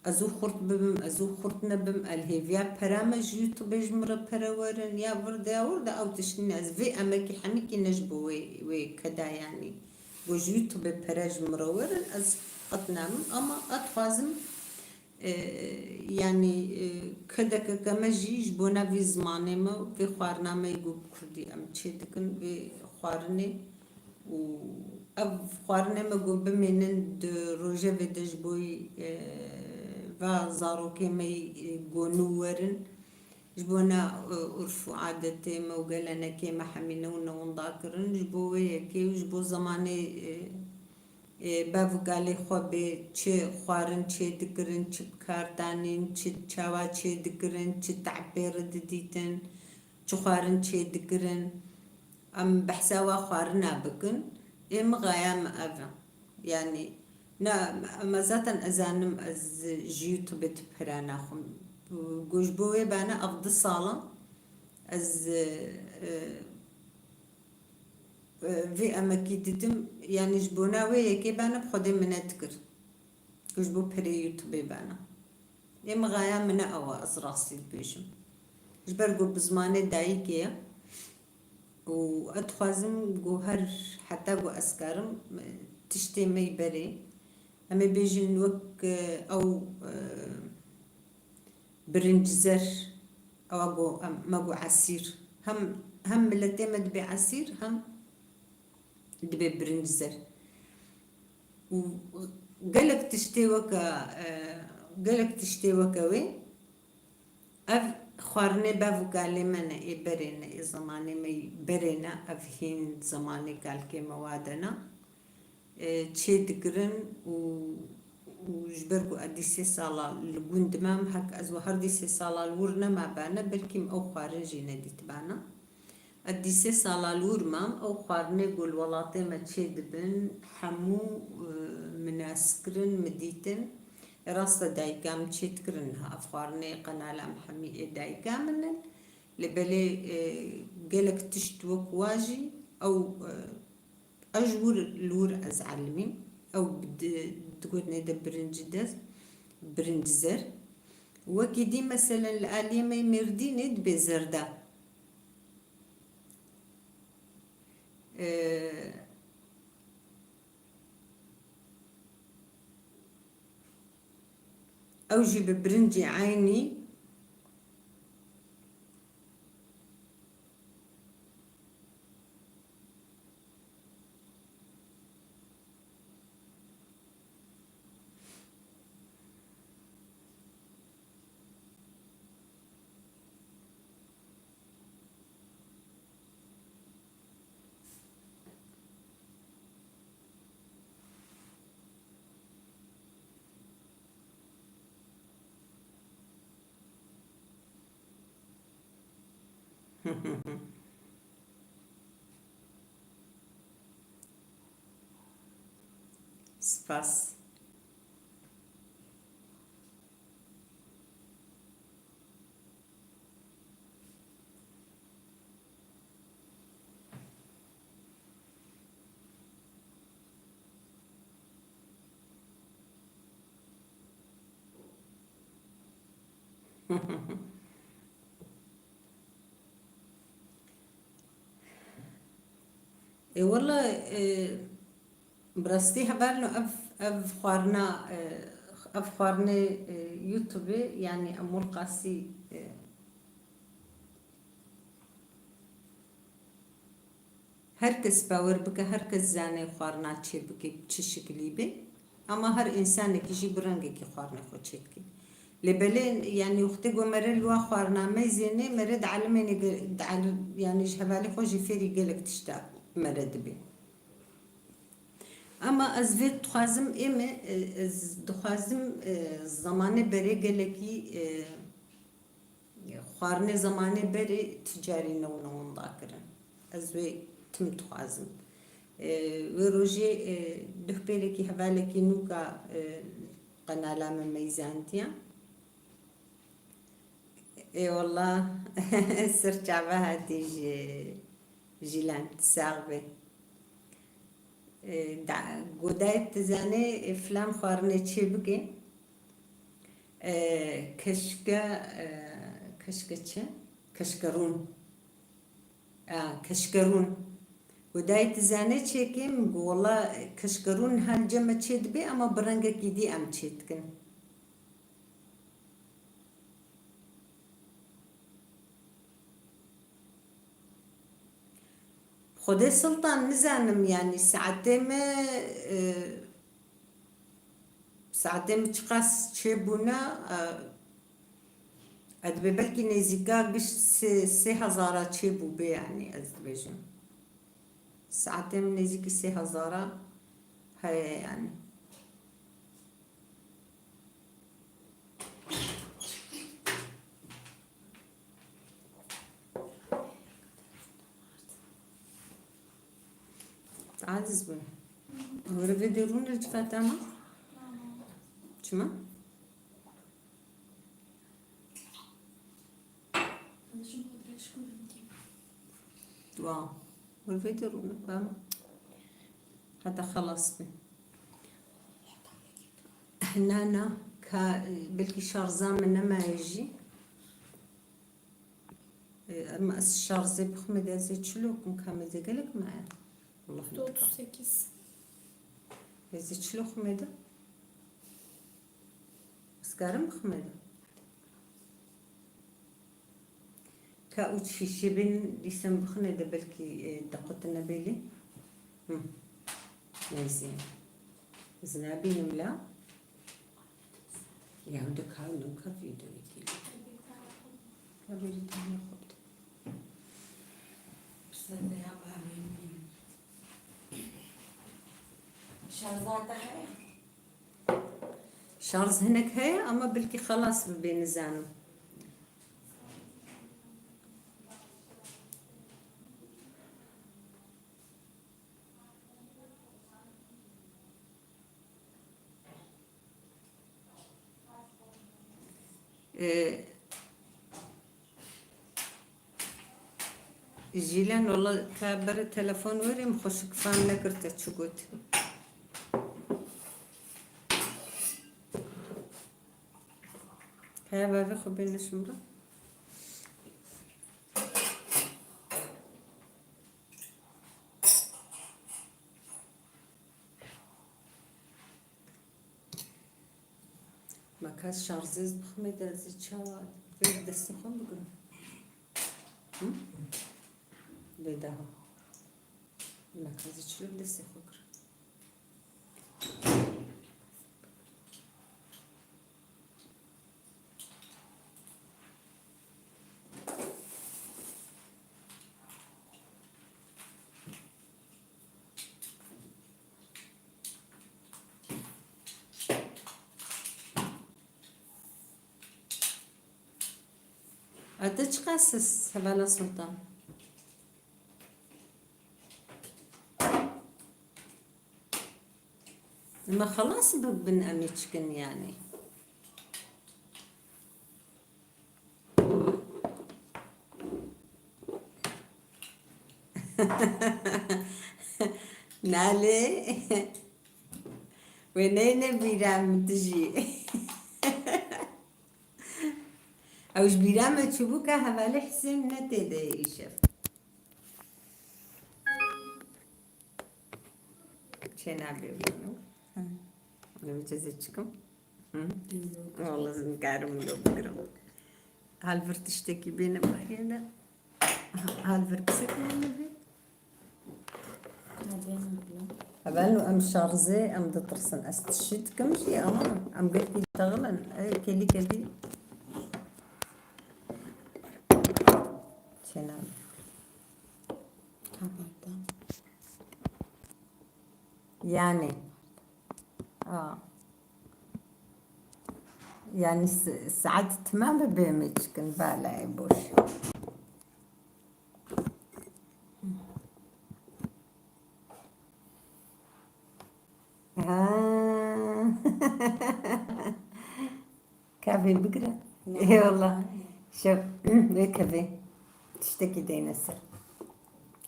ez û xurt bibim, ez û xurt nebim, el hêviya pera me ji YouTube ji min re pere werin, ya vir de, ya wir de, ew tişt nîne. Ez vê emekî hemîkî ne ji bo wê, wê keda, yanî. Go ji YouTube pere ji min re werin, ez qet nabim. Ama ez dixwazim, e, yanî, e, kedekeke me jî ji bona vî zimanê me, vê xwarina me yê go bi kurdî em çê dikin, vê xwarinê û ev xwarinê me go bimênin di rojevê de ji bo yî, e, va zarokê me yî, e, go nû werin. Ji bona, e, urf û adetê me û gelenekê me hemî ne û ne winda kirin. Ji bo wê yekê û ji bo zemanê, e, e, bav û kalê xwe bê çi xwarin çê dikirin, çi bi kar danîn, çi çawa çê dikirin, çi te'b pê re didîtin, çi xwarin çê dikirin. Em behsa wa xwarina bikin. Ê min xaya min ev e. Yanî, na, me zaten ez zanim ez ji YouTube tu pira naxwim. Go ji bo wê bana ev du sal e. Ez, e, e, vê emekî didim, yanî ji bona wê yekê bana bi Xwedê minet kir. Ku ji bo pirê YouTube bana. Ê min xaya min ne ew e, ez rastî dibêjim. Ji ber ku bi zimanê dayikê ye û ez dixwazim ku her heta ku ez karim, e, tiştê me yî berê. Em ê bêjin wek, e, ew, e, birinc zer, ewa ku em, me ku esîr. Hem, hem miletê me dibe esîr, hem dibe birinc zer. Û gelek tiştê weke, e, gelek tiştê weke wê, ev xwarinê bev û kalê me ne, ê berê ne, ê zemanê me yî berê ne, ev hîn zemanê kalkê me wa de ne. E, çê dikirin û, û ji ber ku ez dî sê sala li gund me, hek ez we her dî sê sala li wir nema bane, belkî min ew xwarin jî nedîtibana. Ez dî sê sala li wir mam, ew xwarinê ku li welatê me çê dibin, hemû, e, min nas kirin, min dîtin. Rast e, dayika min çê dikirin niha. Ev xwarinê qenala min hemî ê dayika min in. Lê belê, e, gelek tişt wek wa jî ew, e, ez ji wir li wir ez elimîm. Ew di, di gotinê de birinci dest, birinci zer. Wekî dî meselen li aliyê me yê Mêrdînê dibê zerda. Ee, ew jî bi birincê eynî. Spas. E, wela, e, bi rastî hevalno ev, ev xwarina, e, ev xwarinê, e, YouTube, yanî Emol Qasî, e, her kes bawer bike, her kes zane xwarina çê bike, bi çi şikilî be. Ama her însanekî jî bi rengekî xwarinê xwe çê dike. Lê belê, yanî wextê ku mere li wa xwarina meyzênê, mere di elimênê ge-, di el-, yanî ji hevalê xwe jî fêrî gelek tişta mere dibe. Ama ez vê dixwazim, ê me, e, ez dixwazim, e, zemanê berê gelekî, e, xwarinê zemanê berê tu carî ne wina winda kirin. Ez wê tim dixwazim. E, wê rojê, e, duh pêrekî hevalekî nûka, e, qenala min meyzandiya. Ê wallah, ser çava hatî ji Jîlan, sax be. E, da, godayê tu zanê, e, filan xwarinê çê bike. E, keşke, e, keşke çi? Keşkerûn. A, keşkerûn. Godayê tu zanê çêkê? Min got, wela, e, keşkerûn niha li cem me çê dibe, ama bi rengekî dî em çê dikin. Xwedê Sultan, nizanim, yanî saetê me, e, saetê me çiqas çêbûne, e, e, dibe belkî nêzîka giş sê, sê hezara çêbûbe, yanî ez dibêjim. Saetê me nêzîkî sê hezara heye, yanî. Aciz bû. Were vê derûnê li civata me? Çima? Wa. Were vê derûnê, bama. Heta xelas be. Na, na, ka, belkî şarja min nemaye jî. E, ama ez şarjê bixwime de ez ê çilo kim, ka me de gelek maye. Allah. Yüzde otuz sekiz. Ez ê çilo xwime de. Ez karim bixwime de. Ka û şîşe bên dîsem bixine de belkî, e, diqutine belê. Hı. Neyse. Ez nabînim la. Ya de ka nûka videoyê kî. Ka berî tenê xwe bide. Şarja te heye? Şarj hinek heye, ama belkî xelas bibe, nizanim. Ee, Jîlen, wela te bere telefon werê, min xweşik fam nekir te çi got. Heya bavê xwe bêne şimra. Ma ka şarjê ez bixwime de ez ê çawa vê destê xwe bigirim? Hı? Vê daha. Ma ka ez ê çilo destê xwe girim? Heta çiqas hevala Sultan? Me xelas bibin em ê çikin yani. Nalê. Wê neyne bîra min tu jî. Ew ji bîra me çûbû ka hevalê Hisên ne tê de ye îşev. Çênabê bûne. Hı. Li vê cezê çikim. Hı? Wala ez nikarim wilo bigirim. Hal vir tiştekî bêne bayê de. Hal vir pisekine min bê. Hevalno em şarzê, em ditirsin. Ez tişî dikim jî ama em gelkî texil in. Ê, kêlîkê vî çênabê. Hevalda. Yani. A. Yani s-, saet tamam bê me çikin, bala e boş. Ha. Kavê bigire. Ne? Eyvallah. Şev, ne kavê? Tiştekî deyne ser.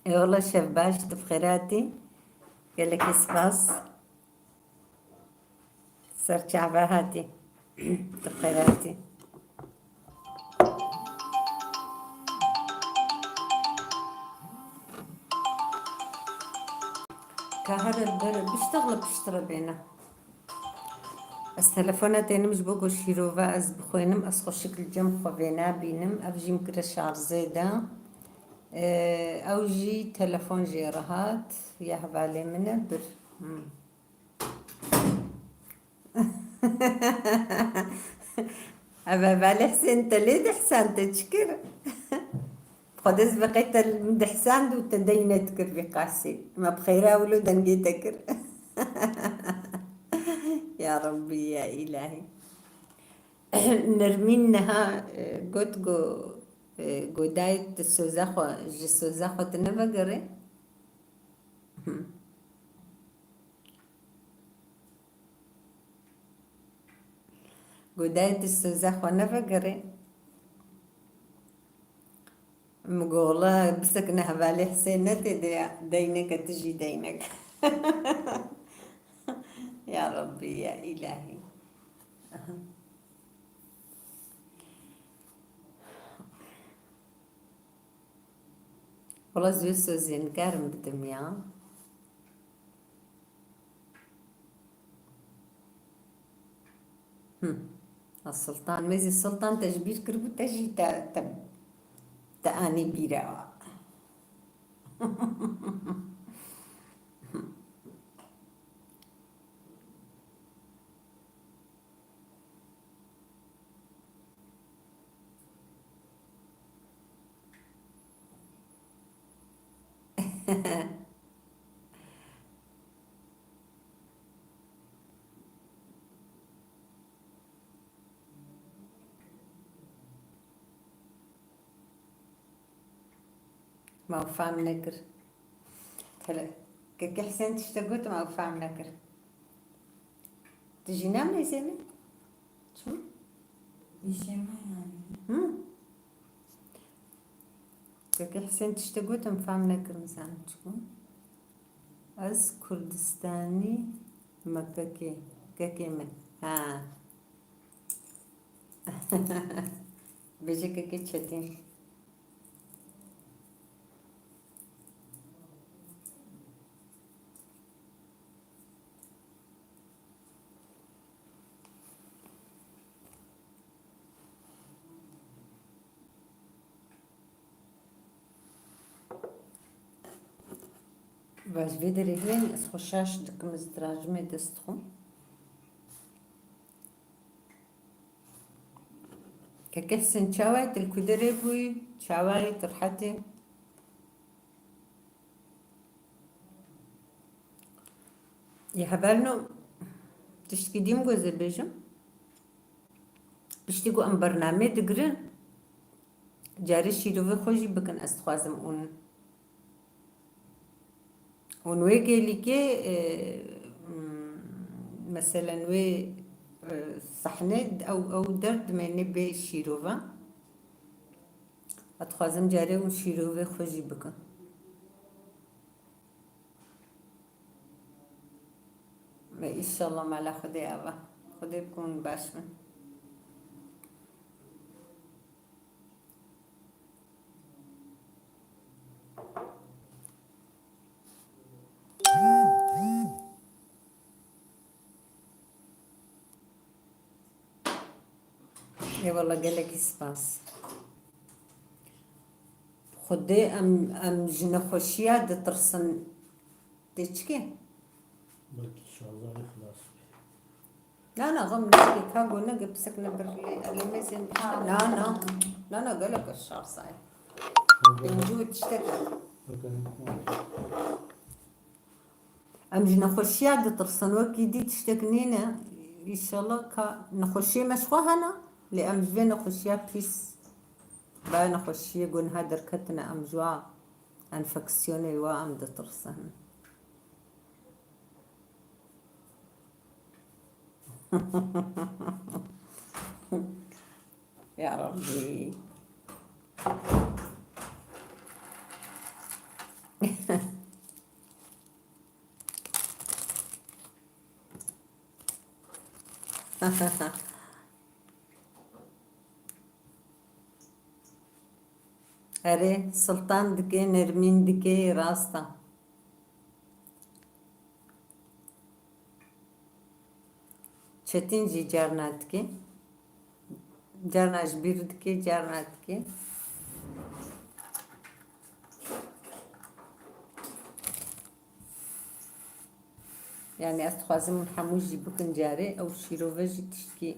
Eyvallah, şev baş, tu bi xêr hatî. Gelekî spas. Ser çava hatî. Tu bi xêr hatî. Ka here bere biştexle piştre bêne. Ez telefona tênim ji bo ku şîrova ez bixwênim, ez xweşik li cem xwe vênabînim. Ev jî min kire şarzê de. Ee, ew jî telefon jê re hat. Ya hevalê min e, bir. Hmm. Eve belê Hisên te lê dihsand, te çi kir? Xwedê ez veqê te min dihsand û te dey nedikir vî qasî. Me bi xêra wilo dengê te kir. Ya Rabbî, ya Îlahî. Nermîn niha, e, got ku, e, godayê tu soza xwe, ji soza xwe tu nevegerê. Hı. Godayê tu soza xwe nevegerê. Min got, wela bisekine hevalê Hisên ne tê de ya, deyneke tu jî deynek. Ya Rabbî, ya Îlahî. Wela ez wê sozê nikarim bidim ya. Hı. A Sultan, mêzî Sultan te ji bîr kiribû, te jî te, te, te anî bîra. Ma fam nekir. Hele, keke Hisên tiştek got, ma fam nekir. Tu jî nameyzê min? Çi? Îşê me yani. Hı? Keke Hisên tiştek got, em fam nekirin, zanim çi got. Ez Kurdistanî me kekê, kekê min. Ha. Bêje kekê Çetîn. Va ji vê derê hên ez xwe şaş dikim, ez dirajimê dest dixwim. Keke Hisên, çawa yî, tu li ku derê bûyî? Çawa yî, tu rehet î? Yê hevalno, tiştekî dî min got ez ê bêjim. Piştî ku em bernameyê digirin, Carê şîrovê xwe jî bikin, ez dixwazim ûn. Ûn wê gêlîkê, e, m, meselen wê, e, sehnê ew, ew derdimênê bê şîrova. Ez dixwazim carê ûn şîrovê xwe jî bikin. Ve înşallah mala Xwedê ava. Xwedê bikun baş bin. Ê wele gelekî spas. Xwedê em, em ji nexweşiya ditirsin. Tê çi ke? Belkî şazayê xilas bê. Na, na, xem nişkê ka go nege pisek ne bir lê, lê mêzên dişte. Na, na. Na, na, gelek şazayê. Pêncî û tiştek. Em ji nexweşiya ditirsin, wekî dî tiştek nîne. Înşallah ka nexweşiyê me ji xwe hene, lê em ji vê nexweşiya pîs, ba nexweşiyê gunha derketine, em ji wa enfeksiyonê wa em ditirsin. Ya Rabbî. Erê, Sultan dike, Nermîn dike, rast e. Çetin jî carna dike. Carna ji bîr dike, carna dike. Yani ez dixwazim hemû jî bikin carê, ew şîrove jî tiştkî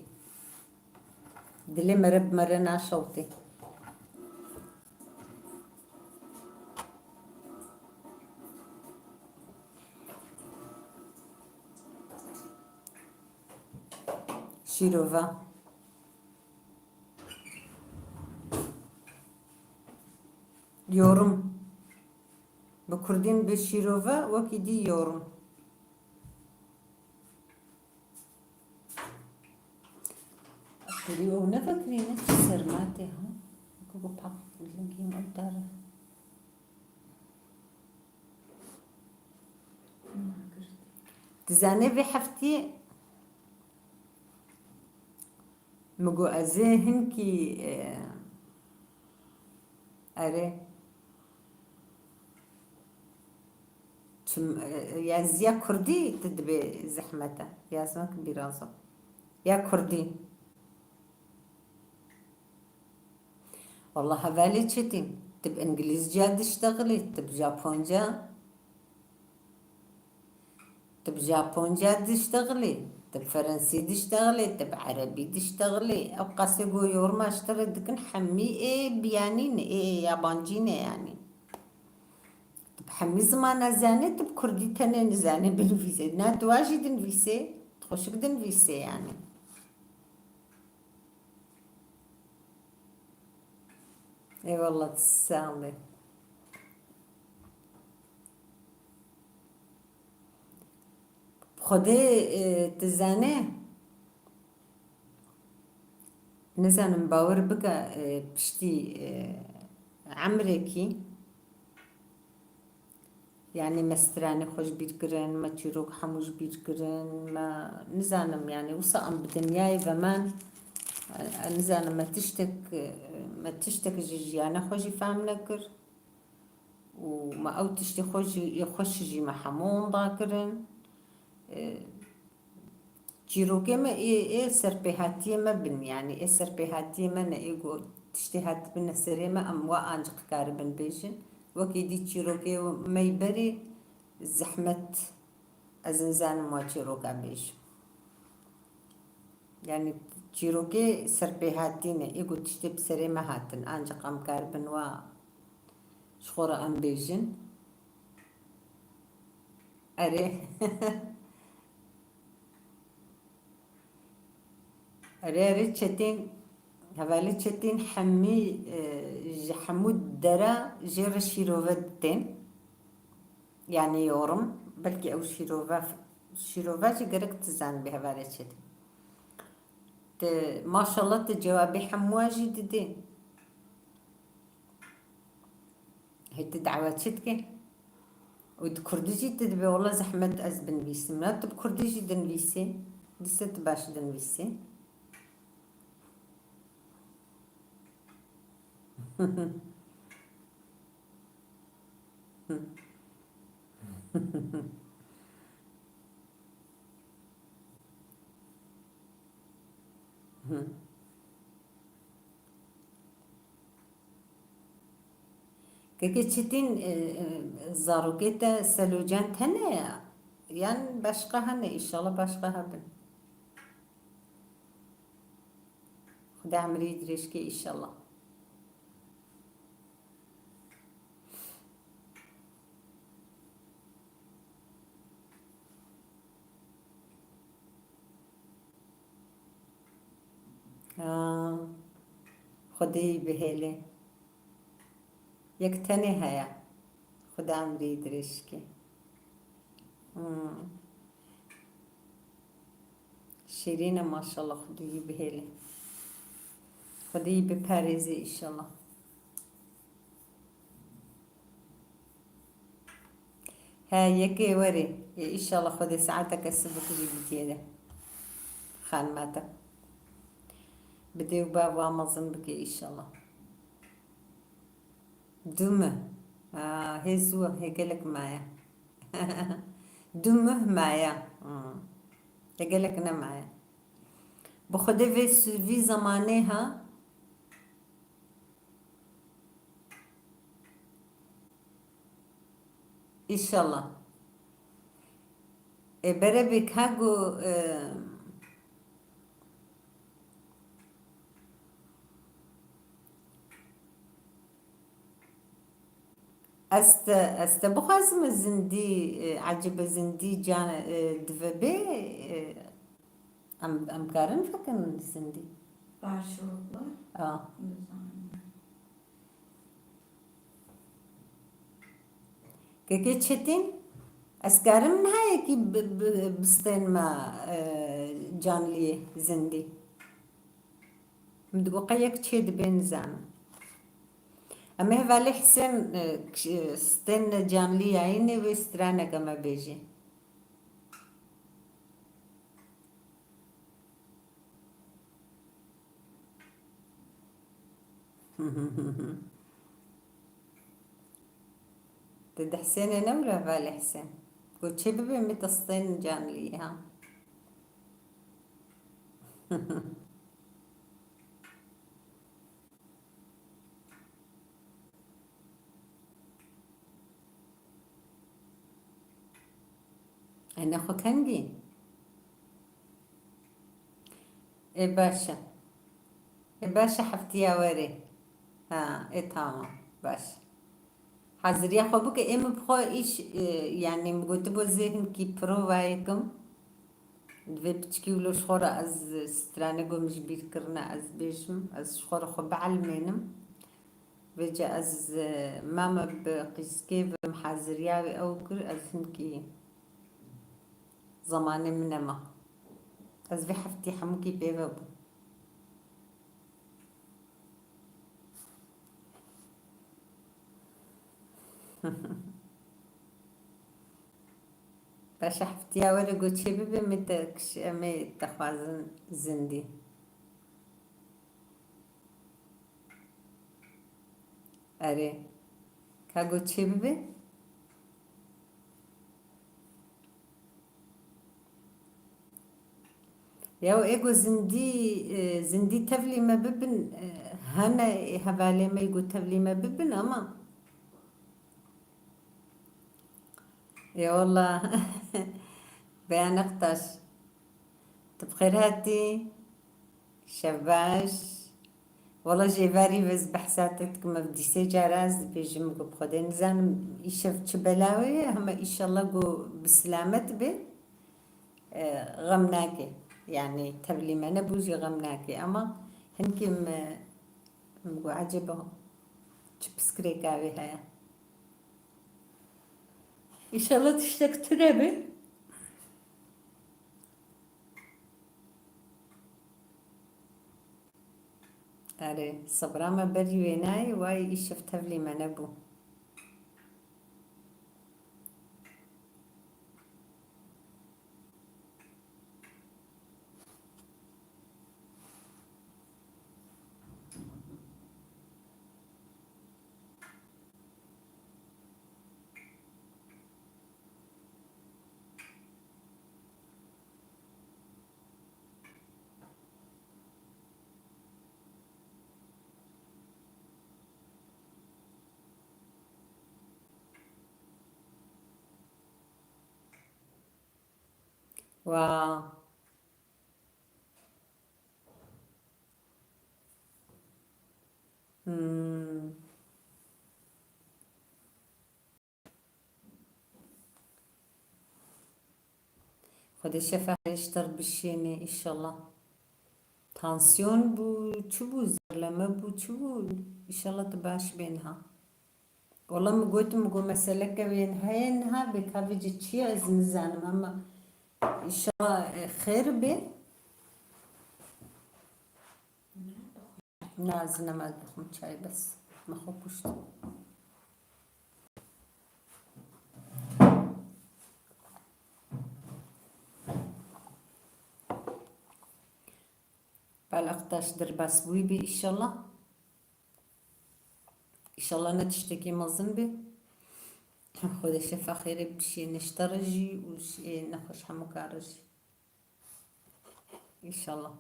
dilê mere bi mere naşewtê. Şîrova. Yorum. Bi kurdîn bi şîrove wekî dî yorum. Kurî ew nefekirîne çi serma tê ha? Ku bi pak lingîn ew dar. Dizane vê heftî min got ez ê hinkî, e, erê. Çim, e, yaziya kurdî tu dibê zehmet e. Yazmak biraz o. Ya kurdî. Wallah hevalê Çetin. Tu bi îngilîzca diştexilî, tu bi japonca, tu bi japonca diştexilî, tu bi ferensî diştexilî, tu bi erebî diştexilî. Ew qasê ku yorma ji te re dikin hemî ê biyanî ne, ê, ê yabancî ne yanî. Tu bi hemî zimana zanê, tu bi kurdî tenê nizanê binivîsê. Na tu wa jî dinivîsê, tu xweşik dinivîsê yanî. Eyvallah, sağ ol. Xwedê, e, tu zanê, nizanim bawer bike, e, piştî, e, emrekî, yanî me stranê xwe ji bîr kirin, me çîrok hemû ji bîr kirin, me nizanim, yanî wisa em bi dinyayê ve man, e, nizanim me tiştek, e, me tiştek ji jiyana xwe jî fehm nekir. Û me ew tiştê xwe jî, yê xweş jî me hemû winda kirin. E, çîrokê me ê, ê serpêhatiyê me bin, yanî ê serpêhatiyê me ne, ê ku tiştê hatibine serê me, em wa ancik karibin bêjin. Wekî dî çîrokê me yî berê zehmet, ez nizanim wa çîroka bêjim. Yanî çîrokê serpêhatî ne, ê ku tiştê bi serê me hatin, ancaq em karibin wa ji xwe re em bêjin. Erê. Erê, erê, Çetîn. Hevalê Çetîn hemî, e, ji hemû dera jê re şîrove tên. Yanî yorum. Belkî ew şîrove, şîrove jî gerek tu zanibî hevalê Çetîn. Tu, maşallah, tu cewabê hemûa jî didî. Hê tu dawa çi dikî? Û di kurdî jî tu dibê, wela zehmet ez binivîsim. Na tu bi kurdî jî dinivîsî, dîse tu baş dinivîsî. Keke Çitîn, e, e, zarokê te Selocan tene ya? Yan başqa hene? Înşallah başqa hebin. Xuda emrî dirêj ke înşallah. Ha, Xwedê bihêlê. Yek tenê heye. Xuda emrî dirêj ke. Hmm. Şîrîn e maşallah, Xwedê wî bihêlê. Xwedê wî biparêzê înşallah. He, yekê werê. Ê, înşallah Xwedê saeteke sibik jî bidiyê de. Xanima te. Bi dê û bav wa mezin bike înşallah. Du mih. Aa, hê zû, hê gelek maye. Du mih maye. Hmm. Hê gelek nemaye. Bi Xwedê vê su-, vî zemanê ha. Înşallah. Ê berebê ka ku, e, ez te, ez te bixwazim zindî, e, ecêbe zindî can, e, divebê, e, em, em karin fikirin zindî. Başoklar. A. Nizanim. Kekê Çetîn, ez karim niha yekî bi, bi, bistên me, e, canliyê zindî. Min digot qey yek çê dibe nizanim. Em ê hevalê Hisên, e, k-, stên canliyayî nê wê straneke me bêjî. Te di Hisênê ne wilo hevalê Hisên? Got çê bibe min destên canliyê ha. Ene xwe kengî? Ê baş e. Ê baş e, heftiya werê. Ha, ê tamam. Baş. Haziriya xwe bike, ê min bi xwe îş, e, yanî min gotibû zê hinkî provayê kim. Divê piçkî wilo ji xwe re ez stranê ku min ji bîr kirine ez bêjim, ez ji xwe re xwe bielimênim. Vêca ez, e, mame bi qîzkê ve min haziriya wê ew kir, ez hinkî zemanê min nema. Ez vê heftî hemûkî pê ve bûm. Baş e, heftiya were got çê bibe, min te kiş-, em ê te xwazin zindî. Erê. Ka got çê bibe? Ya ê ku zindî, e, zindî tevlî me bibin, e, hene hevalê me ku tevlî me bibin ama. Ê wela. Beyan Aktaş. Tu bi xêr hatî. Şev baş. Wela ji êvarî ve ez behsa te dikim, ev dîsê cara ez dibêjim ku bi Xwedê nizanim îşev çi belawe ye, hema îşallah ku bi silamet be, e, xem nake. Yanî tevlî me nebû jî xem nake. Ama Hinkî min, min got, ecêba çi pirsgirêka wê heye? Înşallah tiştek tune be. Erê, sebra me berî wê nayê, wayê îşev tevlî me nebû. Wa. Hmm. Xwedê şefa ji te re bişêne înşallah. Tansiyon bû, çi bû, zerleme bû, çi bû? Înşallah tu baş bê niha. Wala min got, min got meseleke wê heye niha, bê ka vê cî çi ye ez nizanim, ama înşallah, e, xêr bê. Na, ez nema dixwim çay, bes. Min xwe kuşt. Belê taş derbas bûyî bê înşallah. Înşallah ne tiştekî mezin bê. Xwedê şefa xêrê bişêne ji te re jî û ji nexweş hemûka re jî. Înşallah.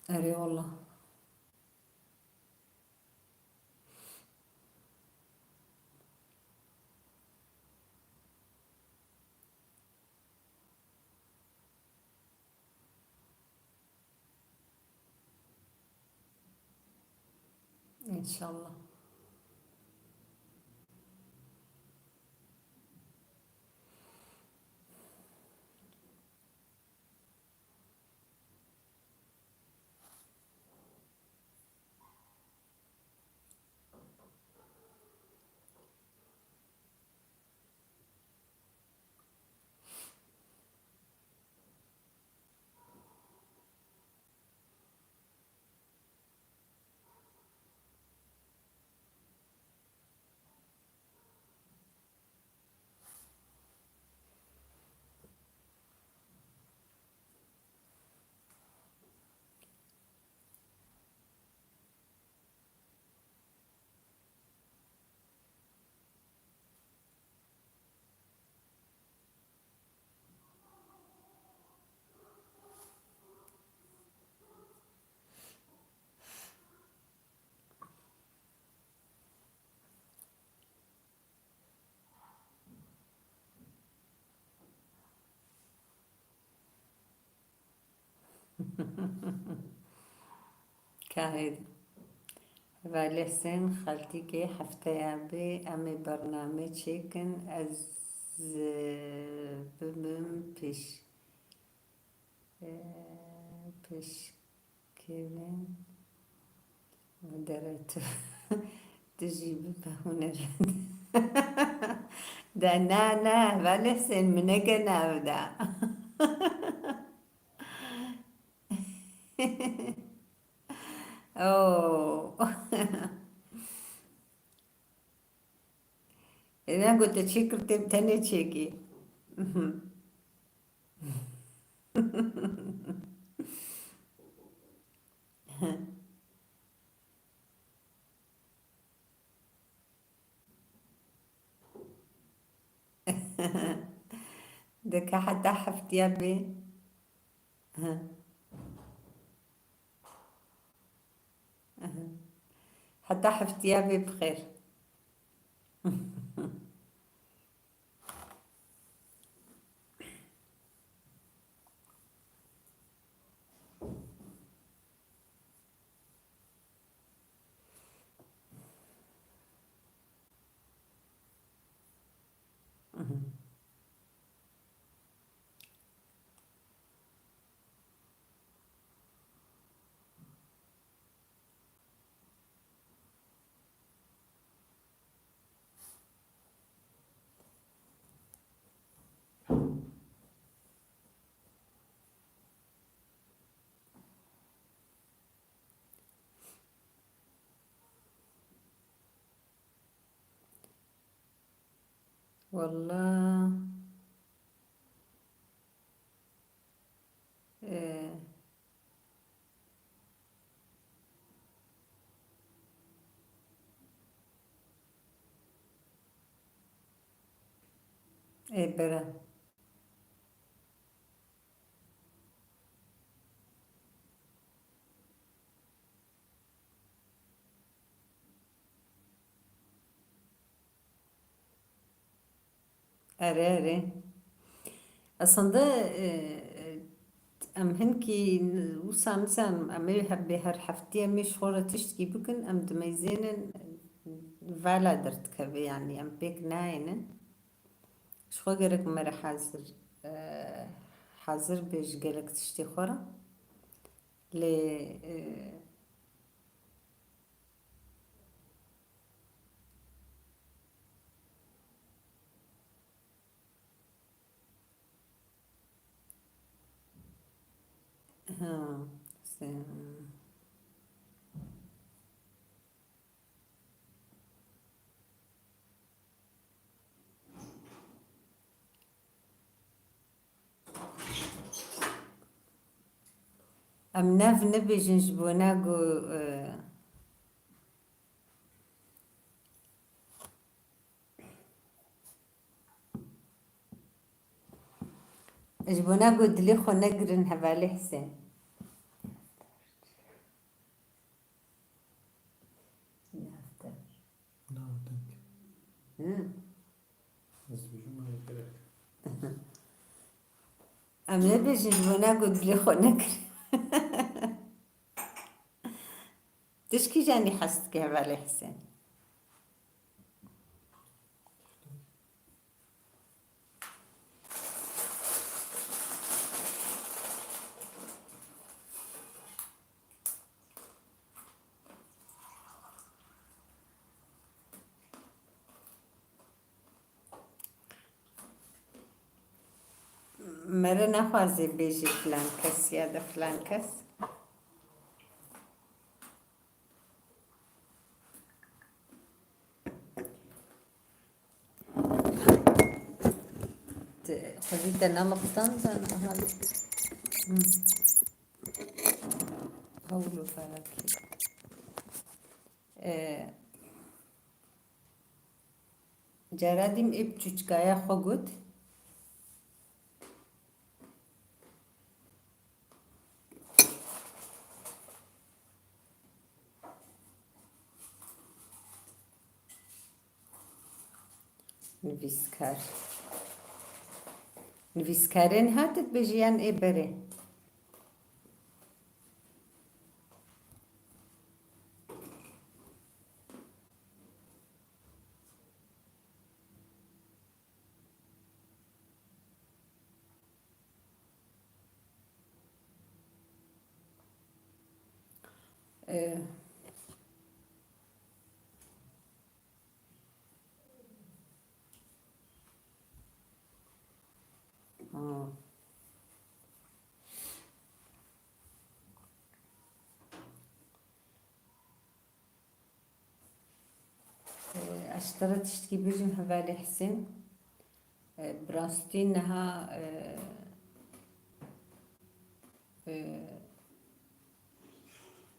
Erê wala. İnşallah. Kahir. Hevalê Husên Xeltîkê hefteya bê em ê bername çêkin, ez, e, bibim pêş, e, pêş. Kevin. Moderator. Tu jî bibe hunermend. De na, na, hevalê Husên, min neke nav da. Oh. Êna got te çêkir, tê tenê çêkî. Dika heta heftiya bê. Heta heftiya bê bi xêr. Wallah. Ee, ê bira. Erê, erê. Aslında, e, e, em hinkî wisa nizanim, em ê hebe her heftî em ê ji xwe re tiştkî bikin, em dimeyzênin, vala derdikeve, yanî em pêk nayênin. Ji xwe gerek me re hazir, e, hazir be ji gelek tiştê xwe re. Lê, e, ha, se-, Em nev nebêjin ji bona ku, e, ji bona ku dilê xwe negirin hevalê Hisên. Navdeng. Hı. Ez dibêjim, ma gerek. Em nebêjin ji bona ku dilê xwe nekir. Tu ji kîjanî hez dikî hevalê Hisên? Mere naxwaze bêje filan kes ya de filan kes. Te, xwezî te namiqtand, aha. Hmm. Hawlo felakî. E, Cara dîm ê piçûçikaya xwe got. Nivîskar. Nivîskarên hat dibêje yan ê berê? Ee, ha. Ee, ez ji te re tiştekî bêjim hevalê Hisên. Ee, bi rastî niha, ee, ee,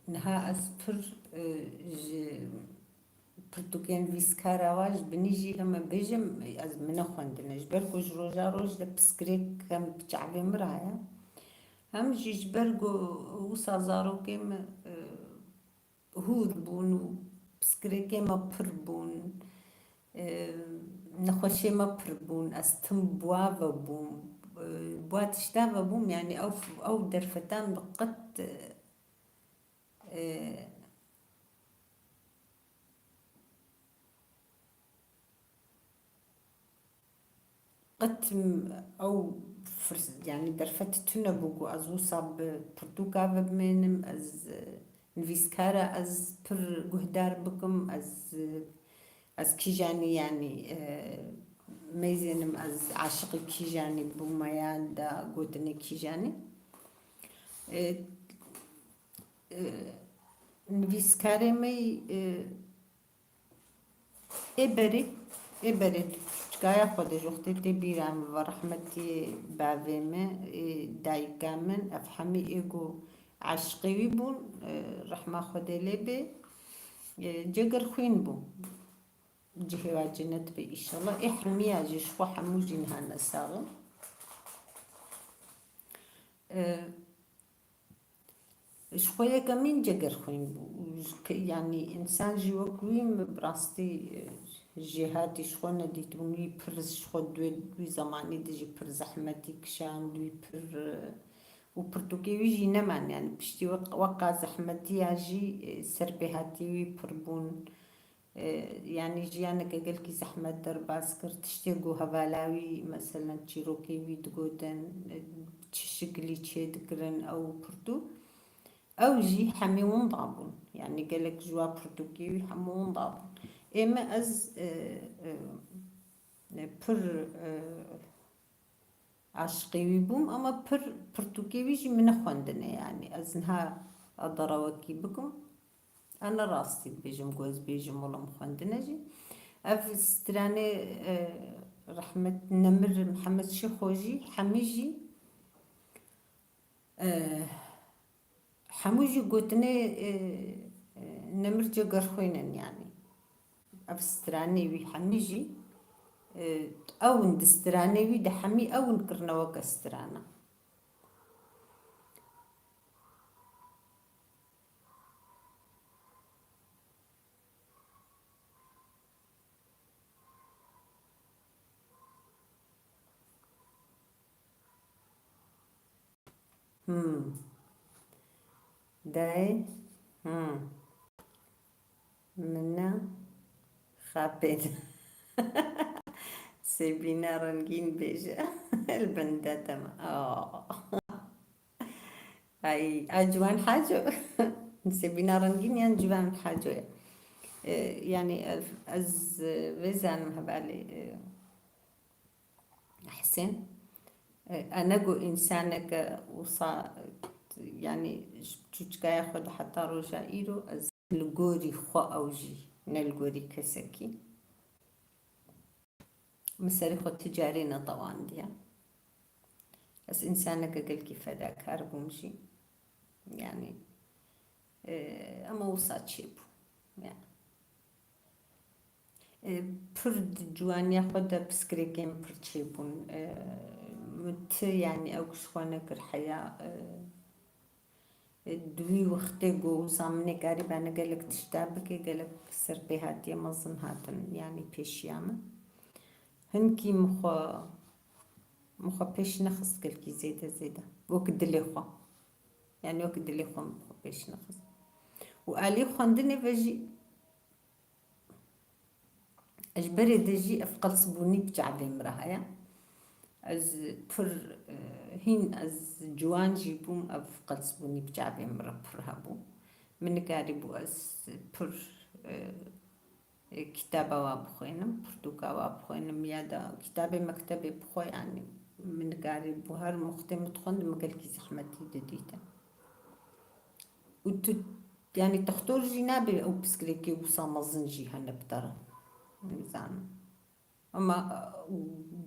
niha ez pir, ee, ji pirtûkên nivîskara wa ji binî jî heme bêjim, ez min nexwendine. Ji ber ku ji roja roj de pirsgirêk hem bi çavê min re heye. Hem jî ji ber ku wisa zarokê min, ee, hûr bûn û pirsgirêkê me pir bûn, e, nexweşê me pir bûn, ez tim bi wa ve bûm, e, bi wa tişta ve bûm, yanî ew, ew derfetan bi qet, e, Qet m-, ew firs-, yanî derfet tune bû ku ez wisa bi pirtûka ve bimênim, ez, e, nivîskara ez pir guhdar bikim, ez, e, ez kîjanî, yanî, e, meyzênim, ez aşiqî kîjanî bûme ya da gotinê kîjanî. E, e, nivîskarê me, e, Ê berê, ê berê tu çikaya xwe de ji wextê tê bîra min ve rehmetî bavê min, ê dayika min, ev hemî ê ku aşiqê wî bûn, e, rehma Xwedê lê bê, e, cegerxwîn bû. Cihê wa cennet be îşallah. Ê hemiya jî ji xwe hemû jî niha nesax in. E, Ji xwe yekemîn cegerxwîn bû. Ji ke-, yanî însan jî wek wî min bi rastî, e, jêhatî ji xwe nedîtibûn. Wî pir ji xwe duê, wî zemanî de jî pir zehmetî kişand, wî pir, e, û pirtûkê wî jî neman. Yanî piştî wek-, weqa zehmetiya jî, e, serpêhatiyê wî pir bûn. E, yanî jiyaneke gelkî zehmet derbas kir. Tiştê ku hevala wî, meselen çîrokê wî digotin, e, çi şikilî çê dikirin ew pirtûk. Ew jî hemî winda bûn. Yanî gelek ji wa pirtûkê wî hemû winda bûn. Ê me ez, e, e, e, pir, e, aşiqê wî bûm, ama pir pirtûkê wî jî min nexwendine, yanî ez niha derewekî bikim. Ana rastî dibêjim ku ez bêjim wela min xwendine jî. Ev stranê, e, rehmet Nemir Mihemed Şêxo jî, hemî jî, e, hemû jî gotinê, e, e, Nemir Cegerxwîn in, yanî. Ev stranê wî hemî jî, e, ew in di stranê wî de hemî ew in kirine weke strana. Hmm. Dayê. Hmm. Min ne xapên. Sêbîna Rengîn bêje. Li bin de dema. Oh. Ay, a Ciwan Haco. Sêbîna Rengîn yan Ciwan Haco ye. E, yanî, e, ez, e, vê zanim hevalê, e, Husên. E, e, ne ku însaneke wisa, e, yanî ji çûçikaya xwe de heta roja îro ez li gorî xwe ew jî, ne li gorî kesekî. Min serê xwe ti carê netewandiye. Ez însaneke gelkî fedakar bûm jî. Yanî, e, ema wisa çêbû. Ya. E, pir di ciwaniya xwe de pirsgirêkên pir çêbûn. E, min ti, yanî ew ku ji xwe nekir heya, e, Di wî wextê ku wisa min ê karîbane gelek tişta bike, gelek serpêhatiyê mezin hatin, yanî pêşiya min. Hinkî min xwe, min xwe pêş nexist gelkî zêde zêde. Wek dilê xwe. Yanî wek dilê xwe min xwe pêş nexist. Û alî xwendinê ve jî Ji berê de jî ev qelsbûnî bi çavê min re heye. Ez pir, e, hîn ez ciwan jî bûm, ev qelsbûnî bi çavê min re pir hebû. Min nikarîbû ez pir, e, e, kitaba wa bixwînim, pirtûka wa bixwînim ya da kitabê mektebê bi xwe, yanî min nikarîbû her wextê min dixwend, min gelkî zehmetî didîtin. Û tu, yanî, textor jî nabe ew pirsgirêkê wisa mezin jî hene bi te re. Nizanim. Ama, e,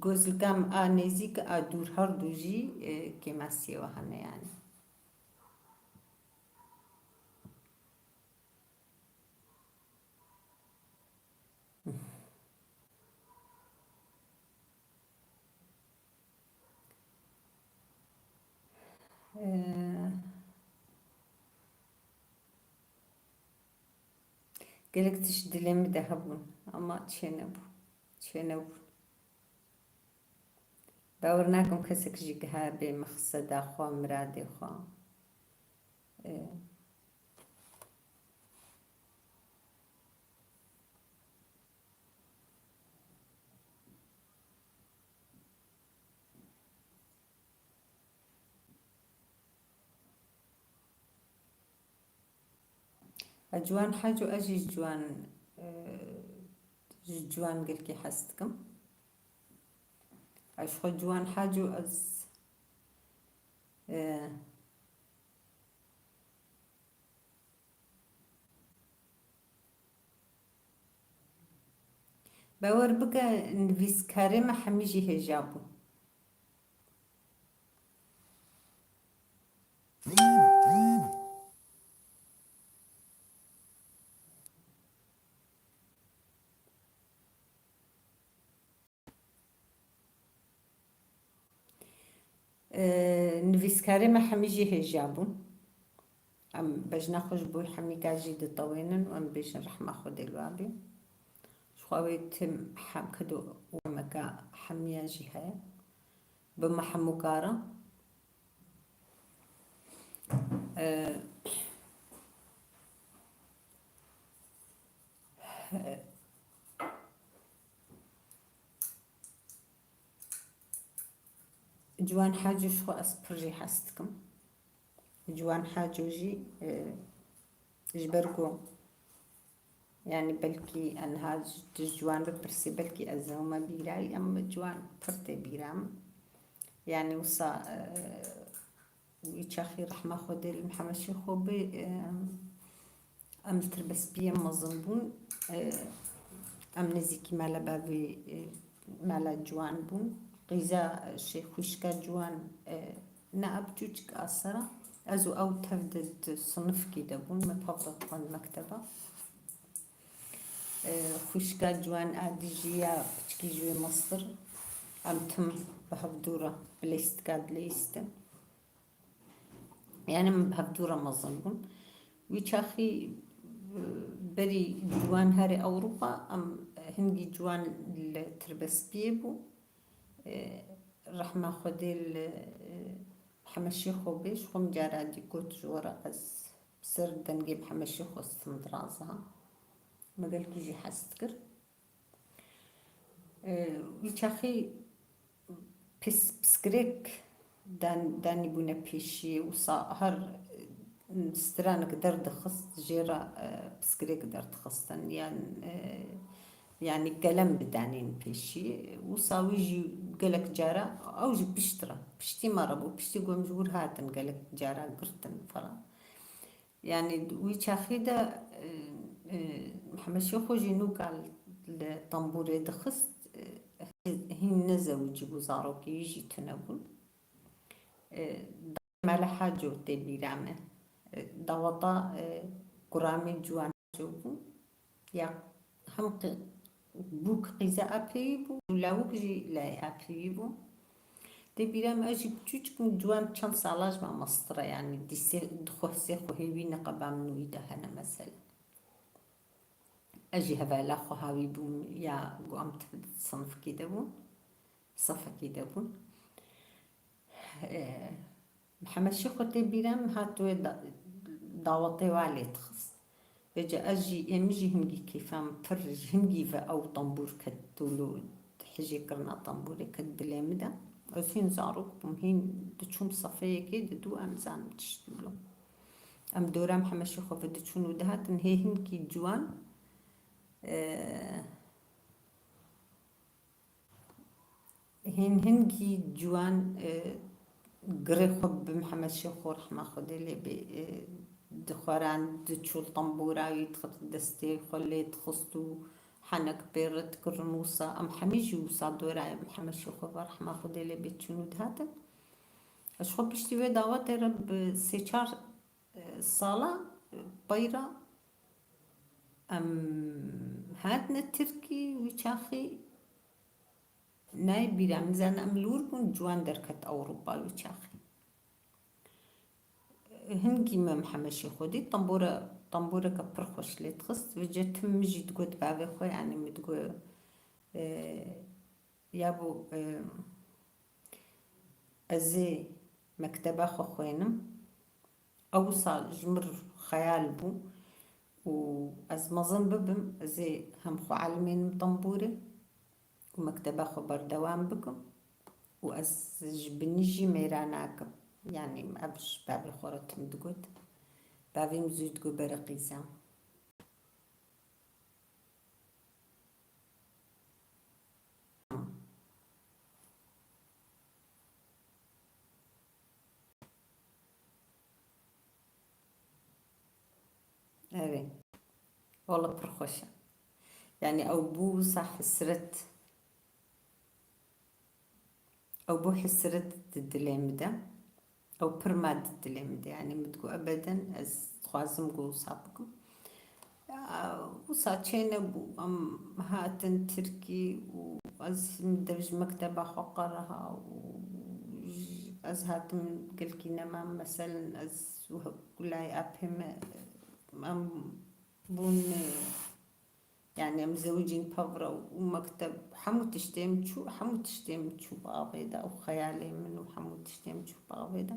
gozlika min a nêzîk, a dûr, her du jî, e, kêmasiyê we hene, yanî. Ee, gelek tişt dilê min de hebûn, ama çênebû. Çênebûn. Bawer nakim kesek jî giha bê mexseda xwe, miradê xwe. Ee, E, Ciwan Haco, ez jî ji Ciwan, e, ji Ciwan gelkî hez dikim. Ez ji xwe Ciwan Haco, ez, e, Bawer bike, nivîskarê me hemî jî hêja bûn. Nivîskarê me hemî jî hêja bûn. Em bejna xwe ji bo hemîka jî ditewênin û em bêjin rehma Xwedê li we bê. Ji xwe wê tim hem kedo û emeka hemiya jî heye. Bi me hemûka re. Ciwan Haco ji xwe ez pir jî hez dikim. Ciwan Haco jî, e, ji ber ku, yanî belkî eniha ji, ji Ciwan bipirsî, belkî ez hewme bîra, em Ciwan pir tê bîra min. Yanî wisa, e, Wî çaxî rehma Xwedê li Mihemed Şêxo bê, em, em li Tirbespiyê mezin bûn. E, em nêzîkî mala bavê, e, mala Ciwan bûn. Qîza, e, şê-, xwişka Ciwan, e, ne a biçûçik a sera. Ez û ew tev di, di sinifkî de bûn. Me tev de dixwend mekteba. E, xwişka Ciwan a dijî ya piçkî ji wê mestir. Em tim bi hev dû re bi leyistika dileyistin. Yani em bi hev dû re mezin bûn. Wî çaxî, e, berî Ciwan herê Ewropa, em hingî Ciwan li Tirbespiyê bû. E, rehma Xwedê li, e, Mihemed Şêxo bê, ji xwe min cara dî got ji we re ez ser dengê Mihemed Şêxo stim diraza. Me gelkî jî hez dikir. E, wî çaxî pis-, piskirêk dan-, danîbûne pêşiyê, wisa her, e, stranek derdixist, jê re, e, piskirêk derdixistin, yan, e, yanî kelem didanîn pêşiyê. Wisa wî jî gelek cara, ew jî pişt re, piştî me re bû, piştî ku em ji wir hatin gelek cara girtin falan. Yani wî çaxî de, e, e, Mihemed Şêxo jî nûka li tembûrê dixist, e, hîn nezewicî bû, zarokê wî jî tune bûn. E, Mele Haco tê bîra me. E, daweta, e, kuramê Ciwan Haco bû. Ya hem qi-, bûk qîza apê wî bû û lawik jî layê apê wî bû. Tê bîra min, ez jî piçûçik bûm, Ciwan çend sala ji me mestir e, yanî dîsê, di xwe sê xwe hêvî niqeba min û wî de hene mesela. Ez jî hevala xwe hawî bûm ya ku em di sinifkî de bûn, sefekî de bûn. E, Mihemed Şêxo tê bîra min hat wê da-, dawetê wa lê dixist. Vêca ez jî, ê min jî hingî kêfa min pir, ji hingî ve ew tembûr ket dûlo, hijê kirina tembûrê ket dilê min de. Ez hîn zarok bûm, hîn diçûm sefeyekê didû, em zanim tişt dûlo. Em dora Mihemed Şêxo ve diçûn û dihatin, hê hingî ciwan, e, Hîn hingî ciwan, e, girê xwe bi Mihemed Şêxo rehma Xwedê lê bê, e, dixweran, diçû li tembûra wî dixist, destê xwe lê dixist û henek pê re dikirin wisa. Em hemî jî wisa dora Mihemed Şêxo ve rehma Xwedê lê bê diçûn û dihatin. Ez xwe piştî wê dawetê re bi sê çar, e, sala, e, pey re em hatine Tirkî wî çaxî. Nayê bîra min, zane em li wir bûn, ciwan derket Ewropa wî çaxî. Hingî me Mihemed Şêxo dît, tembûre, tembûreke pir xweş lê dixist. Vêca tim min jî digot bavê xwe, yanî min digot, e, yabo, e, ez ê mekteba xwe xwênim. Ew wisa ji min re xeyal bû û ez mezin bibim, ez ê hem xwe elimînim tembûrê û mekteba xwe berdewam bikim û ez ji binî jî mêra nakim. Yanî ev ji bavê xwe re tim digot. Bavê min zû digot bere qîza. Wala pir xweş e. Yanî ew bû wisa hesret. Ew bû hesret di dilê min de. Ew pir ma di dilê min de. Yanî min digot ebeden ez dixwazim ku wisa bikim. Ya, wisa çênebû. Em hatin Tirkî û ez min dev ji mekteba xwe qeriha û j-, ez hatim gelkî nemam. Meselen ez û he-, gulay apê me, em bûn, e, yanî em zewicîn pevre û mekteb, hemû tiştê min çû, hemû tiştê min çû bi avê de û xeyalê min û hemû tiştê min çû bi avê de.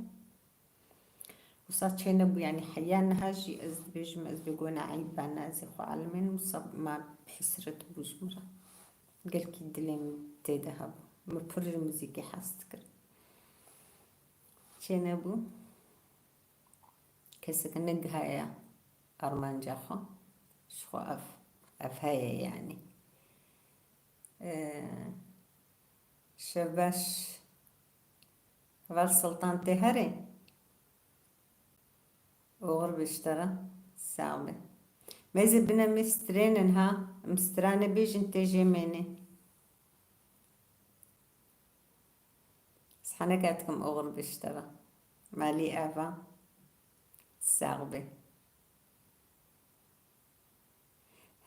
Wisa çênebû, yanî heya niha jî ez dibêjim, ez bêgona eyba ne, ez ê xwe elimên, wisa ma hesret bû ji min re. Gelkî dilê min tê de hebû. Min pir ji muzîkê hez dikir. Çênebû. Kesek negihaye armanca xwe. Ji xwe ev, ev heye yanî. Ee, şev baş. Heval Sultan tê herê. Oxir be ji te re. Sax be. Mêzê bine me strênin ha. Em strane bêjin tê jê mênê. Ez heneka dikim oxir be ji te re. Malî ava. Sax be.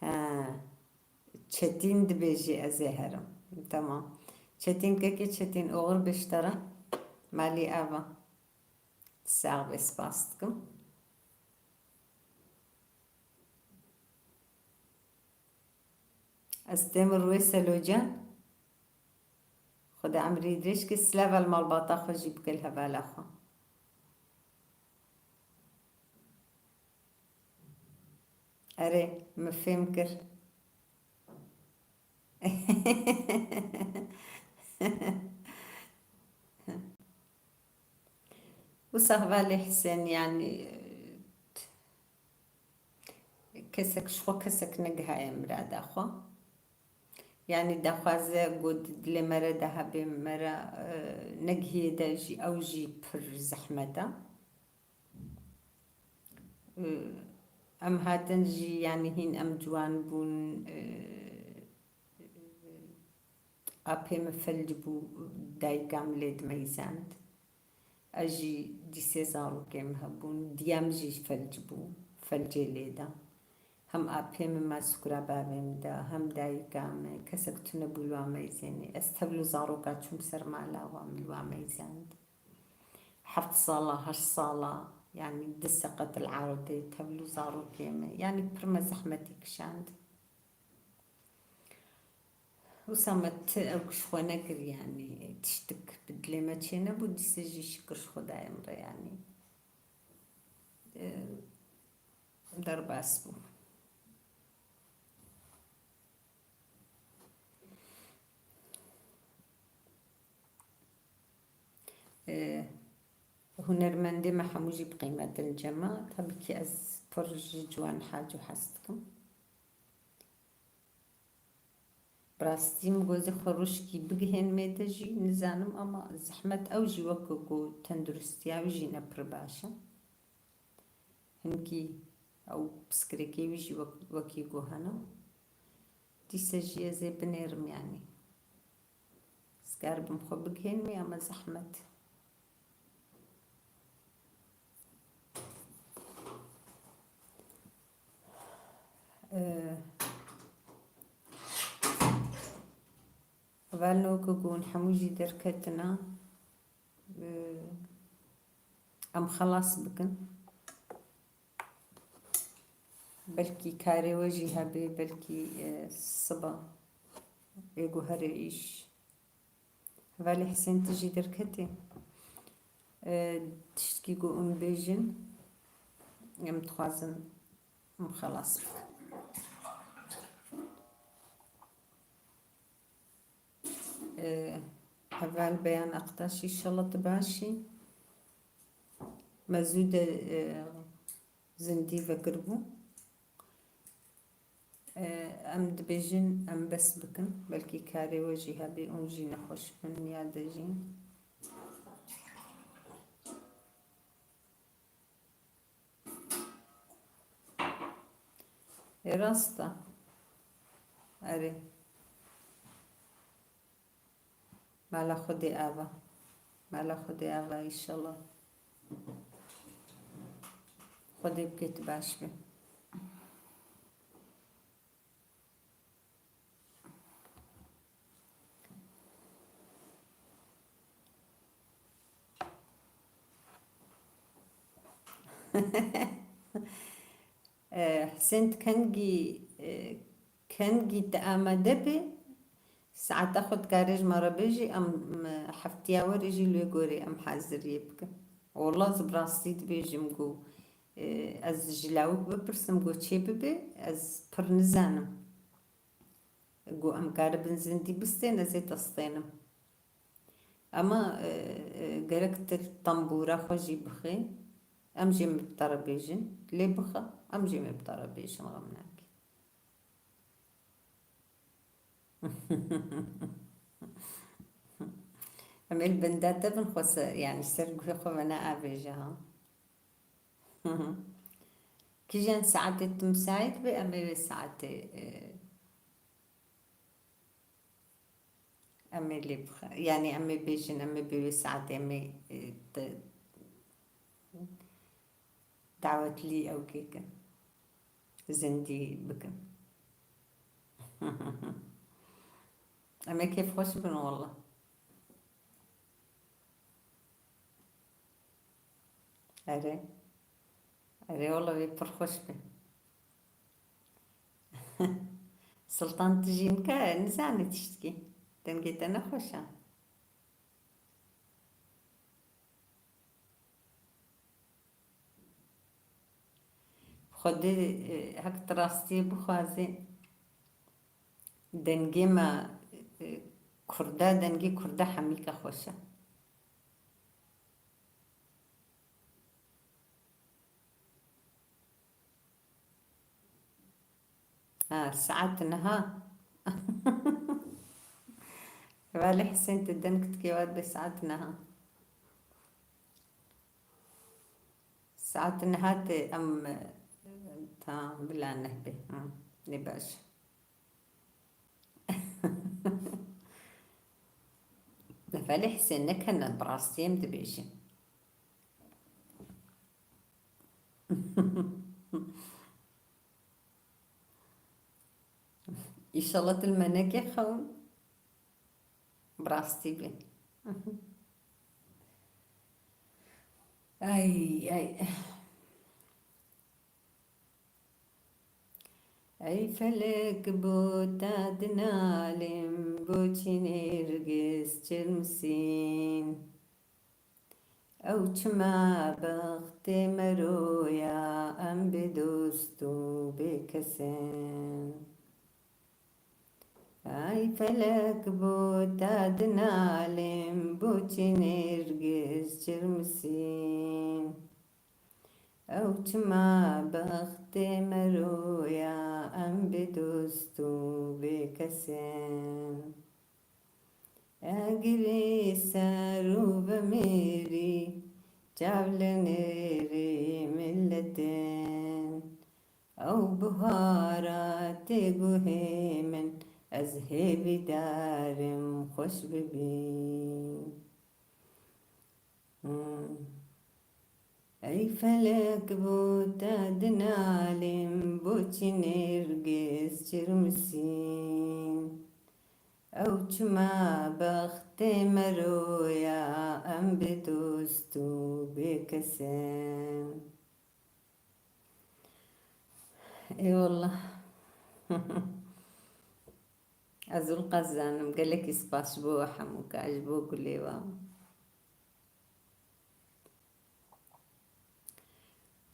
Ha. Çetîn dibêjî ez ê herim. Tamam. Çetîn kekê Çetîn oxir be ji te re. Malî ava. Sax be, spas dikim. Ez têm rûyê Selo can. Xuda emrî dirêj ke, silav el malbata xwe jî bike li hevala xwe. Erê, min fêm kir. Wisa hevalê Hisên, yanî, kesek ji xwe kesek negihaye mirada xwe. Yanî daxwaze ku di dilê me re de hebe, me re, e, negihiyê de jî, ew jî pir zehmet e. E, em hatin jî, yanî hîn em ciwan bûn, e, apê min felc bû, dayika min lê dimeyzand. Ez jî dîsê zarokê min hebûn, diya min jî felc bû, felcê lê da. Hem apê min ma sukura bavê min da, hem dayika min, kesek tune bû li wan meyzênê. Ez tevlo zaroka çûm ser mala wan, min li wan meyzand. Heft sala, heşt sala, yanî di seqet li erdê, tevlo zarokê min. Yanî pir me zehmetî kişand. Wisa me ti ew ji xwe nekir, yanî tiştik bi dilê me çênebû, dîse jî şikir ji Xwedayê min re, yanî, e, derbas bû. E, hunermendê me hemû jî bi qîmet in cema. Tabî ki ez pir ji Ciwan Haco hez dikim. Bi rastî min gozê xwe rûşkî bigihên mêde jî nizanim, ama zehmet ew jî weke ku tenduristiya wî jî ne pir baş e. Hinkî ew piskirêkê wî jî wek-, wekî ku hene. Dîse jî ez ê binêrim, yanî. Ez karibim xwe bigihênim, ama zehmet. Ee, Hevalno ku hûn hemû jî derketina, ee, em xelas bikin. Belkî karê we jî hebe, belkî, e, siba ê guherê îş. Hevalê Hisên, tu jî derketî. E, tiştkî ku hûn bêjin, em dixwazin em xelas bikin. E, Heval Beyan Aktaş, înşallah tu baş î. Me zû de, e, zindî vekiribû. E, em dibêjin em bes bikin. Belkî karê we jî hebê, hûn jî nexweş bin ya de jî. Ê rast e. Erê. Mala Xwedê ava. Mala Xwedê ava, înşallah. Xwedê bike tu baş bî. Eh, Husên, tu kengî, eh, kengî tu amade bî, saeta xwe dikarê ji me re bêjî, em, em heftiya werê jî li wê gorê em haziriyê bikin. Wela ez bi rastî dibêjim ku, eh, ez ji lawik bipirsim ku çê bibe, ez pir nizanim. Ku em karibin zindî bistên, ez ê testênim. Ema, e, e, gerek tu tembûra xwe jî bixê. Em jê me bi te re bêjin. Lê bixe, em jê me bi te re bêjin, xem nake. Em ê li benda te bin xwe ser, yanî ser guhê xwe ve neavêje ha. Kîjan saetê tu misaît be, em ê vê saetê, e, Em ê lê bixe-, yanî em ê bêjin, em ê bi wê saetê em ê, e, te-, dawetlî ew kê kin. Zindî bikin. Em ê kêfxweş bin wela. Erê. Erê wela wê pir xweş be. Sultan, tu jî nika nizanî tiştkî. Dengê te ne xweş e. Xwedê, e, hek tu rastiyê bixwazî, dengê me, e, kurda, dengê kurda hemîka xweş e. Ha, saet niha. Belê Husên, tu deng dikê, wat be saet niha. Saet niha tê em, tamam, bila neh be. Ha, ne baş. Belê Husên, nekene, bi rastî em dibêjin. Înşallah tu li me nekê xewn. Bi rastî bê. Ay, ay. Ey felek, bo te dinalîm, bo çî nêrgiz çirmisîn. Ew çima bextê mero ya, em bê dost û bê kes in. Ay felek, bo te dinalîm, bo çî nêrgiz çirmisîn. Ew çima bextê mero ya, em bê dost û bê kes in. Egirî ser û vemêrî, çav li nêrî miletin. Ew buhara tê guhê min, ez hêvîdar im xweş bibî. Hmm. Ey felek, bo te dinalîm, bo çî nêrgiz çirmisîn. Ew çima bextê mero ya, em bê dost û bê kes in. Ê wallah. Ez wil qezanim. Gelekî spas ji bo we hemûka, ji bo gulê we.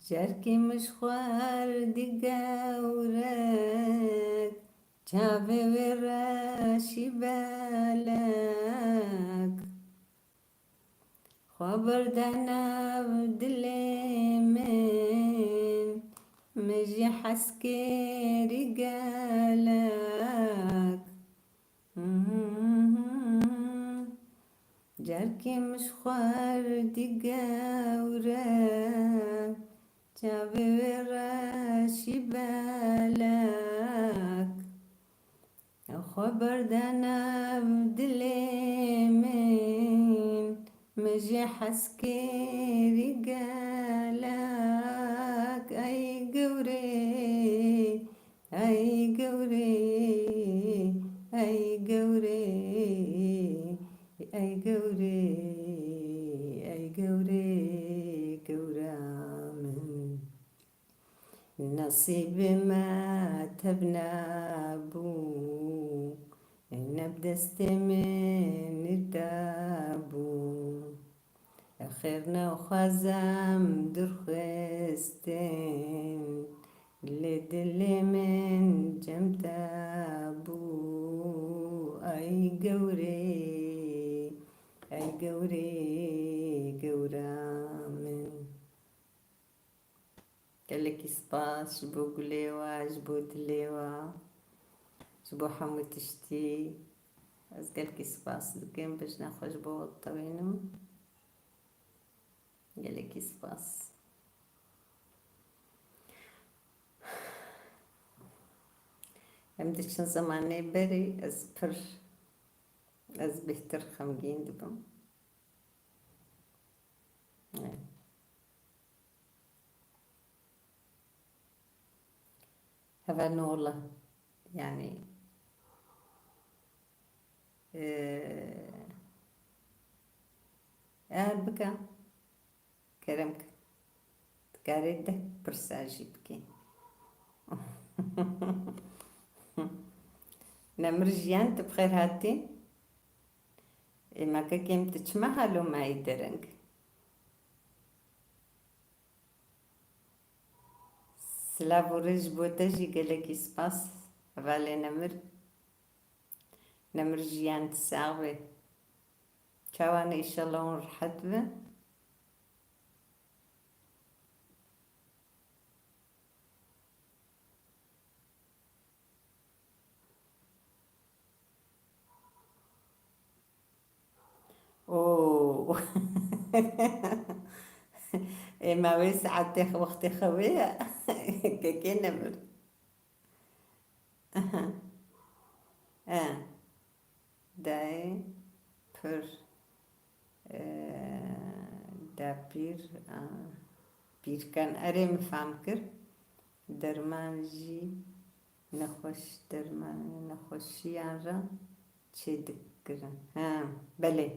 Carkî min ji xwe erdî gewrek, çavê wê reşî belek. Xwe berde nav dilê min, min jî hez kêrî gelek. Carkî min ji xwe erdî gewre, Çavê wê reşî belek, xwe berde nav dilê min, min jê hez kirî gelek. Ey gewrê, ey gewrê, ey gewrê, ey gewrê, ey gewrê, gewra min. Nesîbê me tevna bû, ne bi destê min dabû. Xêr nexwazam dûr xistin, lê dilê min cem te bû. Ey gewrê, ey gewrê, gewra min. Gelekî spas ji bo gulê we, ji bo dilê we, ji bo hemû tiştî. Ez gelekî spas dikim, bejna xwe ji bo we ditewînim. Gelekî spas. Em diçin zemanê berê, ez pir, ez bêhtir xemgîn dibim. Heval Nurla, yani, e, eğer bike, kerem ke, dikarê deh pirsa jî bikê. Nemir Jiyan, tu bi xêr hatî. Ê, makekê min, tu çima halo mayî dereng? Silav û rêz ji bo te jî, gelekî spas. Hevalê Nemir. Nemir Jiyan, tu sax be. Çawa ne, înşallah hûn rehet bin. Oo. Ê, ma wê saetê xwe, wextê xewê ye. Kekê Nemir. Aha. E. Dayê pir, e, dapîr, a, pîrkan. Erê, min fam kir. Derman jî nexweş, derman nexweşiyan re çêdikirin. Ha, belê.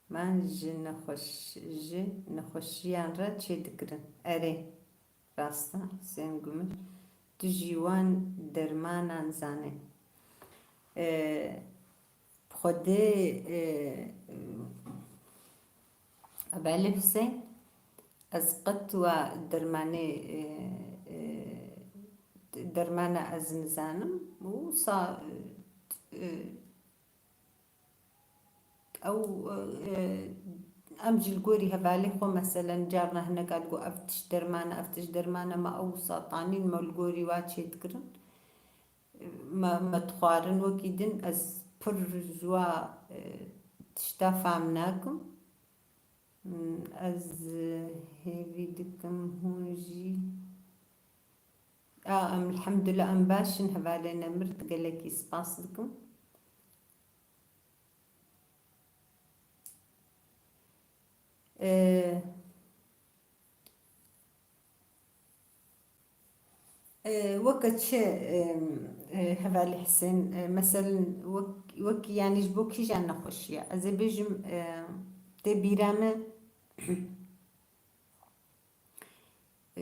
Man ji nexweş-, ji nexweşiyan re çêdikirin. Erê, rast e, Husên Gumir. Tu jî wan dermanan zanî. E, bi Xwedê, e, Hevalê Husên, ez qet wa dermanê, e, e, dermana ez nizanim û sa, e, Ew, e, em jî li gorî hevalê xwe, meselen, carna hineka digo ev tişt derman e, ev tişt derman e, me ew wisa tanîn, me li gorî wa çêdikirin. Me, me dixwarin wekî din, ez pir ji wa, e, tişta fam nakim. Hmm, ez, e, hêvî dikim hûn jî. A, em, elhamdulillah, em baş in, hevalê Nemir, gelekî spas dikim. E, e, weke çi, e, e, hevalê Hisên, e, meselen, wek, wek, yanî ji bo kîjan nexweşiya? Ez ê bêjim, e, tê bîra me,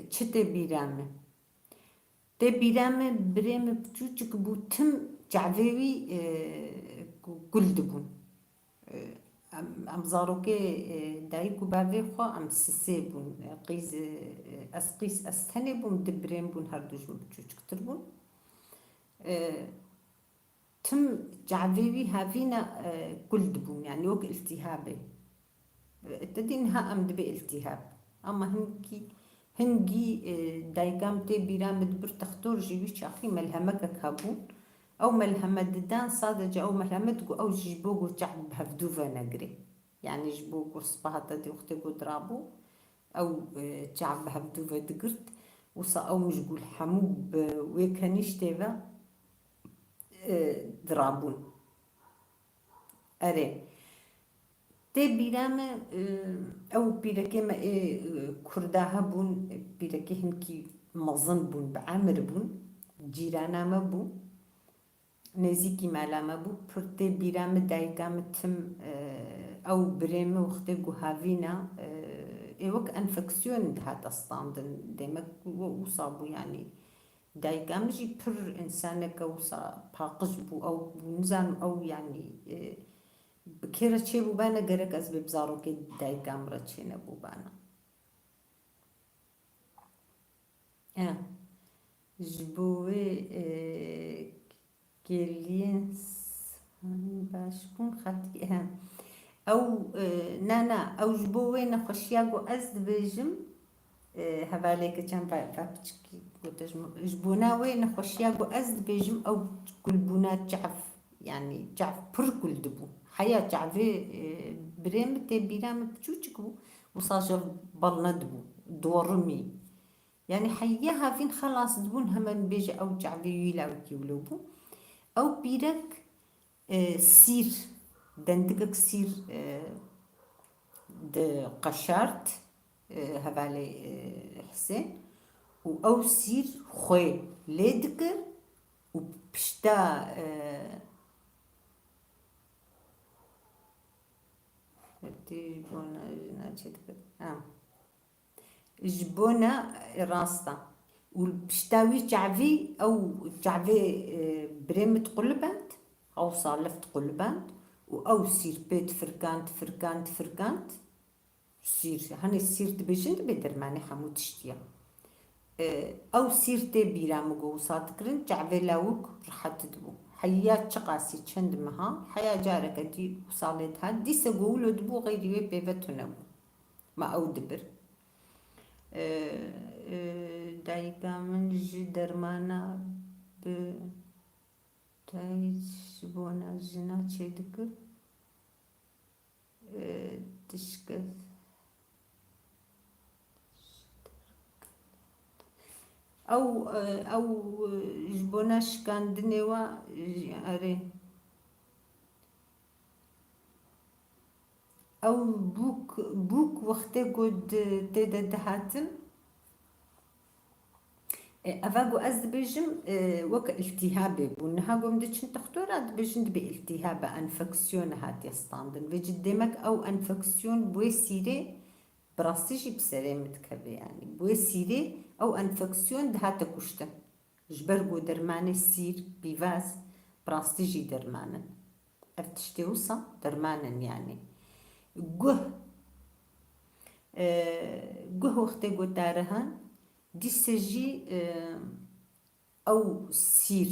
çi tê bîra me? Tê bîra me, birê me piçûçik bû, tim çavê wî, e, gul dibûn. E, em, em zarokê, e, dayik û bavê xwe, em sisê bûn. E, qîz, e, ez qîz, ez tenê bûm, di birên bûn, her du ji min piçûçiktir bûn. E, Tim çavê wî havîna, e, gul dibûn, yanî wek îltîhabê. E, te dî niha em dibê îltîhab. Ama hingî, hingî, e, dayika min tê bîra min dibir textor jî wî çaxî melhemekek hebûn. Ew melheme didan, sadece ew melheme digo ew ji bo ku çav bi hevdû venegirê. Yanî ji bo ku sipaha te dî wextê ku dirabû, Ew, e, çav bi hevdû ve digirt, wisa ew mijgûl hemû bi wê kenîştê ve, e, dirabûn. Erê. Tê bîra me, e, ew pîrekê me ê, e, Kurda hebûn, pîrekê hinkî mezin bûn, bi emir bûn. Cîrana me bû. Nêzîkî mala me bû, pir tê bîra min dayika min tim, e, ew birê min wextê ku havîna, e, ê wek enfeksiyon dihate standin. Demek ku we wisa bû, yanî dayika min jî pir însaneke wisa paqij bû, ew bû, nizanim ew, yanî, e, bi kê re çêbûbane, gerek ez bê bi zarokê dayika min re çênebûbane. E, ji bo wê, e, kêliyên s-, baş bûn, xetî, e, ew, e, na, na, ew ji bo wê nexweşiya ku ez dibêjim, e, hevalê keçan va, va piçikî gote ji min, ji bona wê nexweşiya ku ez dibêjim, ew kulbûna çav, yanî çav pir kul dibû. Heya çavê, e, birê min tê bîra min piçûçik bû, wisa ji hev bal nedibû, dorimî. Yanî heya havîn xelas dibûn, hemen bêje ew çavê wî lawikî wilo bû. Ew pîrek, e, sîr, dendikek sîr, e, diqeşart, e, hevalê, e, Hisên û ew sîr xwê lê dikir û pişta, e, Tê ji bona jina çêdikir. Ha. Ji bona, e, rast e. Û li pişta wî çavî, ew çavê, e, birê min diqulibend, ew salif diqulibend û ew sîr pê difirkand, difirkand, difirkand. Sîr, hanê sîr dibêjin, dibê dermanê hemû tiştî ye. E, ew sîr tê bîra min ku wisa dikirin, çavê lawik rihet dibû. Heya çiqasî çend meha, heya careke dî wisa lê dihat, dîse ku wilo dibû, xeyrî wê pê ve tune bû. Ma ew dibir. E, e, dayika min ji dermana bi tayî ji bona jina çêdikir. E, tişkil. Ew, e, ew, e, ji bona şikandinê we, e, erê. Ew bûk, bûk wextê ku di, tê de dihatin, E, eva ku ez dibêjim, e, wek îltîhabê bû. Niha ku em diçin textora dibêjin dibê îltîhabe, enfeksiyon hatiye standin. Vê cî demek ew enfeksiyon bi wê sîrê bi rastî jî bi serê min dikeve, yanî. Bi wê sîrê ew enfeksiyon dihate kuştin. Ji ber ku dermanê sîr, pîvaz, bi rastî jî derman in. Ev tiştê wisa derman in, yanî. Guh. E, guh wextê ku tarihan, Dîse jî, e, ew sîr,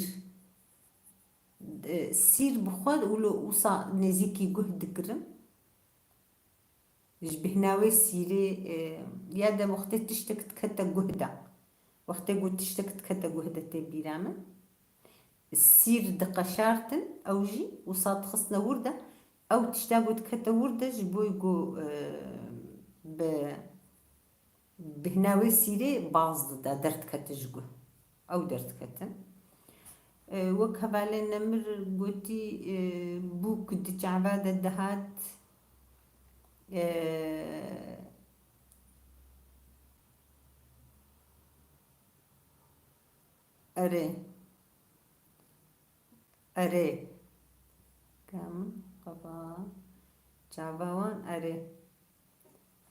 e, sîr bi xwe wilo wisa nêzîkî guh dikirin. Ji bihna wê sîrê, e, ya de wextê tiştek dikete guh de. Wextê ku tiştek dikete guh de tê bîra min. Sîr diqeşartin, ew jî wisa dixistine wir de. Ew tişta ku dikete wir de ji bo ku, e, bi Bihna wê sîrê baz dida, derdikete ji guh. Ew derdiketin. E, wek hevalê Nemir gotî, e, bûk di çava de dihat, e, erê. Erê. Kam qapa çava wan erê.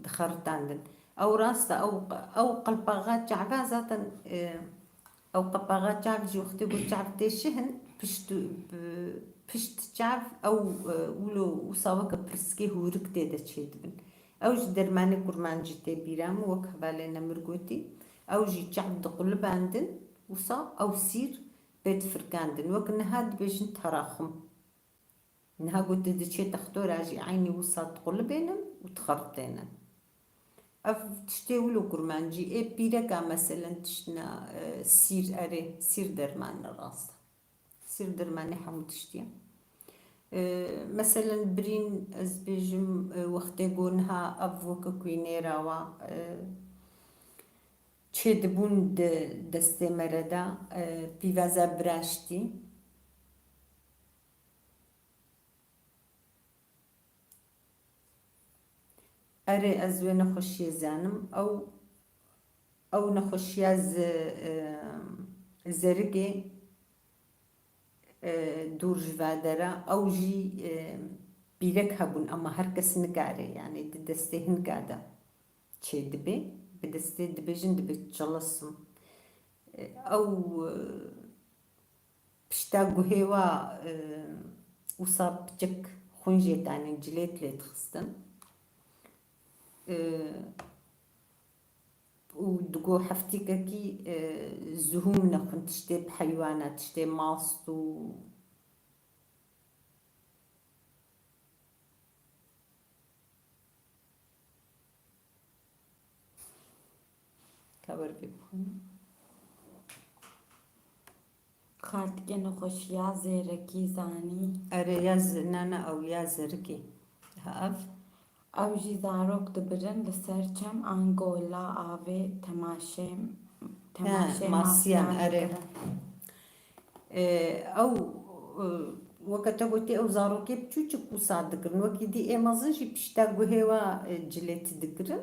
Dixeritandin. Ew rast e, ew, ew qelpaxa çava zaten, e, ew qelpaxa çav jî wextê ku çav tê şihin, pişt, pişt çav ew, e, wilo wisa weke pirskê hûrik tê de çêdibin. Ew ji dermanê kurmancî tê bîra min, wek hevalê Nemir gotî, ew jî çav diqulibandin, wisa ew sîr pê difirkandin. Wek niha dibêjin teraxum. Niha got tu diçê textora jî eynî wisa diqulibênin û dixeritênin. Ev tiştê wilo kurmancî, ê pîreka meselen tiştina, e, sîr erê, sîr derman e rast. Sîr dermanê hemû tiştî ye. E, meselen birîn ez bêjim, e, wextê ku niha ev weke ku nêra wa, e, çêdibûn di destê me re de, e, pîvaza biraştî. Erê, ez wê nexweşiyê zanim. Ew, ew nexweşiya zi-, e, zerigê, e, dûr ji va dera. Ew jî, e, pîrek hebûn, ama her kes nikare, yani di destê hinka de çêdibe. Bi destê dibêjin dibe çilisim. E, ew, e, Pişta guhê wa, e, wisa piçik xwîn jê tanî cilêt lê dixistin. E, û digo heftîkekî, e, zuhûm nexwin, tiştê bi heywana, tiştê mast û Ka wer vê bixwînim. Xaltikê nexweşiya zêrekî zanî. Erê ya zi-, na, na, ew ya zerikê. Ha, ev. Ew jî zarok dibirin li ser çem an gola avê temaşê, He, temaşê masiyan, masiyan erê. dikirin. E, ew, e, weke te gotî, ew zarokê biçûçik wisa dikirin. Wekî dî ê mezin jî pişta guhê wa, e, cilêtî dikirin.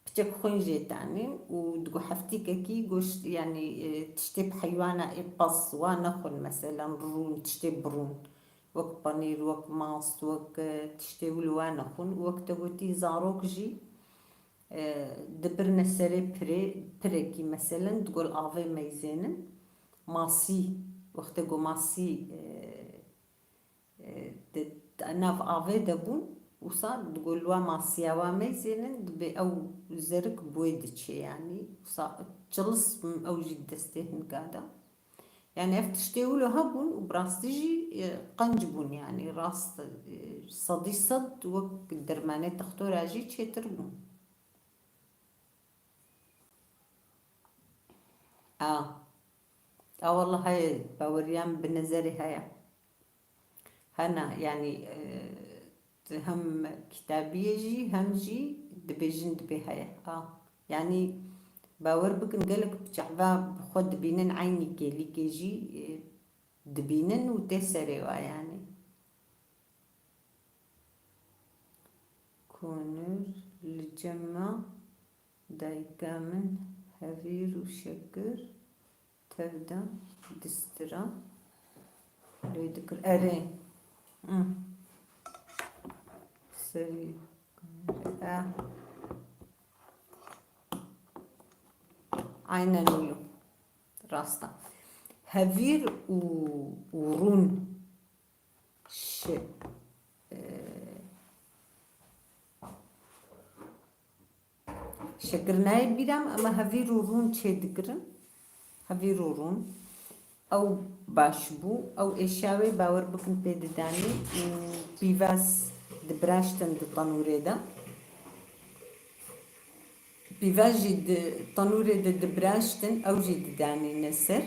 Piçek xwîn jê tanîn û digo heftîkekî goşt, yanî, e, tiştê bi heywana ê pez wa nexwin, meselen rûn, tiştê birûn. Wek panîr, wek mast, wek, e, tiştê wilo wa nexwin. Wek te gotî zarok jî, e, dibirine serê pirê, pirekî meselen digol avê meyzênin. Masî, wextê ku masî, e, e, di, di nav avê de bûn, wisa digol wa masiya wa meyzênin, dibê ew zerik bi wê diçê, yanî wisa çilis ew jî destê hinka de. Yani ev tiştê wilo hebûn û bi rastî jî, e, qenc bûn, yani rast, e, sedî sed wek dermanê textora jî çêtir bûn. A. A, wallah heye, baweriyan bi nezerê heye. Hena, yani, e, hem kitabiyê jî, hem jî dibêjin dibê heye. A, yani, bawer bikin, gelek bi çava bi xwe dibînin, eynî kêlîkê jî, e, dibînin û tê serê wa, yani. Konur, li cem me dayika min hevîr û şekir tev de distira lê dikir. Erê. Hı. Serî. Eh. Aynen wilo. Rast e. Hevîr û, û rûn. Şi-, e, şekir nayê bîra min, ama hevîr û rûn çê dikirin. Hevîr û rûn. Ew baş bû. Ew êşa wê, bawer bikin, pê didanî û pîvaz dibiraştin di tenûrê de. Pîvaz jî di tenûrê de dibiraştin, ew jî didanîne ser.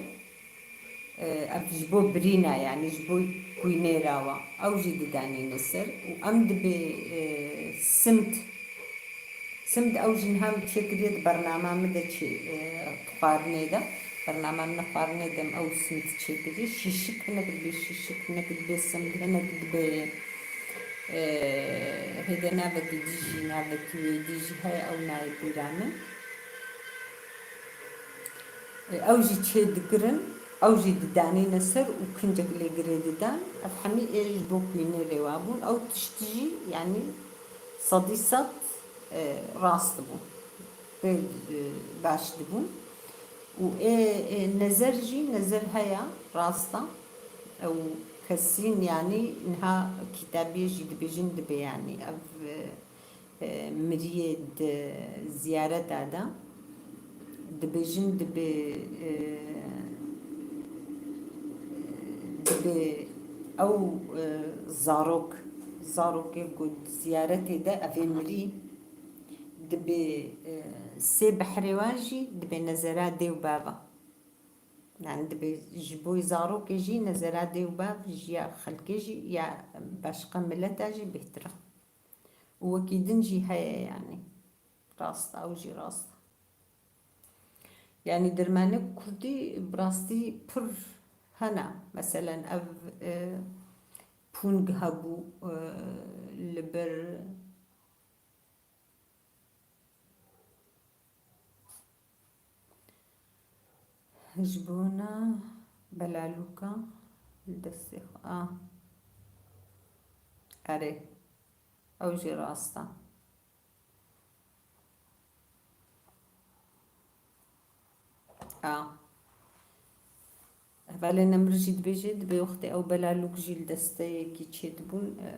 E, ev ji bo birîna, yani ji bo kûynêra wa. Ew jî didanîne ser û em dibê, e, simd, simd ew jî niha min çêkiriye di bernama min de çê, e, xwarinê de. Bernama min xwarinê de em ew simd çêkiriye. Şîşik hinek dibê şîşik, hinek dibê simd, hinek dibê Ee, hêde navekî dî jî, navekî wê dî jî heye, ew nayê bîra min. Ee, ew jî çê dikirin, ew jî didanîne ser û kincek lê girê didan. Ev hemî ê ji bo kûynê rêwa bûn. Ew tiştî jî, yanî sedî sed, e, rast bû. Pê, e, baş dibûn. Û ê, ê nezer jî, nezer heye, rast e. Ew kesîn, yanî niha kitabiyê jî dibêjin dibe, yanî ev, e, e, miriyê di ziyareta de dibêjin dibe, e, dibe ew, e, zarok, zarokê ku di ziyaretê de ev ê mirî dibe, e, sê behrê wan jî dibe nezera dê û bava. Yani dibê ji bo zarokê jî nezera dê û bav ji ya xelkê jî ya başqa mileta jî bêhtir e. Û wekî din jî heye yani. Rast e, ew jî rast e. Yani dermanê kurdî bi rastî pir hene. Meselen ev, e, pûng hebû, e, li ber Ji bona belalûka li destê xwe. A. Erê. Ew jî rast e. A. Hevalê Nemir jî dibêje, dibê wextê ew belalûk jî li desteyekî çêdibûn, e,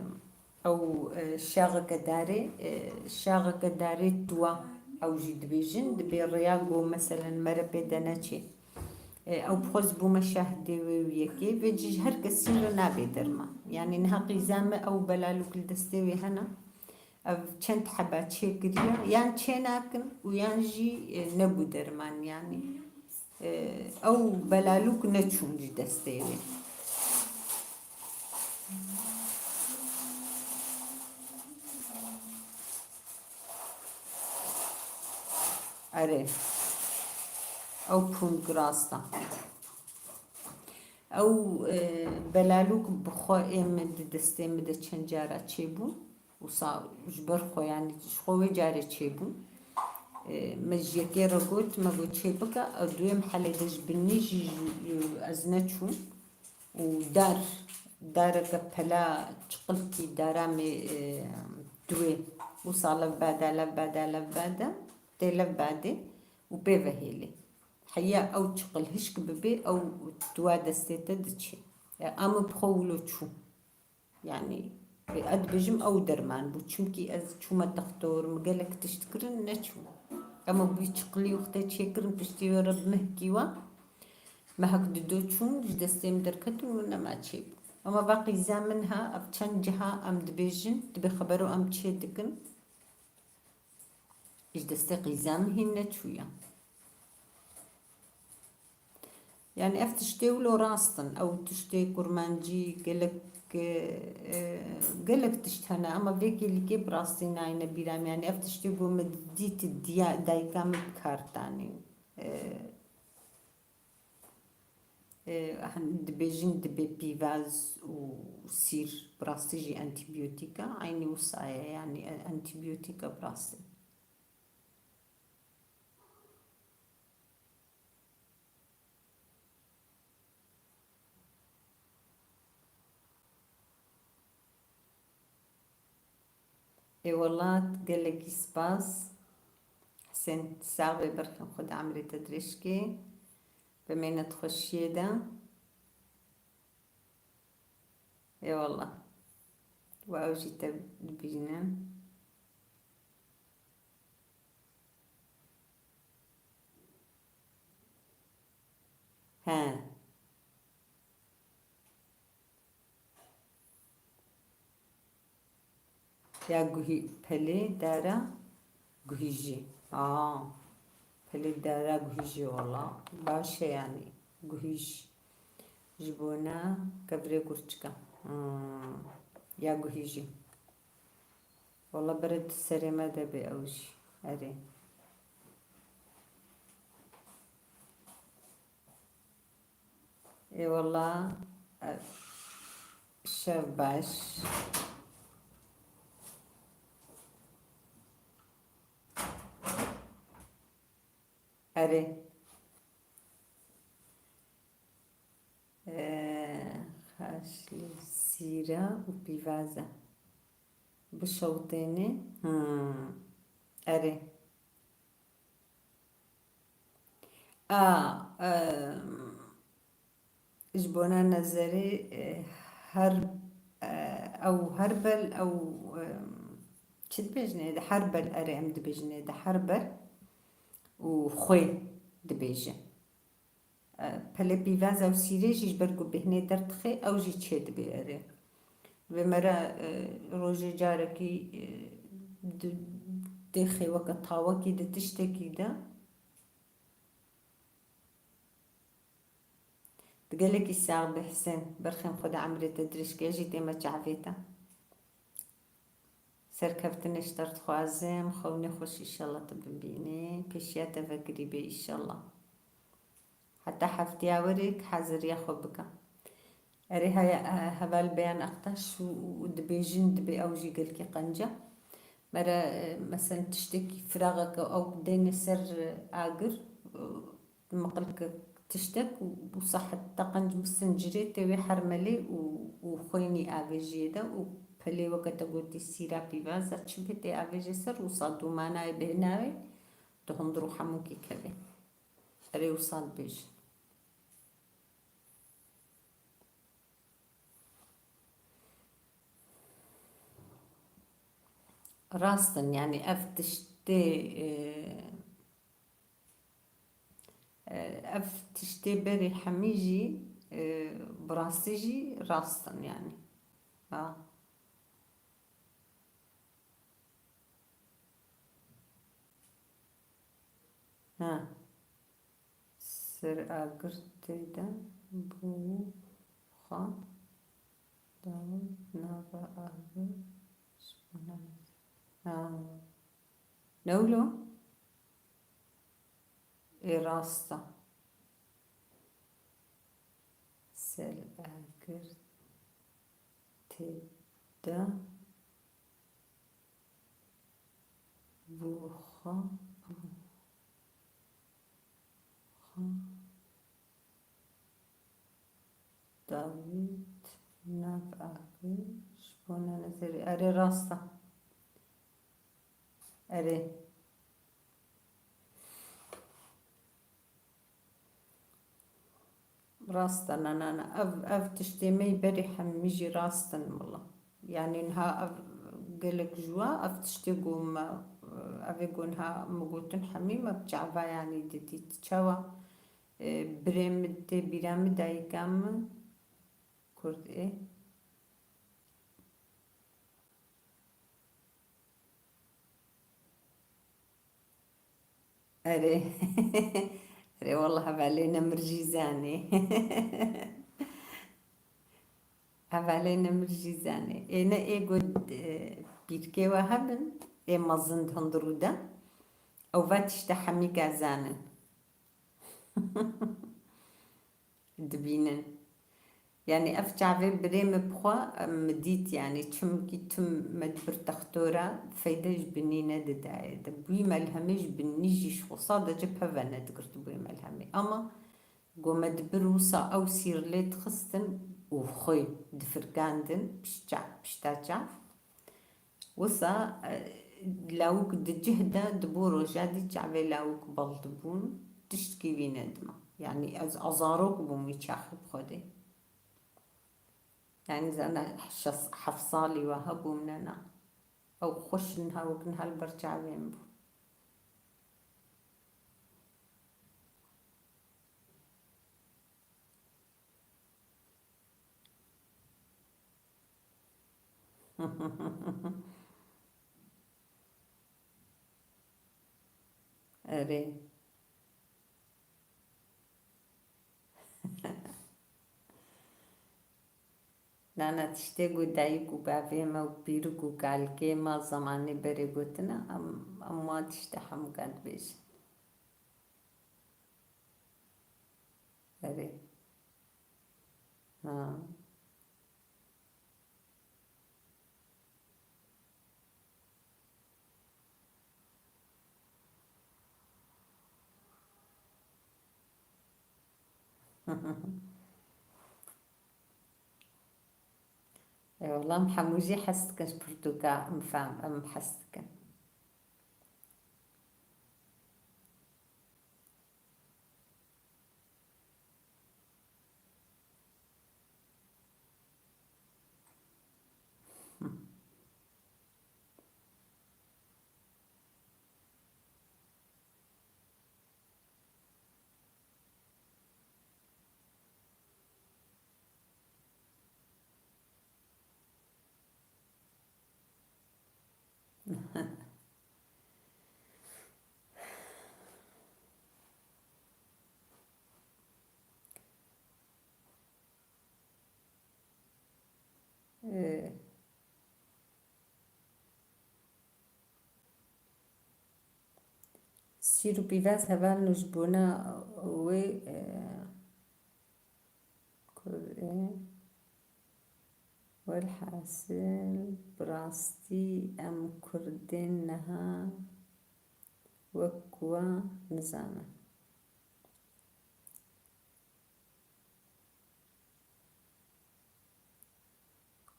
ew, e, şaxeke darê, e, şaxeke darê tuwa ew jî dibêjin, dibê rêya ku meselen mere pê de neçê. E, ew bi xwe ji bo me şahdê wê û yekê, vê cî ji her kesî re nabê derman. Yanî niha qîza me ew belalûk li destê wê hene. Ev çend heba çêkiriye, yan çênakin û yan jî, e, nebû derman, yanî, e, ew belalûk neçûn ji destê wê. Erê. Ew pûng rast e. Ew, e, belalûk bi xwe ê min di destê min de çend cara çêbûn. Wisa ji ber xwe, yanî ji xwe wê carê çêbûn. E, me ji yekê re got, me got çê bike, ew di wê mihelê de ji binî jî, jî, ez neçûm. Û dar, dareke pela çiqilkî dara me, e, di wê. Wisa lev bade, lev bade, lev bade, tê lev badê û pê ve hêlê. Heya ew çiqil hişk bibe, ew tuwa destê te diçe. E, a min bi xwe wilo çû. Yanî, ez dibêjim ew derman bû. Çimkî ez çûme textor, min gelek tişt kirin, neçû. Ema bi çiqilî wextê çêkirin, piştî wê re bi mehkî we, mehek dido çûn, ji destê min derketin û nema çêbû. Ema va qîza min ha, ev çend ciha em dibêjin, dibê xebero em çê dikin. Ji destê qîza min hîn neçûye. Yani ev tiştê wilo rast in. Ew tiştê kurmancî gelek, e, gelek tişt hene, ama vê kêlîkê bi rastî nayne bîra min. Yani ev tiştê ku min dît diya dayika min bi kar danî. E, e, hin dibêjin dibê pîvaz û sîr, bi rastî jî antîbiyotîk e. Eynî wisa ye, yani antîbiyotîk e bi rastî. Ê welat, gelekî spas. Husên, sax be, berxên Xweda emrê te dirêj ke. Bimêne di xweşiyê de. Ê wela. Wa ew jî te dibînin. He. Ya guhî-, pelê dara guhîjî. Aa, pelê dara guhîjî wela. Baş e yani. Guhîj. Ji bona kevirê kurçika. Hmm. Ya guhîjî. Wela bere di serê me de bê ew jî. Erê. Ê wela, e, şev baş. Erê. E, xaşlî sîra û pîvaza. Bişewtêne. Hmm. Erê. A, e, ji bona nezerê, e, her, e, ew herbel, ew, e, çi dibêjinê de herbel, erê, em dibêjinê de herbel û xwê dibêje. E, pelê pîvaz ew sîrê jî ji ber ku bêhnê derdixe, ew jî çê dibê erê. Vê me re, e, rojê carekî, e, di, dêxê weke tawekî di tiştekî de. Gelekî sax be Hisên, berxên Xweda emrê te dirêj ke, jî dê me çavê te. Serkeftinê ji te re dixwazim, xewnê xweş, înşallah te bibînê, pêşiya te vekirî be înşallah. Heta hefteya werê haziriya xwe bike. Erê, haya, e, heval Beyan Aktaş û, û dibêjin, dibê ew jî gelkî qenc e. Mere, e, mesen tiştekî firaxeke ew dêne ser, e, agir, e, miqilke tiştek û, û sahet te qenc bisincirê tê wê hermelê û, û xwênî avêjiyê de û pelê weke te gotî sîra pîvaza çi bê tê avêjê ser û sa dûmanayê bêhnawê tu hundir û hemûkî kevê. Erê wisa dibêjin. Rast in, yanî ev tiştê, e, e, ev tiştê berê hemî jî, e, bi rastî jî rast in, yanî. Ha. Ha. Ser agir tê de bû xwe dawî nava agir ji bo ne. Ha. Ne wilo? Ê rast e. Ser agir tê de bû xwe bû xwe dawît nav agir ji bo ne nezerî. Erê rast e. Erê. Rast e, na, na, na. Ev, ev tiştê me yî berê hemî jî rast in wila. Yanî niha ev gelek ji wa, ev tiştê ku me, ev ê ku niha min gotin hemî me bi çava yanî didît. Çawa, e, birê min tê bîra min, dayika min Kurd ê. Erê. Erê, wallah hevalê ne mir jî zanê. Hevalê ne mir jî zanê. Ê ne ê got, e, pîrkê we hebin, ê mezin di hundirû de. Ew va tişte hemîka zanin. Dibînin. Yanî ev çavê birê min bi xwe, em, min dît, yanî çimkî tim me dibir textora feyde ji binî nedidayê. De bûyî melhemê ji binî jî ji xwe sadece peve nedigirt bûyî melhemê. Ama go me dibir wisa ew sîr lê dixistin û xwe difirkandin pişt çav, pişta çav. Wisa, e, lawik di cih de di bo roja dî çavê lawik bal dibûn, tiştkî wî nedima. Yanî ez azarok bûm wî çaxî bi Xwedê. Yanî zana şeş, heft salî wa hebûm nena. Ew xweş niha wek niha li ber çavê min bû. Erê. Nana tiştê ku dayik û bavê me û pîrik û kalkê me zemanê berê gotine, em, em wan tiştê hemûkan dibêjin. Erê. Ha. Ê, wela em hemû jî hez dikin ji pirtûka, em fam, em hez dikin. Şîr û pîvaz hevalin û ji bona wê, e, Kur-, e, welhasil, bi rastî em Kurdên niha wek wa nizanin.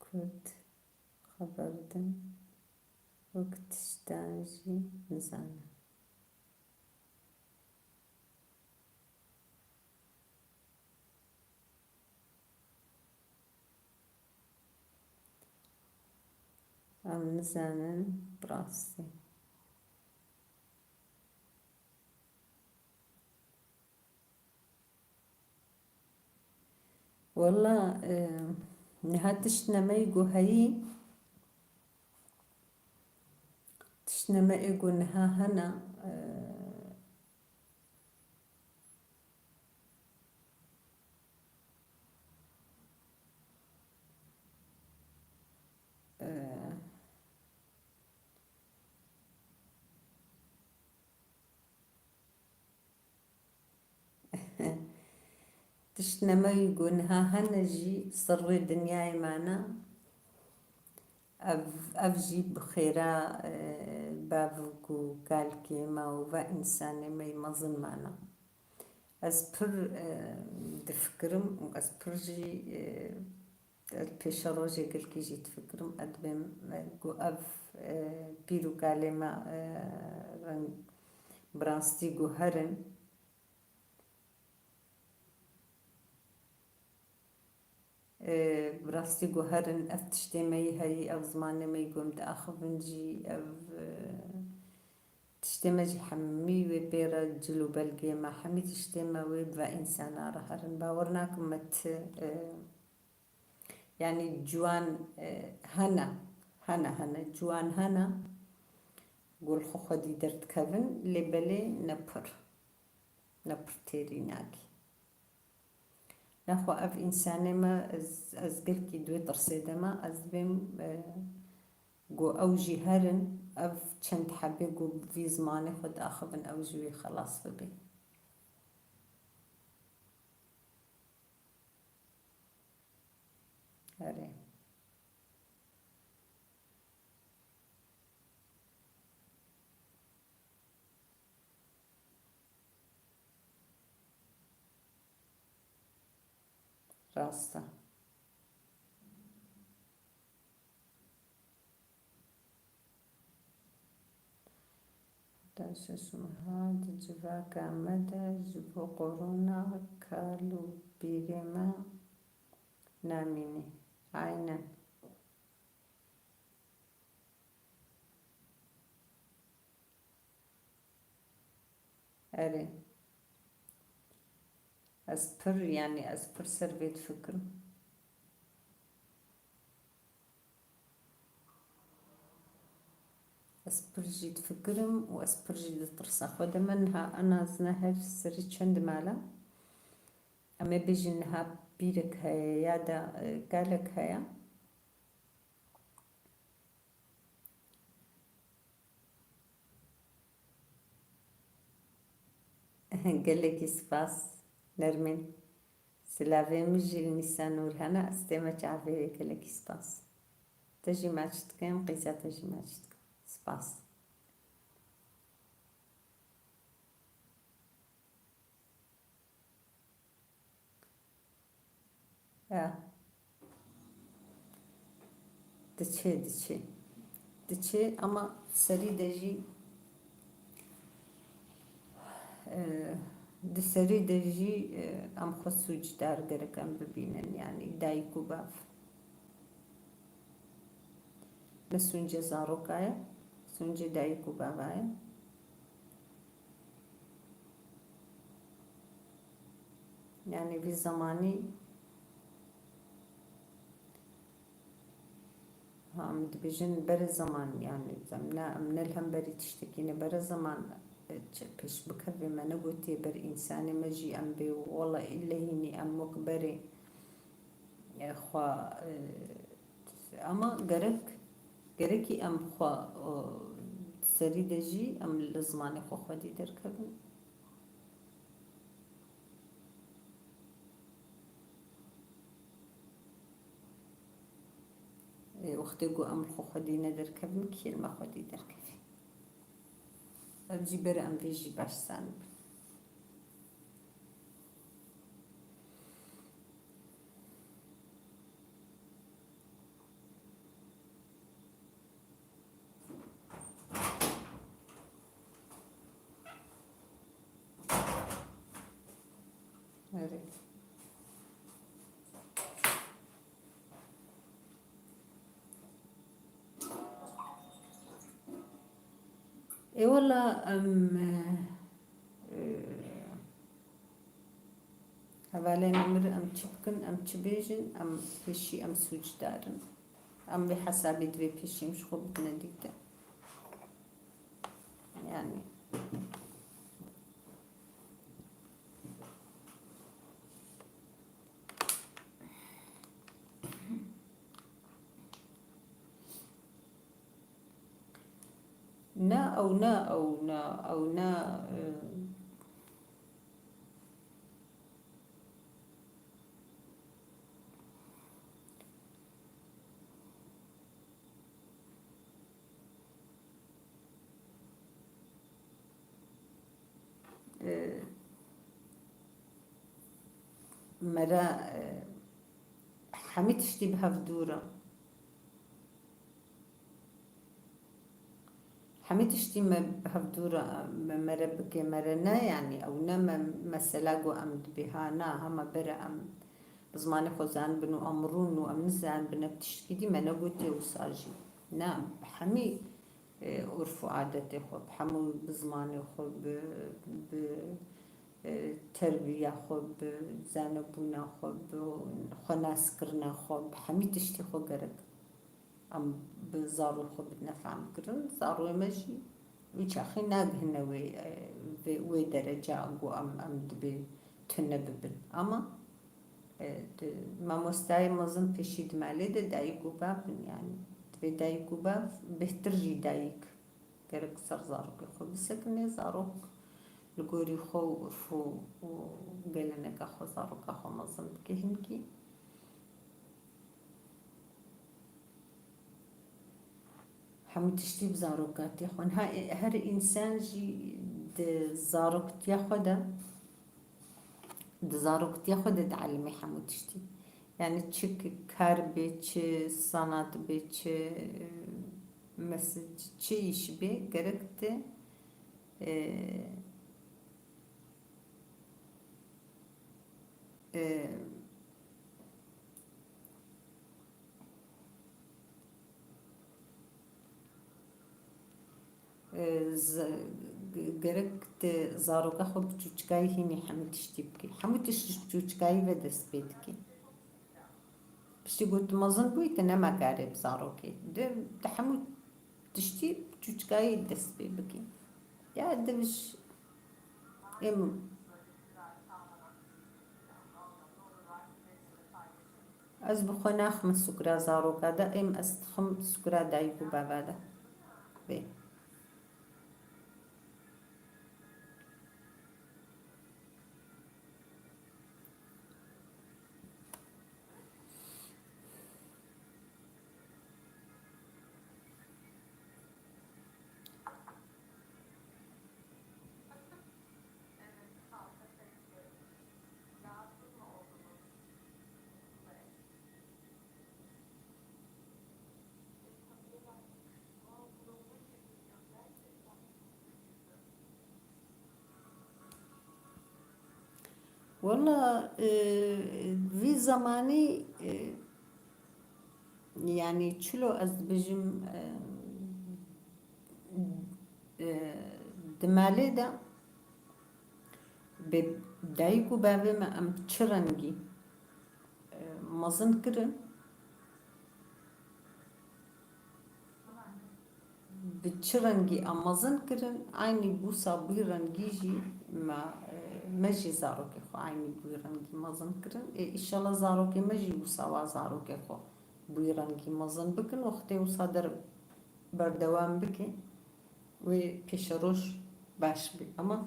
Kurd xeber din wek tiştan jî nizanin. Em nizanin bi rastî. Wela, e, niha tişt nemeyê ku heyî, tişt nemeyê ku niha hene, e, e, Tişt nemeyî ku niha hene jî sirrê dinyayê me ne. Ev, ev jî bi xêra, e, bav ku kalkê me û ve însanê me yî mezin me ne. Ez pir, e, difikirim û ez pir jî, e, Ez pêşerojê gelkî jî difikirim, ez dibêm, e, ku ev, e, pîr û kalê me, e, reng bi rastî ku herin, e, bi rastî ku herin, ev tiştê me yî heyî, ev zimanê me yî ku em diaxivin jî, ev, e, tiştê me jî hemî wê pê re cil û belgê me, hemî tiştê me wê bi vê însana re herin. Bawer nakim me ti, e, Yanî ciwan, e, hene, hene, hene, ciwan hene, ku li xwe xwedî derdikevin, lê belê ne pir, ne pir têrînakî. Nexwe ev însanê me, ez, ez gelkî di wê tirsê de me, ez dibêm, e, ku ew jî herin, ev çend hebê ku vî zimanê xwe diaxivin, ew ji wê xelas bibê. Erê. Rast e. Heta şeş meha di civaka me de ji bo korona kal û pîrê me namînî. Aynen. Erê. Ez pir, yanî ez pir ser vê difikirim. Ez pir jî difikirim û ez pir jî ditirsim. Xwedê me niha, en azine her serî çend mala. Em ê bêjin niha pîrek heye ya da, e, kalek heye. Gelekî spas Nermîn. Silavê min jî li Nîsanûr hene, ez tême çavê wê, gelekî spas. Te jî maç dikim, qîza te jî maç dikim. Spas. Ya. Diçe, diçe. Diçe, ama serî de jî, e, di serî de jî, e, em xwe sûcdar gerek em bibînin, yanî dayik û bav. Ne sûncê zaroka ye, sûncê dayik û bava ye. Yanî vî zemanî, ha, em dibêjin berê zeman, yanî em ne, em ne li hemberî tiştekî ne, berê zeman, e, çi pêş bikevê me negotiye ber însanê me jî em bê, wela îlle hînî em wek berê. E, xwe, e, ama gerek, gerekî em xwe, e, serî de jî em li zimanê xwe xwedî derkevin. Ê, wextê ku em li xwe xwedî nederkevin, kî li me xwedî derkevin? Ev jî bere em vê jî baş zanibin. Erê. Ê wela em, e, hevalên min, em çi bikin, em çi bêjin, em pêşî em sûcdar in. Em vê hesabê divê pêşî em ji xwe bidine dîtin. Yani. Na, ew na, ew na, ew na, e, e, me re, e, hemî tiştî bi hev dûr e. Hemî tiştî me bi hev dûr e, me, me re bike, me re ne, yanî ew ne me, mesela ku em dibê ha, na, hema bere em bi zimanê xwe zanibin û em rûn û em nizanibin, ev tiştkî dî me negotiye wisa jî. Ne, bi hemî, e, urf û adetê xwe, bi hemû, bi zimanê xwe, bi, bi, e, terbiya xwe, bi zanebûna xwe, bi xwenaskirina xwe, bi hemî tiştî xwe gerek em bi zarokê xwe bidine fehmkirin. Zaroyê me jî wî çaxê nagihine wê, e, vê, wê dereca ku em, em dibê tune bibin. Ama, e, di, mamostayê mezin pêşî di malê de dayik û bav in, yanî divê dayik û bav bêhtir jî dayik. Gerek ser zarokê xwe bisekine, zarok li gorî xwe û urf û, û geleneka xwe zaroka xwe mezin bike hinkî. Hemû tiştî bi zarokatiya xwe. Niha, e, her însan jî di zaroktiya xwe de, di zaroktiya xwe de dielimê hemû tiştî. Yani çi k-, kar bê, çi sanat bê, çi, e, mes-, çi îş bê, gerek te, e, e, e, z-, g-, gerek te zaroka xwe bi çûçikayî hînî hemû tiştî bikî. Hemû tişt ji çûçikayî ve dest pê dikî. Piştî ku tu mezin bûyî, tu nema karê bi zarokê. Di, di hemû tiştî çûçikayî dest pê bikî. Ya diviş êm. Ez bi xwe naxim sukra zaroka de, êm ez dixim sukra dayik û bava de. Bê. Wela, e, vî zemanî, e, yanî çilo ez dibêjim, e, e, di malê de bi dayik û bavê me em çi rengî, e, mezin kirin, bi çi rengî em mezin kirin, eynî wisa bi wî rengî jî me, e, me jî zarokê xwe eynî bi wî rengî mezin kirin. Ê, îşallah zarokê me jî wisa wa zarokê xwe bi wî rengî mezin bikin, wextê wisa der berdewam bike. wê pêşeroj baş bê. Ama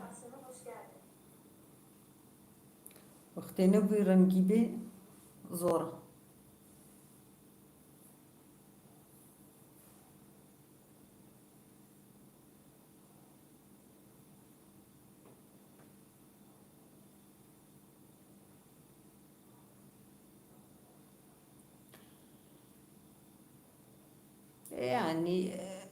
wextê ne wî rengî bê, zor e. Yani, e,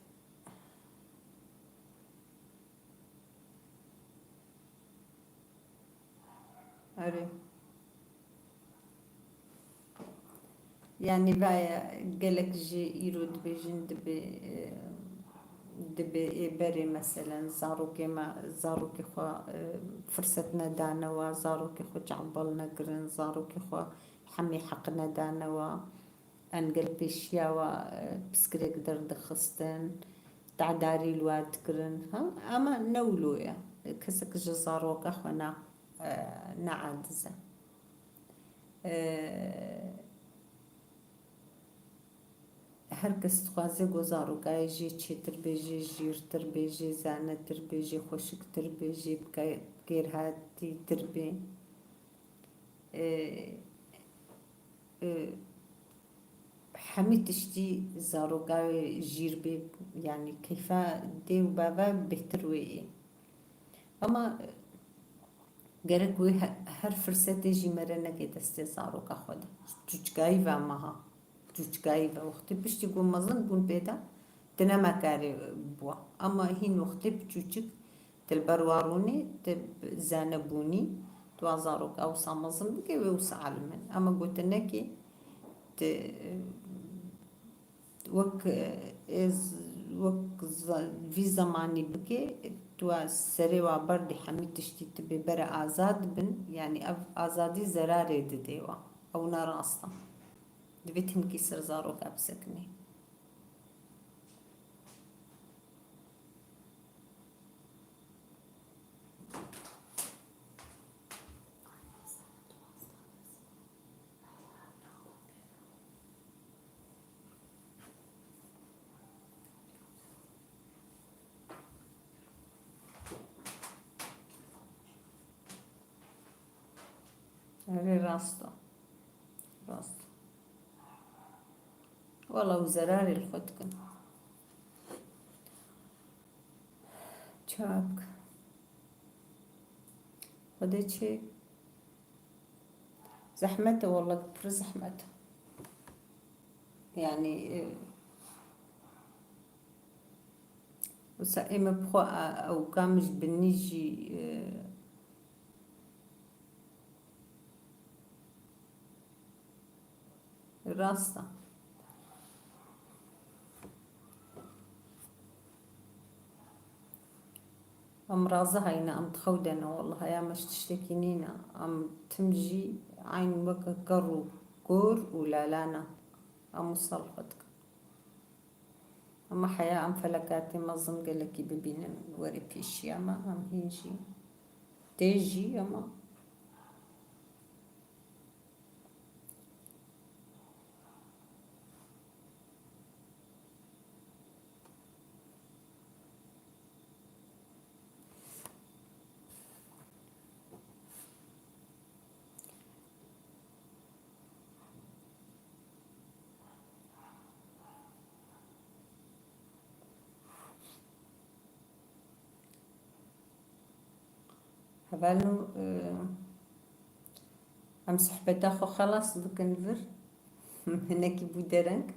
Erê. Yani, vaya gelek jî îro dibêjin, dibê, e, dibê ê berê, meselen, zarokê me, zarokê xwe, e, firset nedane we, zarokê xwe çavbal nekirin, zarokê xwe hemî heq nedane we. Engel pêşiya we, e, piskirêk derdixistin, tedarî li we dikirin. Ha? Ama ne wilo ye. Kesek ji zaroka xwe na, e, neaciz e. E, her kes dixwaze ku zaroka wê jê çêtir bê, jê jîrtir bê, jê zanetir bê, jê xweşiktir bê, jê bike-, kêrhatîtir bê. E, e, hemî tiştî zaroka wê jîr bê, yanî keyfa dê û bava bêhtir wê yê. Ama gerek wê he-, her firsetê jî mere neke destê zaroka xwe de. Çûçikayî ve meha. Çûçikayî ve wextê piştî ku mezin bûn pê de, tu ne mekarê bû. Ama hîn wextê piçûçik, tu li ber wa rûnî, tu zane bûnî, tu wa zaroka wisa mezin bike, wê wisa alim in. Ama gotinekê, tu, wek, êz-, wek za-, vî zemanî bike, tu wa serê wa berdî hemî tiştî tu bê bere azad bin, yanî ev azadî zerarê didê wa. Ew ne rast e. Divê hinkî ser zaroka bisekinê. Erê, rast e. Rast e. Wela ew zerarê li xwe dikin. Ça bike? Xwedê çê? Zehmet e, wela pir zehmet e. Yanî, e, wisa ê me bi xwe, e, ew kam ji binî jî, e, rast e. Em razi hayne, em di xew de ne, wela heya me ji tiştekî nîne. Em tim jî eyn weke ker û kor û lala ne. Em wisa li xwe dikin. Ama heya em felekatê mezin gelekî bibînin, were pêşiya me, em hîn jî tê jî, ama Hevalno, e, em sohbeta xwe xelas bikin vir. Hinekî bû dereng.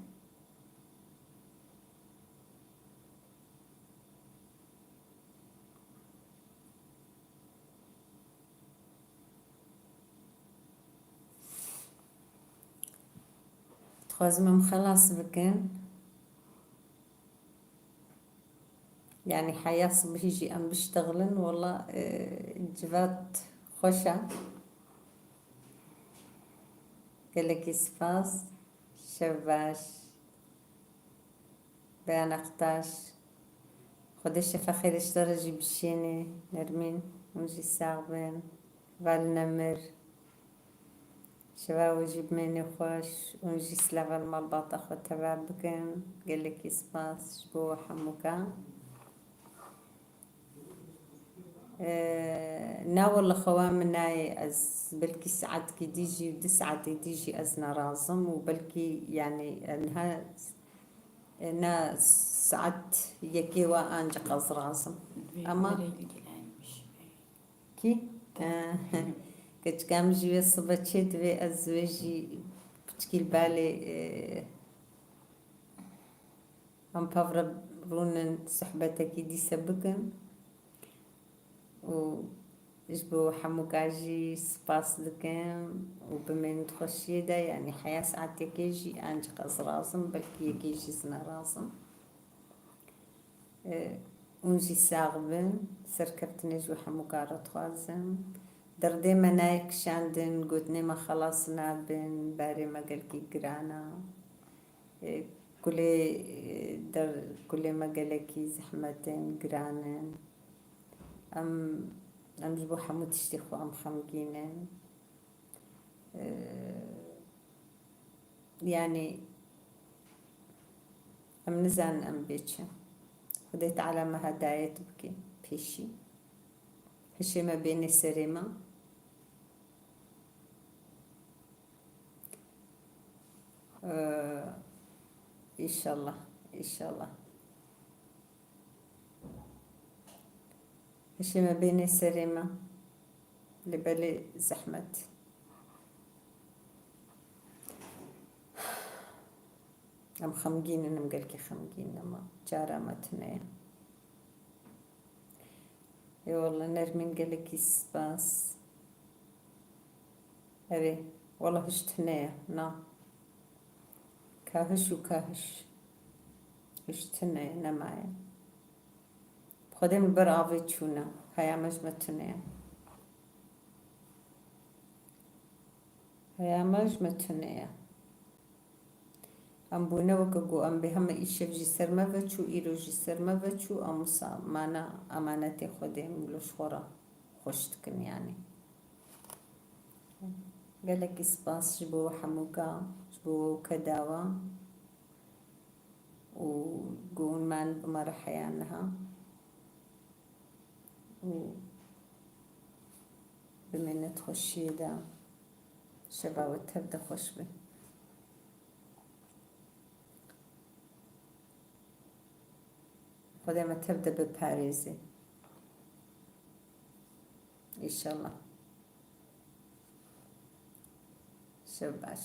Dixwazim em xelas bikin. Yanî heya sibihî jî em biştexilin, wela, e, civat xweş e. Gelekî spas. Şev baş. Beyanektaş. Xwedê şefa xêrê ji te re jî bişêne, Nermîn. Hûn jî sax bin. Heval Nemir. Şeva we jî bimêne xweş. Hûn jî silava li malbata xwe teva bikin. Gelekî spas ji bo we hemûkan. Ee, na wele xewa min nayê, ez belkî saetkî dî jî û du saetê dî jî ez nerazim û belkî, yanî, niha, e, na saet yekê wa ancî ez razim. Ama kî? Keçika min jî wê sibe çê divê ez wê jî piçkî li balê, e, em pevre rûnin sohbetekî dîse bikin. Û ji bo hemûka jî spas dikim û bimên di xweşiyê de, yanî heya saet yekê jî ancî ez razim, belkî yekê jî ez nerazim. E, hûn jî sax bin, serkeftinê ji we hemûka re dixwazim. Derdê me nayê kişandin, gotinê me xelas nabin, barê me gelkî giran e. E, kulê, e, der, kulê me gelekî zehmet in, giran in. Em, em ji bo hemû tiştê xwe em xemgîn in. E, yanî em nizanin em bê çi. Xwedê Teala me hedayet bike pêşî. Hişê me bêne serê me. Ee, înşallah, înşallah. Hişê me bêne serê me. Lê belê zehmet. Em xemgîn in, em gelkî xemgîn in, ama çara me tune ye. Ê wele Nermîn, gelekî spas. Erê, wele hiş tune ye, na. Ka hiş û ka hiş. Hiş tune ye, nemaye. Xwedê min ber avê çûne. Heya me ji me tune ye. Heya me ji me tune ye. Em bûne weke ku em bê heme îşev jî ser me veçû, îro jî ser me veçû, em wisa mane emanetê Xwedê em li ji xwe re xweş dikin, yanî. Gelekî spas ji bo hemûka, ji bo keda we û ku hûn man bi me re heya niha. Û bimînin di xweşiyê de. Şeva we tev de xweş be. Xwedê me tev de biparêze. Înşallah. Şev baş.